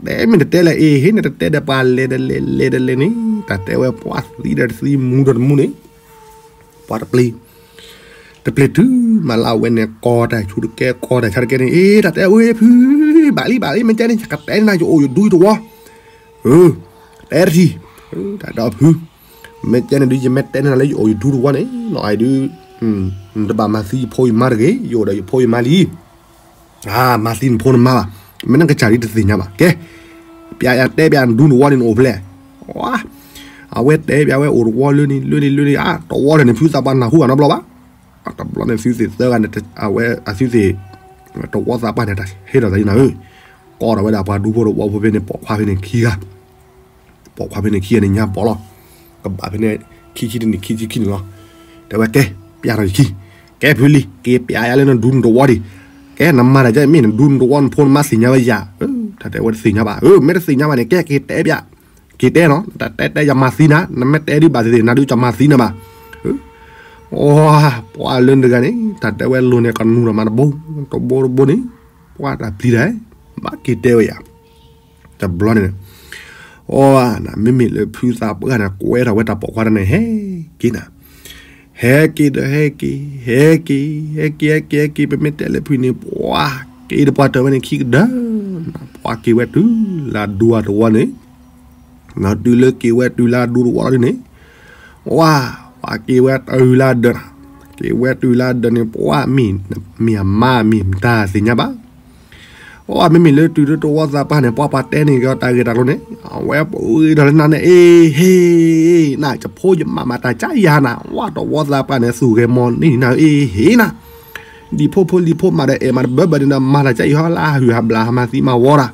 တဲမ့ၢ်တတဲလဲၣ် အ့ဟ့ နတတဲဒီးပှၤလဲၤတလဲၤလဲၤတလဲၤန့ၣ် တၢ်တဲဝဲပှၤသံဒီးတသံမူဒီးတမူန့ၣ် ပှၤတပျ့ၤ, တပျ့ၤတုၤမးလၢအဝဲန့ၣ် ကိးတၢ်ဆူတကဲ ကိးတၢ်ဆါတကဲန့ၣ် အ့ တၢ်တဲဝဲဖု, ဘၣ်လံဘၣ်လံ မ့ၢ်ကဲန့ၣ် ယကတဲနၤ ယအိၣ်ယဒူတဝီ, အၢ, တဲတထံၣ်, တၢ်တဲဖု, မ့ၢ်ကဲန့ၣ်ဒုး ယမ့ၢ်တဲနၤလၢယအိၣ်ယဒူတဝီန့ၣ် နီၢ်အံၤဒုး နတဘၣ်မၤသံယဖိယမါတဂ့ၤ, ယအိၣ်ဒီးယဖိယမါလံ မၤသံနဖိနမါဘၣ်, မ့ၢ်နကစၢ်ဒ်တသ့ၣ်ညါဘၣ်, ကဲ, ပျးယၤတဲပျးနဒူတဝီန့ၣ်နအိၣ်ဖဲလဲၣ်, အဝဲတဲပျးဝဲအိၣ်တဝီလၢန့ၣ် လၢန့ၣ် လၢန့ၣ် တဝီလၢန့ၣ် ဖုသးပှၢ်နၢ်ဟူဘၣ်နီတဘျီဘၣ်, တဘျီန့ၣ် သုသ့ၣ်သၢဂၤန့ၣ် အဝဲအသုသ့ၣ် တဝီသးပှၢ်န့ၣ် တၢ်ဟ့ၣ်ဒီးသးဒ်နၤဧၢ, ကိးဒီးဝဲဒၣ်ပှၤဒူဖိတဝီဖိဖဲန့ၣ် ပိာ်ခွါဖဲန့ၣ်ခံဂၤ ပိာ်ခွါဖဲန့ၣ်ခံဂၤန့ၣ်ညါပိာ်လီၤ, ကဘၣ်ဖဲန့ၣ် ခံဆံတနံၣ် ခံဆံခံနံၣ်လီၤ, တဲဝဲကဲ, ပျးထီၣ်ယခံ, ကဲဖုလံ က့ၤပျးယၤလၢနဒူနတဝီဒံး, ကဲ နမၤတၢ်ကဲမ့ၢ်နဒူနတဝီနဖိနမါသ့ၣ်ညါဝဲယၤ, တၢ်တဲဝဲတသ့ၣ်ညါဘၣ်, မ့ၢ်တသ့ၣ်ညါဘၣ်န့ၣ် ကဲက့ၤတဲပျး, က့ၤတဲနီၤ တၢ်တဲတဲယမၤသံနၤ နမ့ၢ်တဲဒုးဘၣ်သ့ၣ်သ့ၣ် နၤဒုးကမၤသံနၤဘၣ်, အိ, ပှၤလၢနတဂၤန့ၣ် တၢ်တဲဝဲလိၤန့ၣ် ကနူၤဒီးမၤတဘိ, တဘိတဘိန့ၣ်, ပှၤတၢ်ပျံၤတၢ်, ဘၣ်က့ၤတဲဝဲယၤ တဘျီန့ၣ်, အိ, မ့မ့ၢ်လၢဖုသးပှၢ်န့ၣ် ကွဲထီၣ်ဝဲတၢ်ပိာ်ခွါတၢ်န့ၣ် ဟဲက့ၤနၤ, ဟဲက့ၤဒီးဟဲက့ၤ, ဟဲက့ၤ, ဟဲက့ၤ ဟဲက့ၤ ဟဲက့ၤ ပမ့ၢ်တဲလၢဖုန့ၣ် ပှၤက့ၤတပှၢ်တၢၢ်ဝဲန့ၣ်ခံကဒၢ, ပှၤက့ၤဝဲတုၤလၢအဒူအတဝီန့ၣ်, တုၤလၢက့ၤဝဲတုၤလၢအဒူတဝီလီၤဒ်န့ၣ်, ဝါ, ပှၤက့ၤဝဲတုၤလၢအဒၢး, က့ၤဝဲတုၤလၢအဒၢးန့ၣ် ပှၤမ့ၢ်, မ့ၢ်အမါမ့ၢ်မတၤသ့ၣ်ညါဘၣ်, အိ, မ့မ့ၢ်လၢတုၤလၢတဝီသးပှၢ်န့ၣ် ပှၤပှၤတဲန့ၢ်က့ၤအီၤတၢ်ဂ့ၢ်တၢ်ကျိၤန့ၣ်, အဝဲပှၤဂ့ၤထီၣ်လၢနၤန့ၣ် အ့ဟ့, နၤ ယဖိယမါမၤတၢ်ကၢယၤနၤ, ဝါ တဝီသးပှၢ်န့ၣ် သူၣ်ဂဲၤမီၤန့ၢ်နၤ အ့ဟ့နၤ, ဒံၣ်ဖိဖိလံၤဖိမၤဒီးအဲၣ်မၤတဘၢဘၢန့ၣ်ဒီး မၤတၢ်ကၢအံၤဟီလၢအဟုၣ်ဟးဘျါဟးမၤသံမၤဝီတၢ်,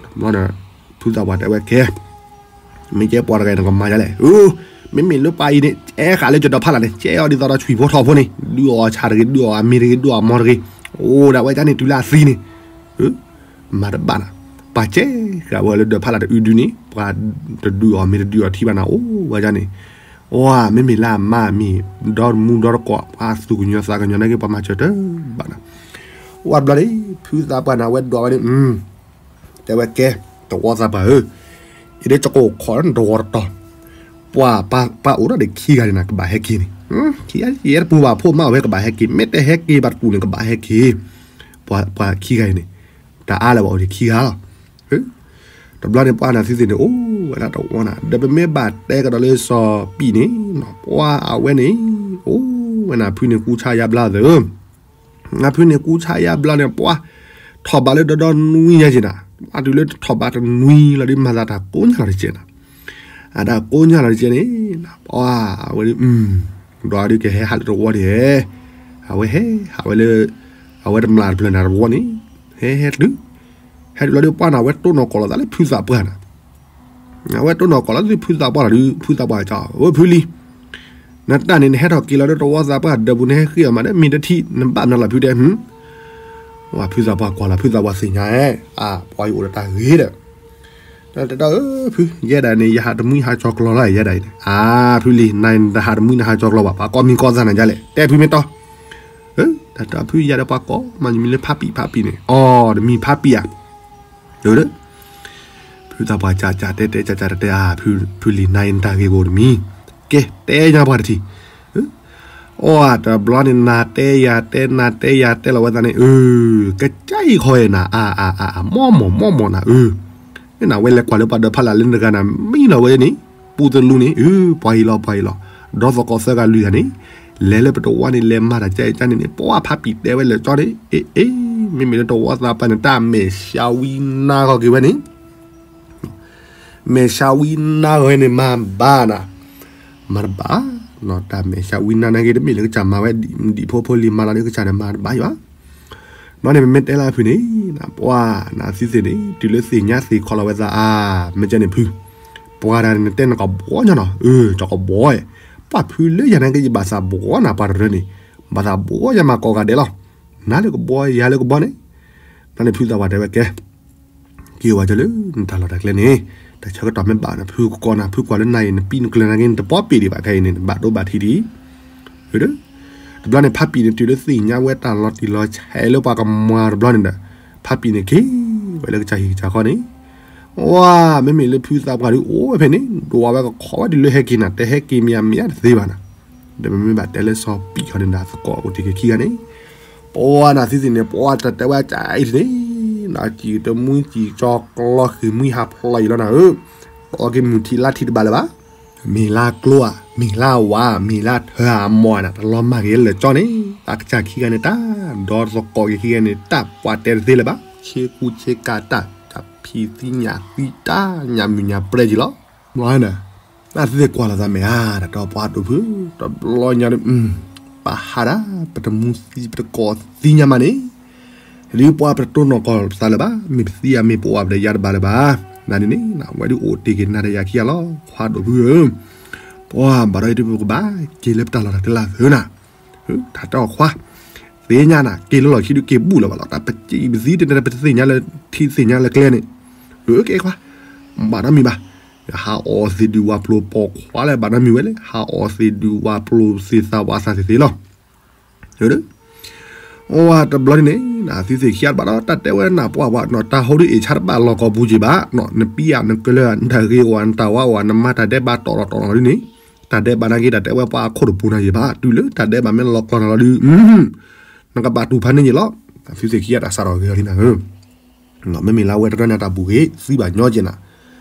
တဘျီန့ၣ်, ဖုသးပှၢ်တဲဝဲကဲ မ့ၢ်ကဲပှၤတဂၤန့ၣ် ကမၤဒ်လဲၣ်, မ့မ့ၢ်လၢပှၤအံၤန့ၣ် ကဲဃာ်လၢကဒီးဖးလၢ်န့ၣ် ကဲအီၤဒ်သိးဒီးဆွံၣ်ဖိထီၣ်ဖိန့ၣ် ဒုးအီၣ်အဆၣ်တဂ့ၤ ဒုးအီၣ်အမ့ၤတဂ့ၤ ဒုးအီၣ်အမီၤတဂ့ၤ, အိၣ်ဒၣ်ဝဲဒ်န့ၣ်တုၤလၢအသံန့ၣ်, မၤတဘၣ်နၤ, ပှၤကဲဃာ်ဝဲလၢဒီးဖးလၢ်တအုဒုန့ၣ် ပှၤတဒုးအီၣ်မ့ၤတဒုးအီၣ်ထံဘၣ်နၤ အိၣ်ဝဲဒ်န့ၣ်, အိ, မ့မ့ၢ်လၢအမါအမံၤ ဒီမူဒီတကိး ပှၤသူၣ်ကညီၤသးကညီၤနာ်က့ ပှၤမၤစၢၤတဘၣ်နၤ, အိၣ်ဘျီဒ် ဖုသးပှၢ်န့ၣ် အဝဲဒွးဝဲန့ၣ် တဲဝဲကဲ, တဝီသးပှၢ်ဧၢ, အံၤဒ်ကကိးခိးနတဝီတတီၤ, ပှၤပၢ်အိၣ်ဒီးခံဂၤန့ၣ်နၤ ကဘၣ်ဟဲက့ၤန့ၣ်, ခံဂၤယဲတပူၤဘၣ် ဖိမါအိၣ်ဖဲကဘၣ်ဟဲက့ၤ မ့ၢ်တဟဲက့ၤဘၣ်တပူၤန့ၣ် ကဘၣ်ဟဲက့ၤ, ပှၤခံဂၤအံၤန့ၣ်, တၢ်အါလၢၤဘၣ်အိၣ်ဒံးခံဂၤလီၤ, တဘျီန့ၣ်ပှၤနၤသုသ့ၣ်န့ၣ် အိၣ်ဝဲဒၣ်တဝီနၤ ဒီးပမ့ၢ်ဘၣ်တဲကဒီးလၢစီၤပံးန့ၣ်, ပှၤအဝဲန့ၣ်, အိၣ်ဝဲနၤဖုန့ၣ်ကူဆါယါဘျါသၢ နဖုန့ၣ်ကူဆါယါဘျါန့ၣ် ပှၤထီၣ်ဘးလၢဒီဒီနွံညါက့ၤနၤ, ပှၤတုၤလၢထီၣ်ဘးတနွံလီၤဒ်မၤသးတၢ်ကိးညါလီၤတကဲးနၤ, အတၢ်ကိးညါလီၤတကဲးန့ၣ်, ပှၤဝဲဒ်, ဒီးဒ်ကဟဲဟးလၢတဝီဒ်, အဝဲဟဲဟးဝဲလၢ, အဝဲတမျာ်တဖျၢၣ်နၤတဝီန့ၣ်, ဟဲဟဲတုၤ, ဟဲတုၤလီၤဒ်ပှၤန့ၣ် အဝဲတိၢ်နီၣ်ကီၢ်လီၤသးလၢဖုသးပှၢ်နၤ အဝဲတိၢ်နီၣ်ကီၢ်လီၤသးဖုသးပှၢ်လီၤဒုး ဖုသးပှၢ်ကီ, အိၣ်ဖုလံ, နတၢ်န့ၣ် နဟဲထီၣ်က့ၤလီၤဒီးတဝီသးပှၢ်ဒၢးပူၤ နဟဲဃ့အီၤမးဒီး မ့ၢ်တထံၣ် နဘၣ်နၤလီၤဖုတဲ, ဝဲဖုသးပှၢ်ကွၢ်လီၤ ဖုသးပှၢ်သ့ၣ်ညါ, အါ ပှၤအံၤအိၣ်ဒီးတၢ်ဂ့ၤဒီး, တၢ်တဲအၢ ဖု ယဲဒၣ်န့ၣ် ယဟးတမှံဟးကၠီၤကျီၤလီၤ ယဲဒၣ်အံၤန့ၣ်, အါ ဖုလံ နတဟးတမှံနဟးကၠီၤကျီၤဘၣ် ပှၤကိးမံၤကိးသးနၤဒ်လဲၣ် တဲဖုမ့ၢ်တီ တၢ်တဲဖုယၤဒီးပှၤကိးမး ယမံၤလၢဖးပံာ်ဖးပံာ်န့ၣ် အီ တမံၤဖးပံာ်ဧါ, ဖုသးပှၢ်ကၠးကၠးတဲတဲကၠးကၠးတဲတဲ အါ ဖုလံ နၤအံၤနတၢ်ဂ့ၢ်ကအိၣ်တမံၤ, ကဲ တဲညါပှၤတထံၣ်, အီ တဘျီန့ၣ် နၤတဲယၤတဲ နၤတဲယၤတဲလီၤဝဲသးန့ၣ် အၢ ကစၢ်အံၤခီအံၤနၤ အါ အါ အါ အါ မီၢ်မီၢ် မီၢ်မီၢ်နၤ အၢ မ့ၢ်နၤဝဲလဲၤကွၢ်လၢပှၤဒီးဖးလၢ်လၢနတဂၤနၤ မံလီၤဝဲန့ၣ် ပူတလူန့ၣ် အၢ ပှၤအံၤလီၤ ပှၤအံၤလီၤ ဒီးသကိးသၢဂၤလွံၢ်ဂၤန့ၣ် လဲၤလၢပတဝီန့ၣ် လဲၤမၤတၢ်ကၠၢ်အံၤကၠၢ်န့ၣ်န့ၣ် ပှၤဖးပံာ်တဲဝဲလၢာ်ကၠီန့ၣ် အ့ အ့ မ့မ့ၢ်လၢတဝီသးပှၢ်န့ၣ် တၢ်မဲာ်ဆှးဝံနါဂီၤက့ၤဝဲန့ၣ် မဲာ်ဆှးဝံနါဂီၤန့ၣ် မၤဘၣ်နၤ မၤတဘၣ်, တၢ်မဲာ်ဆှးဝံနါနာ်က့ တမ့ၢ်လၢကစၢ်မၤဝဲ ဒံၣ်ဖိဖိလံၤမၤလီၤန့ၣ် ကစၢ်န့ၣ်မၤတဘၣ်ယၤဘၣ်. ဘျီန့ၣ် ပမ့ၢ်တဲလၢဖုန့ၣ် ပှၤနၤသံသ့ၣ်န့ၣ် တုၤလၢသ့ၣ်ညါသ့ၣ်ခီလီၤဝဲသးအါ မ့ၢ်ကဲန့ၣ်ဖု ပှၤတဂၤန့ၣ် နတဲနကဘှီညါနီၤ အၢ ကကဘှီ, ပှၤဖုလၢယၤနာ်က့ ယဘၣ်သးဘှီနၤ ပှၤတရၢန့ၣ် ဘၣ်သးဘှီယၤမၤကိးဂၤဒဲးလီၤ. နၤလၢကဘှီ ယၤလၢကဘှီန့ၣ် ဘျီန့ၣ် ဖုသးပှၢ်တဲဝဲကဲ က့ၤဝဲကၢလၢ နတၢ်လီၢ်တၢ်ကျဲန့ၣ် တၢ်ဆၢကတီၢ်မ့ၢ်ဘၣ်န့ၣ် ဖုကကိးနၤ ဖုကွၢ်လၢနၤအံၤ နပံနကျၢၤနာ်က့ နတပီပ့ၤဒံးဘၣ် ခဲအံၤန့ၣ် နဘၣ်ဒိဘၣ်ထံးဒံး ဒီး တဘျီန့ၣ် ဖးပံာ်န့ၣ် တုၤလၢသ့ၣ်ညါဝဲတၢ်လီၤတံၢ်လီၤဆဲးလၢပှၤကမၤတဘျီန့ၣ်ဒီး ဖးပံာ်န့ၣ်က့ၤဝဲလၢကစၢ်ဟံၣ်ကစၢ်ဃီန့ၣ် ဝါ မ့မ့ၢ်လၢဖုသးပှၢ်ဒုးအိၣ်ဝဲဖဲန့ၣ် ဒွးဝဲကခီဝဲတုၤလၢဟဲက့ၤနၤ တဟဲက့ၤမ့ၢ်အမ့ၢ်တသ့ဘၣ်နၤ ဒီးပမ့ၢ်ဘၣ်တဲလၢစီၤပံးခီန့ၣ်ဒီးသကိးအိၣ်တ့ၢ်က့ၤခံဂၤန့ၣ်, ပှၤနၤသုသ့ၣ်န့ၣ် ပှၤတၢ်တဲဝဲအကၠးအံၤန့ၣ်, နကံၣ်တမူကံၣ်ကၠီကျီဃံၤမှံဟးဖျိးအံၤလီၤနၤဧၢ, တီက့ၤမုၢ်ထံလါထံတဘၣ်လၢၤဘၣ်, မ့ၢ်လါကျိဧါ, မ့ၢ်လါဝါ, မ့ၢ်လါထၢဧါ, အမီၢ်နၤ တလီၤမၢ်က့ၤလၢာ်ကၠီန့ၣ်, အကစၢ်ခံဂၤန့ၣ်တၢ်, ဒီးသကိးက့ၤခံဂၤန့ၣ်တၢ်, ပှၤတဲတသ့လၢၤဘၣ်, ဆ့ကူဆ့ကၤတၢ်, တၢ်ဖံးသံညၣ်သံတၢ်, ညၣ်မုၢ်ညၣ်ပြဲက့ၤလီၤ. မ့ၢ်နၤ နသုသ့ၣ်ကွၢ်လီၤသးမဲာ်ဧါ, တၢ်တီပှၤဒိၣ်ဖု, တဘျီညါဒီး, ပဟးဒၣ်, ပတမူသံပတကိးသံညါမးန့ၣ်, ဒ်ပှၤပတတိၢ်နီၣ်ကီၢ်ပသးလၢၤဘၣ်, မ့ၢ်ပသံဧါမ့ၢ်ပအိၣ်ဧါပတယါတဘၣ်လၢၤဘၣ်, နၤန့ၣ်န့ၣ် အဝဲဒုးအိၣ်တ့ၢ်က့ၤနၤဒီးယၤခံဂၤလီၤ, ခွါဒိၣ်ဖုဧၢ, ပှၤဘၣ်ဒီးအံၤဒုးပကဘၣ်က့ၤလၢပတၢ်လီၢ်တၢ်ကျဲလၢသုနၤ တၢ်တဲအီၤခွါ, သ့ၣ်ညါနၤ က့ၤလၢလီၢ်ခံဒုးက့ၤဘူၣ်လၢၤဘၣ်လီၤ, တၢ်ပစံးပသံတန့ၣ် ပတသ့ၣ်ညါလၢထံသ့ၣ်ညါလၢကျဲန့ၣ်, အကဲခွါ, ဘၣ်နီတမံၤဘၣ်, ဟးအီၣ်သ့ၣ်ဒုးဝၤပျိၤပိာ်ခွါလၢဘၣ်နီတမံၤဝဲလဲၣ်, ဟးအီၣ်သ့ၣ်ဒုးဝၤပျိၤသ့ၣ်သးဝးသးသ့ၣ်သ့ၣ်လီၤ. အိၣ်ဝဲတဘျီန့ၣ်န့ၣ် နသုသ့ၣ်ခံဂၤတဘၣ်ဒီး တၢ်တဲဝဲနၤပှၤပှၤနီၤ တၢ်ဟိဒုးအ့ၣ်ဆါတဘၣ်လီၢ်ကီၢ်ပူၤက့ၤဘၣ်, နပံၤဧါနကလၢၤ နတၢ်ဂ့ၤအိၣ်ဧါ နတၢ်ဝါအိၣ်ဧါ နမၤတၢ်ဒဲးဘးတီၢ်လီၤတီၢ်လီၤဒ်န့ၣ်, တၢ်ဒဲးဘးနာ်က့ တၢ်တဲဝဲပှၤအခိၣ်တပူၤနၤယံၤဘၣ်, တုၤလၢတၢ်ဒဲးဘးမ့ၢ်လီၤကျီၢ်နၤလီၤဒုး, နကဘၣ်တူၢ်ဖးန့ၢ်ယံၤလီၤ, နသုသ့ၣ်ခံဂၤတၢ်စးထီၣ်ဂ့ၤလီၤလံနၤဧၢ မ့မ့ၢ်လၢအဝဲတရၢန့ၣ်တၢ်ဘူၣ်ဂ့ၤ သံဘၣ်ညီကဲးနၤ,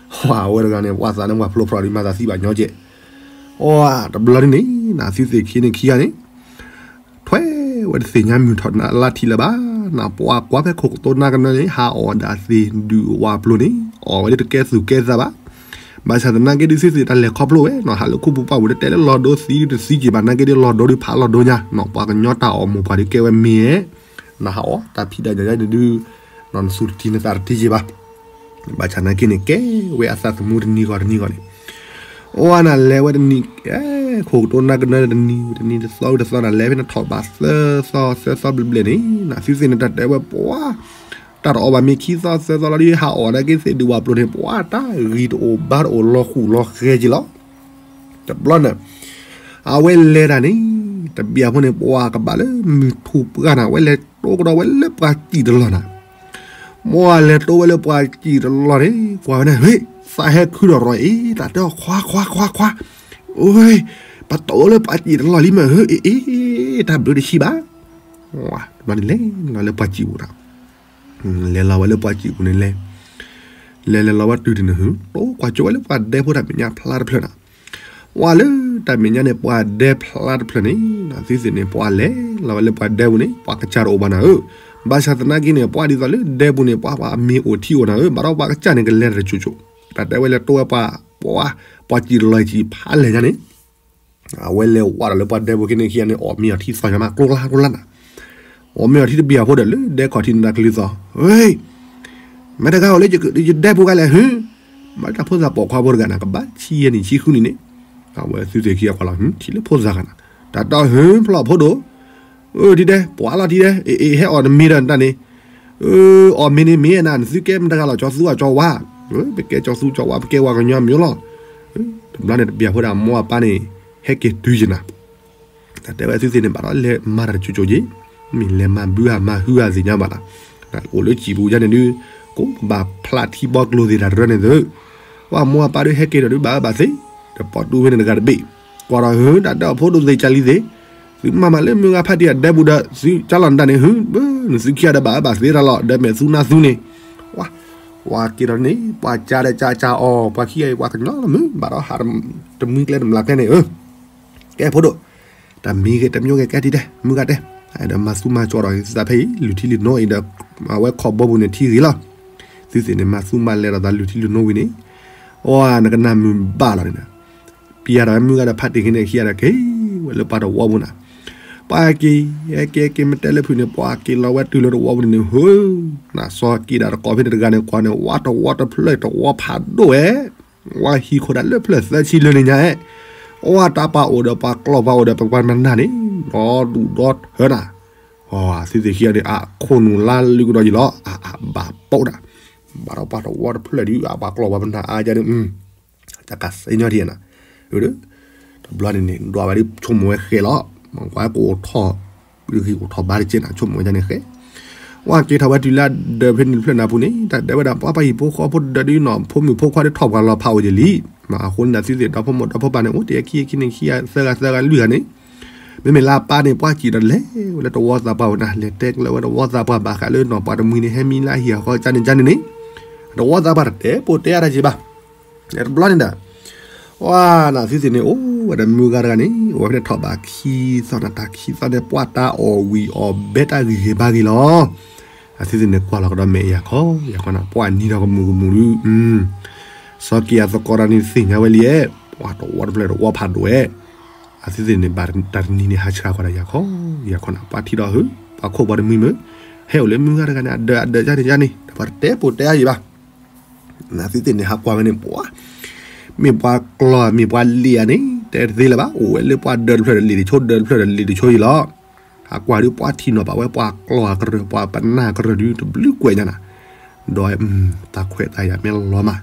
အဝဲတဂၤန့ၣ် ပှၤသးန့ၣ်ပှၤဖျိဖျိဒ်မၤသးသံဘၣ်ညီကဲး, အိၣ်တဘျီဒ်န့ၣ် နသုသ့ၣ်ခံန့ၣ်ခံဂၤန့ၣ် ထွဲဝဲတသ့ၣ်ညါမုၢ်ထီၣ်နၤလါထံလၢၤဘၣ်, နပှၤကွၢ်ဖဲခိၣ်ကတိၤနါကနၢန့ၣ် ဟးအီၣ်ဒၣ်သ့ၣ်ဒုးဝၤပျိၤန့ၣ် အီၣ်ဝဲဒၣ်တကဲသူၣ်ကဲသးဘၣ်, ဘၣ်ဆၣ်သနာ်က့ဒုးသုသ့ၣ်တၢ်လဲၤခီဖျိဝဲနီၤ ဟးလၢခိပူၤပှၢ်ပူၤ တတဲလၢလီၤဒိသံဒုးတသံက့ၤဘၣ်နာ်က့ဒုးလီၤဒိဒုးဖးလီၤဒိညါနီၤ ပှၤကညီတၢ်အီၣ်မိၢ်ပှၢ်ဒုးကဲဝဲမ့ၢ်ဧဲ, နဟးအီၣ်တၢ်ဖံးတၢ်ညၣ်ဒုး နသူၣ်တထံနသးတထံက့ၤဘၣ်, ဘၣ်ဆၣ်နာ်က့န့ၣ် ကဲဝဲအသးသမူတနံၤဂီၢ်တနံၤဂီၢ်န့ၣ် အိၣ်နၤလဲၤဝဲတနံၤ, ခိၣ်ကတိၤနါကနၢတနံၤ တနံၤတသီဝံၤတသီနၤလဲၤဖဲနထီၣ်ဘးသၢသီသၢသီဘျဲၣ်ဘျဲၣ်န့ၣ် နသုသ့ၣ်န့ၣ်တၢ်တဲဝဲပှၤ, တၢ်တအီၣ်ဘၣ်မ့ၢ်ခံသီသၢသီလီၤဒုး ဟးအီၣ်နာ်က့သ့ၣ်ဒုးဝၤပျိၤန့ၣ် ပှၤတၢ်ဂံၢ်တအိၣ်ဘါတအိၣ်လီၤဃူလီၤဃဲက့ၤလီၤ. တဘျီန့ၣ် အဝဲလဲၤတၢ်န့ၣ် တဘျီဖိန့ၣ် ပှၤကဘၣ်လၢမုၢ်ထူၣ်ပှၢ်နၤ အဝဲလဲၤတိကဒီးဝဲလၢပှၤစံၣ်တလီၢ်နၤ မ့ၢ်လဲၤတိဝဲလၢပှၤစံၣ်တလီၢ်န့ၣ် ကွၢ်ဝဲန့ၣ် ဟ့ၣ် သးဟဲခုထီၣ်ရီၤအံၤ တၢ်တဲအီၤခွါခွါခွါခွါ, အ့, ပတိဝဲလၢပှၤစံၣ်တလီၢ်လံမ့ၢ်ဧၢ, အ့ အ့ တၢ်ဘျုးတဆံးဘၣ်. တဘျီန့ၣ်လဲၤလီၤလၢပှၤစံၣ်ပူၤနၤ, လဲၤလီၤဝဲလၢပှၤစံၣ်ပူၤန့ၣ်လဲၤ, လဲၤလဲၤလီၤဝဲတုၤတန့ၣ် ဟ့ၣ် တိကွၢ်ကၠိဝဲလၢပှၤဒဲဖိတၢ်မဲာ်ညါဖျါတဖျၢၣ်နၤ ဝဲလၢတၢ်မဲာ်ညါန့ၣ် ပှၤဒဲဖျါတဖျၢၣ်န့ၣ် နသုသ့ၣ်န့ၣ် ပှၤလဲၤလီၤဝဲလၢပှၤဒဲပူၤန့ၣ် ပှၤကစၢ်တအိၣ်ဘၣ်နၤဧၢ, ဘၣ်ဆၣ်သနာ်က့န့ၣ် ပှၤဒ်သိးလၢဒဲပူၤန့ၣ် ပှၤပှၤမ့ၢ်အိၣ်ထံအိၣ်နၤဧၢ, ဘၣ်ဒီးပှၤကစၢ်န့ၣ် ကလဲၤတၢ်တစိၤစိၤ, တၢ်တဲဝဲလဲၤတိဝဲပှၤ, ပှၤ, ပှၤစံၣ်တလီၢ်စံၣ်ဖးလဲၢ်ညါန့ၣ် အဝဲလဲၤဝးဒီးလၢပှၤဒဲပူၤက့ၤန့ၣ်ခံဂၤန့ၣ် အီၣ်မ့ၤအီၤထံသီညါမး ကျိလါကျိလါနၤ, အီၣ်မ့ၤအီၤထံတဘ့ၣ်အဖိဒီးလၢဒဲခီၣ်ထံးနၤတၢ်ကလုၢ်သီ, ဟ့ၣ် မ့ၢ်တဂၤအိၣ်လၢယဒဲပူၤဂၤလဲၣ် ဟ့ၣ်, မ့ၢ်တၢ်ဖိသၣ်ပိာ်ခွါဖိတဂၤနၤ ကဘၣ်ဆံယဲၢ်နံၣ်ဆံဃုနံၣ်န့ၣ်, အဝဲသုသ့ၣ်ခံဂၤကွၢ်လီၤ ထံၣ်လၢဖိသၣ်ဂၤနၤ, တၢ်တီဟ့ၣ်ဖျီၣ်ဖိဒိၣ်, အၢ ထံဒဲ ပှၤလီၤထံဒဲ အ့ အ့ ဟဲအီၣ်နမ့ၤဒီးနတၢ်န့ၣ်, အၢ အီၣ်မ့ၤန့ၣ်မ့ၢ်နၤ နသုကဲမတဂၤလီၤ ကၠီသူအကၠီဝါ, ပကဲကၠီသူကၠီဝါ ပကဲဝဲကညီမ့ၢ်လီၤ, တဘျီန့ၣ်တဘျီဖိဒၣ်မိၢ်အပၢ်န့ၣ် ဟဲက့ၤတုၤက့ၤနၤ တၢ်တဲဝဲသုသ့ၣ်န့ၣ် ဘၣ်ဒီးလဲၤမၤတၢ်တစိၤစိၤက့ၤ, မ့ၢ်လဲၤမၤဘုဧါမၤဟုဧါသ့ၣ်ညါဘၣ်နၤ, အိၣ်လၢစံၣ်ပူၤယါန့ၣ်ဒုး, ကိးဘၣ်ဖျါထံဘီကျိၤသ့ၣ်တၢ်တရၢန့ၣ်သု, ပှၤမိၢ်အပၢ်ဒုးဟဲက့ၤဒီးဒုးဘၣ်အၢဘၣ်သီ, ဒီးပိာ်တူၢ်ဖဲန့ၣ်တဂၤတဘ့ၣ်, ကွၢ်ဒီးဟ့ၣ် တၢ်ဒဲးအဖိဒိၣ်သ့ၣ်ကၢ်လံသ့ၣ်, သုမၤမးလၢမုၢ်ဂၤဖးတံၢ်အဒဲပူၤဒီး သုကၢ်လီၤနတၢ်န့ၣ်ဟ့ၣ်, နသုခံဂၤဒီးဘၣ်အၢဘၣ်သီတၢ်လီၤ ဒီးမဲာ်သူနါသူန့ၣ်, ပှၤက့ၤဒီးန့ၣ် ပှၤကၢ်ဒီးကၢ်ကၢ်အီၤ ပှၤခံဂၤအံၤ ပှၤကညီလီၤမုၢ် ဘၣ်ဒီးဟးတမှံကျဲတမျးကျဲန့ၣ်ဧၢ ကဲဖိဒိၣ်, တၢ်မံၤဂ့ၤတမံၤဂ့ၤကဲထံတဲ မုၢ်ဂၤတဲ, ဒီးမၤသူမၤကၠီဒီးသးဖဲအံၤ လုၢ်ထံလုၢ်နိအံၤဒီး, အဝဲခီၣ်ဘီပူၤန့ၣ်ထံဂ့ၤလီၤ, သုသ့ၣ်န့ၣ် မၤသူမၤလဲၤဒီးသးလုၢ်ထံလုၢ်နိဝံၤန့ၣ်, အဝဲနကနၣ်မုာ်ဘၣ်လီၤန့ၣ်, ပျဲဒီးမုၢ်ဂၤဒီးဖးတံၢ်က့ၤန့ၣ်ခံဂၤဒီးက့ၤဝဲလၢပှၤတဝီပူၤနၤ, ပှၤက့ၤ, ဟဲက့ၤက့ၤမ့ၢ်တဲလၢဖုၣ်န့ၣ် ပှၤက့ၤလီၤဝဲတုၤလၢတဝီပူၤန့ၣ်န့ၣ် ဟ့ၣ်, နစီၤက့ၤဒၣ်တကိးဖဲန့ၣ်တဂၤန့ၣ် ကွၢ်န့ၣ် ဝါတဝီတဖျၢၣ်တဝီဖးဒိၣ်ဝဲ ဝါဟံၣ်ခိၣ်ဒၣ်လၢဖျၢၣ်သၢဆံလၢန့ၣ်ညါ, အဝဲတၢ်ပာ်အိၣ်ဒီးပှၤကျီၢ်ပှၤအိၣ်ဒီးပှၤမနၤန့ၣ် ဒီဒူၣ်ဒီထၢနၤ, သုသ့ၣ်ခံဂၤန့ၣ် အခိၣ်နူာ်လါလုၢ်ကဒီးယံၤလီၤ အဘၣ်ပိာ်နၤ, ဘၣ်ဒီးပှၤတဝီတဖျၢၣ်ဒုး အပှၤကျီၢ်ပှၤမနၤအါယါန့ၣ် တၢ်ကးစဲညီထံၣ်နၤ, တဘျီန့ၣ်န့ၣ် ဒွးဝဲဒ်ဆိကမိၣ်ဝဲဃဲလီၤ, ကွၢ်ကအိၣ်ထီၣ်, ဂံၢ်အိၣ်ထီၣ်ဘါတကဲနၤ ဆိကမိၣ်ဝဲဒ်န့ၣ်ဃဲ, ဝဲက့ၤထီၣ်ဝဲတုၤလၢဒၢးဖဲန့ၣ်တဖျၢၣ်နၤပူၤန့ၣ် တၢ်တဲဝဲဒၣ်ပှၤပှၤဟံၣ်ဖိဃီဖိဒီးဒုးနီၤ ဖိမုၣ်ဖိခွါဒုးထီၣ်ပှၤလီၤဖးအိၣ်ယံၤလံ, အဃိန့ၣ်ဒီးသုသ့ၣ်ဒီဖိမိၢ်ဒီဖိပၢ်န့ၣ် အိၣ်တ့ၢ်ခံခံန့ၣ်ခံဂၤသၢဂၤသၢဂၤလွံၢ်ဂၤန့ၣ် မ့မ့ၢ်လၢအပၢ်န့ၣ် ပှၢ်စံးဒီးလဲၤဝဲလၢတဝီသးပှၢ်ဝဲနၤ, လဲၤတဲကျၢၤဝဲတဝီသးပှၢ်ဘၣ်ဃးလၢနီၤ ပှၤတမှံၤန့ၣ် ဟဲမံလၢအဟံၣ်အဃီကန့ၣ်ကန့ၣ်န့ၣ်, တဝီသးပှၢ်တတဲပိာ်တဲအါတၢ်က့ၤဘၣ်. တဘျီန့ၣ်ဒီး ဝါနၤ အသုသ့ၣ်န့ၣ် အိၣ်ဝဲဒီးမုၢ်ဂၤတဂၤန့ၣ် အိၣ်ဝဲဖဲန့ၣ်ထီၣ်ဘးခံသီနၤ, တၢ်ခံသီန့ၣ် ပှၢ်တၢ်အီၣ်ဝံၤအီၣ်ဘဲတၢ်ဂ့ၤဂ့ၤဘၣ်ဂ့ၤလီၤ. အသုသ့ၣ်န့ၣ် ကွၢ်လီၤကဒီးမဲာ်ယၤခီယၤခီနၤ, ပှၢ်နံၤထီၣ်ကမူၤကမူၤဒုး စီၤက့ၤအသကိးတၢ်န့ၣ်သ့ၣ်ညါဝဲလံ, ပှၢ်တဝီတဖျၢၣ်တဝီဖးဒိၣ်ဝဲ. အသုသ့ၣ်န့ၣ် ဘၣ်တၢ်တနံၤန့ၣ် ဟးဆှါကွၢ်ဒီးယၤခီယၤခီနၤ, ပှၢ်ထံၣ်ဒီးဟု ပှၢ်ခိၣ်ပှၤတမှံၤမုၢ် ဟဲအိၣ်လၢမုၢ်ဂၤတဂၤန့ၣ် အဒၢးအဒၢးကန့ၣ်ကန့ၣ် ဒီးပှၤတတဲပိာ်တဲအါယံၤဘၣ်. အသုသ့ၣ်န့ၣ် ဟးကွၢ်ဝဲန့ၣ် ပှၢ် မ့ၢ်ပှၤကျီၢ်မ့ၢ်ပှၤလံၤဧါန့ၣ် တဲတသ့လၢၤဘၣ်, အိၣ်ဝဲလၢပှၢ်ဒၢးတဖျၢၣ်ဒီးလံၤတဆိ ဒၢးတဖျၢၣ်ဒီးလံၤတဆိအံၤလီၤ. ဟးကွၢ်ဒုး ပှၢ်ထံၣ်နီၤဘၣ်ဝဲ ပှၤကျီၢ်အကရၢၢ် ပှၤပနၢ်ကရၢၢ်ဒုး တဘျုးကွဲးညါနၤ, ဒီး တၢ်ခွဲးတၢ်ယာ်မ့ၢ်လီၤမး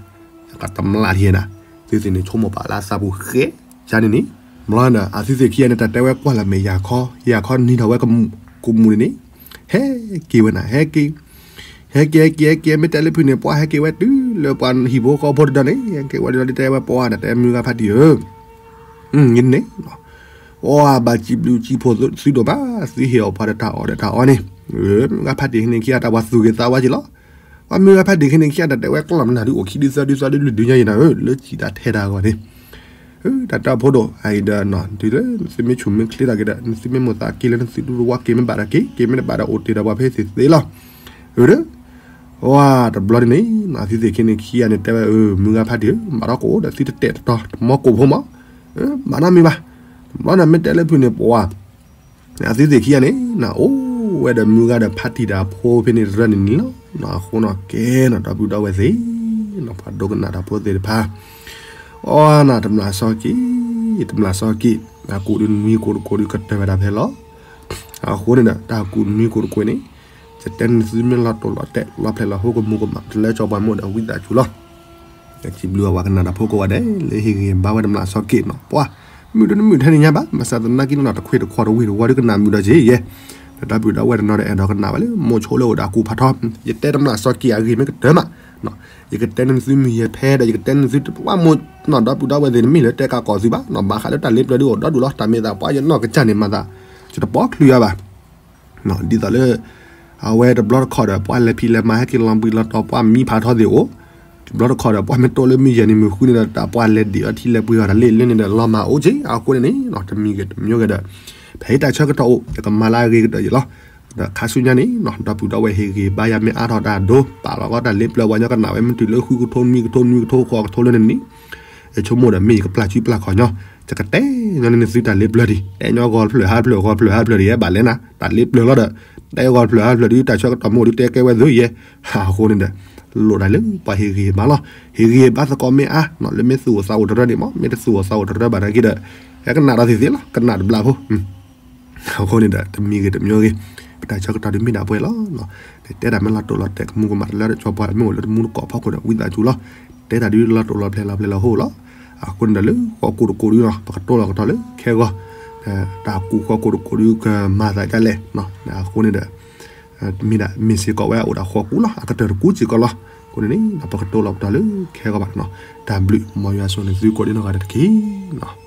ကတမျၢ်ထံနၤ, သုသ့ၣ်န့ၣ် ဆိကမိၣ်ပာ်လၢအသးပူၤဃဲကန့ၣ်န့ၣ်, ဘျီဒီး အသုသ့ၣ်ခံဂၤန့ၣ် တၢ်တဲဝဲကွၢ်လၢမဲာ်ယၤခီယၤခီနံၤထီၣ်ဝဲကမူၤကမူၤန့ၣ်န့ၣ်, ဟဲက့ၤဝဲနၤ ဟဲက့ၤ ဟဲက့ၤ ဟဲက့ၤ ဟဲက့ၤ မ့ၢ်တဲလၢဖုန့ၣ် ပှၢ်ဟဲက့ၤဝဲတုၤလၢပှၤဟံၣ်ဖိဃီဖိတဒီန့ၣ် ဟဲက့ၤဝဲဒီးတဲဝဲပှၢ်ဒီး တဲမုၢ်ဂၤဖးတံၢ်ဧၢ, န့ၣ် အီ ဘၣ်စံးဘျုးစံးဖှိၣ်သုဒိၣ်မး, သုဟ့ၣ်အီၣ်ပှၤဒီးတၢ်အီၣ်ဒီးတၢ်အီန့ၣ်, မုၢ်ဂၤဖးတံၢ်ဟံးန့ၢ်ခံဂၤ တၢ်ပှၤသူၣ်ဂ့ၤသးဝါက့ၤလီၤ. ပှၤမုၢ်ဂၤဖးတံၢ်ဟံးန့ၢ်ခံဂၤ တၢ်တဲဝဲကျီၢ်မနုၤဒုး အိၣ်ခံဒုသၢဒုသီဒုလွံၢ်ဒုညါယံၤနၤဧၢ, လၢစံးတၢ်ထဲတၢ်အဂီၢ်န့ၣ် တၢ်တၢ်ဖိဒိၣ်အံၤဒီး တုၤလၢသုမ့ၢ်ဆူၣ်မ့ၢ်ချ့တၢ်က့ၤဒီး နသုမ့ၢ်မိၣ်သးက့ၤလၢနသုဒူတဝါ က့ၤမ့ၢ်ဘၣ်ဒီးက့ၤ က့ၤမ့ၢ်တဘၣ်ဒီးအိၣ်တ့ၢ်ဒီးပှၤဖဲသ့ၣ်သ့လီၤ. အၢ ဒီး ဝါ တဘျီန့ၣ်န့ၣ် အသုသ့ၣ်ခံန့ၣ်ခံဂၤန့ၣ် တဲဝဲ အၢ မုၢ်ဂၤဖးတံၢ်ဧၢ, ဘၣ်ဒီးကအိၣ်ဒီးသုတတဲာ်တတီၤ တမီကိၢ်ဖိမး, ဘၣ်နီတမံၤဘၣ်. တဘျီန့ၣ်မ့ၢ်တဲလၢဖုန့ၣ် ပှၤ အသုသ့ၣ်ခံဂၤန့ၣ် နအိၣ်ဝဲဒီးမုၢ်ဂၤဒီးဖးတံၢ်ဒီးအဖိဖဲန့ၣ် တရၢန့ၣ်န့ၣ်လီၤ. အဃိန့ၣ်ကဲန့ၣ် ဒီပုၢ်ဒီဝဲၢ်သ့ၣ် ပှၤဒိကနၣ်တၢ်ဖိသ့ၣ်တဖၣ် အီ နၤ တမျၢ်စီက့ၤ တမျၢ်စီက့ၤ အကူးဒုးနွံကိးတကိးဒုးကတၢၢ်ဝဲဒၣ်ဖဲလီၤ. အဃိန့ၣ်ဒီး တၢ်ကူးနွံကိးတကိးန့ၣ် ယတဲနသုမ့ၢ်လီၤတိာ်လီၤတဲာ် လီၤဖျဲၣ်လီၤဟိ ကမူၤကမၣ်တလၢကၠီပှၤမ့ၢ်အိၣ်ဒီးဝံသးစူၤလီၤ. စံးဘျုးအဝဲကနၣ်တၢ်ဖိကိးဂၤဒဲး လၢဟ့ၣ်ဂံၢ်ဘါဝဲတမျၢ်စီက့ၤနီၤ ပှၤ မုာ်တနမုာ်ထဲန့ၣ်ညါဘၣ် ဘၣ်ဆၣ်သနာ်က့နီၤ တခွ့ၣ်တခွီတဝ့ၢ်တဝီဒုးကနၣ်မုာ်ဒီးက့ၤယဲ ဒီပုၢ်ဒီဝဲၢ်တနီၤဒီး အဲၣ်ဒိးကနၣ်ဝဲလၢ မိၢ်ဆိလၢအိၣ်ဒီးအကူဖးထီ ယတဲတမျၢ်စီက့ၤအဂ့ၢ်မ့ၢ်ကတၢၢ်မး ယကတဲန့ၢ်သုမုၢ်ယဲၤဖဲဒီး ယကတဲန့ၢ်သုတပှၢ်မိၢ်နီၤ ဒီပုၢ်ဒီဝဲၢ်သ့ၣ် နမ့ၢ်လၢတဲကးကီၢ်သုဘၣ်နီၤ ဘၣ်ဃးလၢတၢ်လ့ပျၢၤဒုးအိၣ်ဒီဒူၣ်လီၤ တၢ်မ့ၢ်သးပှၢ်ယနီၢ်ကစၢ်န့ၣ်မၤသး ယတပိာ်ချုးယၤဘၣ် ဒ်သိးလၢ အဝဲတဘျီတခီၣ်ဒီး ပှၤလဲၤဖံးလဲၤမၤဟဲက့ၤလီၤဘှံးလီၤတီၤ ပှၤမံဖးထီသ့ၣ်အိၣ်, တဘျီတခီၣ်ဒီး ပှၤမ့ၢ်တိၢ်လၢမုၢ်ယဲၤန့ၣ် မုၢ်ဃုန့ၣ်ဒီး တၢ်ပှၤလဲၤဒံးအီၤထံလဲၤပှ့ၤအီၤတၢ်လ့လၢန့ၣ်ဒီး လီၤမၢ်အိၣ်က့ၤ အဃိန့ၣ်န့ၣ် တမံၤဂ့ၤတမံၤဂ့ၤဒီး ဖဲအံၤတၢ်ဆၢကတီၢ်အိၣ် ယကမၤလၢအဂ့ၤကတၢၢ်ယံၤလီၤ. ဒီးခါဆူညါန့ၣ် ဒီပုၢ်ဒီဝဲၢ်ဟ့ၣ်ဂံၢ်ဘါယၤမ့ၢ်အါထီၣ်တၢ်ဒိ ပာ်လီၤကီတၢ်လ့ပျၢၤပှၤညီကနၣ်ဝဲ မ့ၢ်တုၤလၢဃုကထိနွံကထိနွံကထိဃိးကထိလၢန့ၣ်န့ၣ် ယဆိကမိၣ်ဒီး မ့ၢ်ယကပျၢ်စုပျၢ်ခီၣ်ညီ, ယကတဲညီနုၢ်သုတၢ်လ့ပျၢၤဒံး, တဲညီဂီၤဖျၢၣ်ဟါဖျၢၣ် ဂီၤဖျၢၣ်ဟါဖျၢၣ်ဒံး ဘၣ်လဲၣ်နၤ, တၢ်လ့ပျၢၤလီၤဒီး တဲဂီၤဖျၢၣ်ဟါဖျၢၣ်ဒံး တၢ်ဆၢကတီၢ်မ့ၢ်အိၣ်ဒံး တဲကဲဝဲသုယဲ, အဃိန့ၣ်ဒီး လိၣ်ဒၣ်လၢပှၤဟ့ၣ်ဂံၢ်ဟ့ၣ်ဘါလီၤ. ဟ့ၣ်ဂံၢ်ဟ့ၣ်ဘါသကိးမ့ၢ်အါ, လၢမ့ၢ်သူၣ်အိၣ်သးအိၣ်တရၢန့ၣ်မ့ၢ်, မ့ၢ်တသူၣ်အိၣ်သးအိၣ်တရၢဘၣ်နာ်က့ဒီး ဟဲကနၣ်ဒီးသ့ၣ်သ့ၣ်လီၤ, ကနၣ်တဘျီဖိ အဃိန့ၣ်ဒီး တမံၤဂ့ၤတမံၤဂ့ၤ, ပတၢ်ဆၢကတီၢ်ဒုးမ့ၢ်ဒၣ်ပှဲၤလီၤ. နတဲတၢ်မ့ၢ်လီၤတိၢ်လီၤတဲာ် ကမူၤကမၣ်တလၢတကၠီပှၤ မ့ၢ်အိၣ်လၢတမူတကိးဖီခိၣ်ဒီး ဝံသးစူၤလီၤ. တဲတၢ်ဒုးလီၤတိၢ်လီၤဖျဲးလီၤဖျဲးလီၤဟိလီၤ. အဃိန့ၣ်ဒီး လၢဃိးကူးတကူးဒုးနီၤ ပကတိၤလီၤကတီၢ်လၢခဲဂီၤ, တၢ်ကူးဃိးကူးတကူးဒုးကမၤသးဒ်လဲၣ်. အဃိန့ၣ်ဒီး မ့ၢ်ဒၣ်မ့ၢ်စ့ၢ်ကီးဝဲအိၣ်ဒၣ်ဃိးကူးလီၤ အကတၢၢ်တကူးစ့ၢ်ကီးလီၤ. အဃိန့ၣ်န့ၣ် ပကတိၤလီၤကတီၢ်လၢခဲဂီၤဘၣ်နီၤ. တၢ်ဘျုးမ်ယွၤဆိၣ်ဂ့ၤသုကိးဒံနီၢ်ဂၤဒဲးတက့ၢ်နီၤ.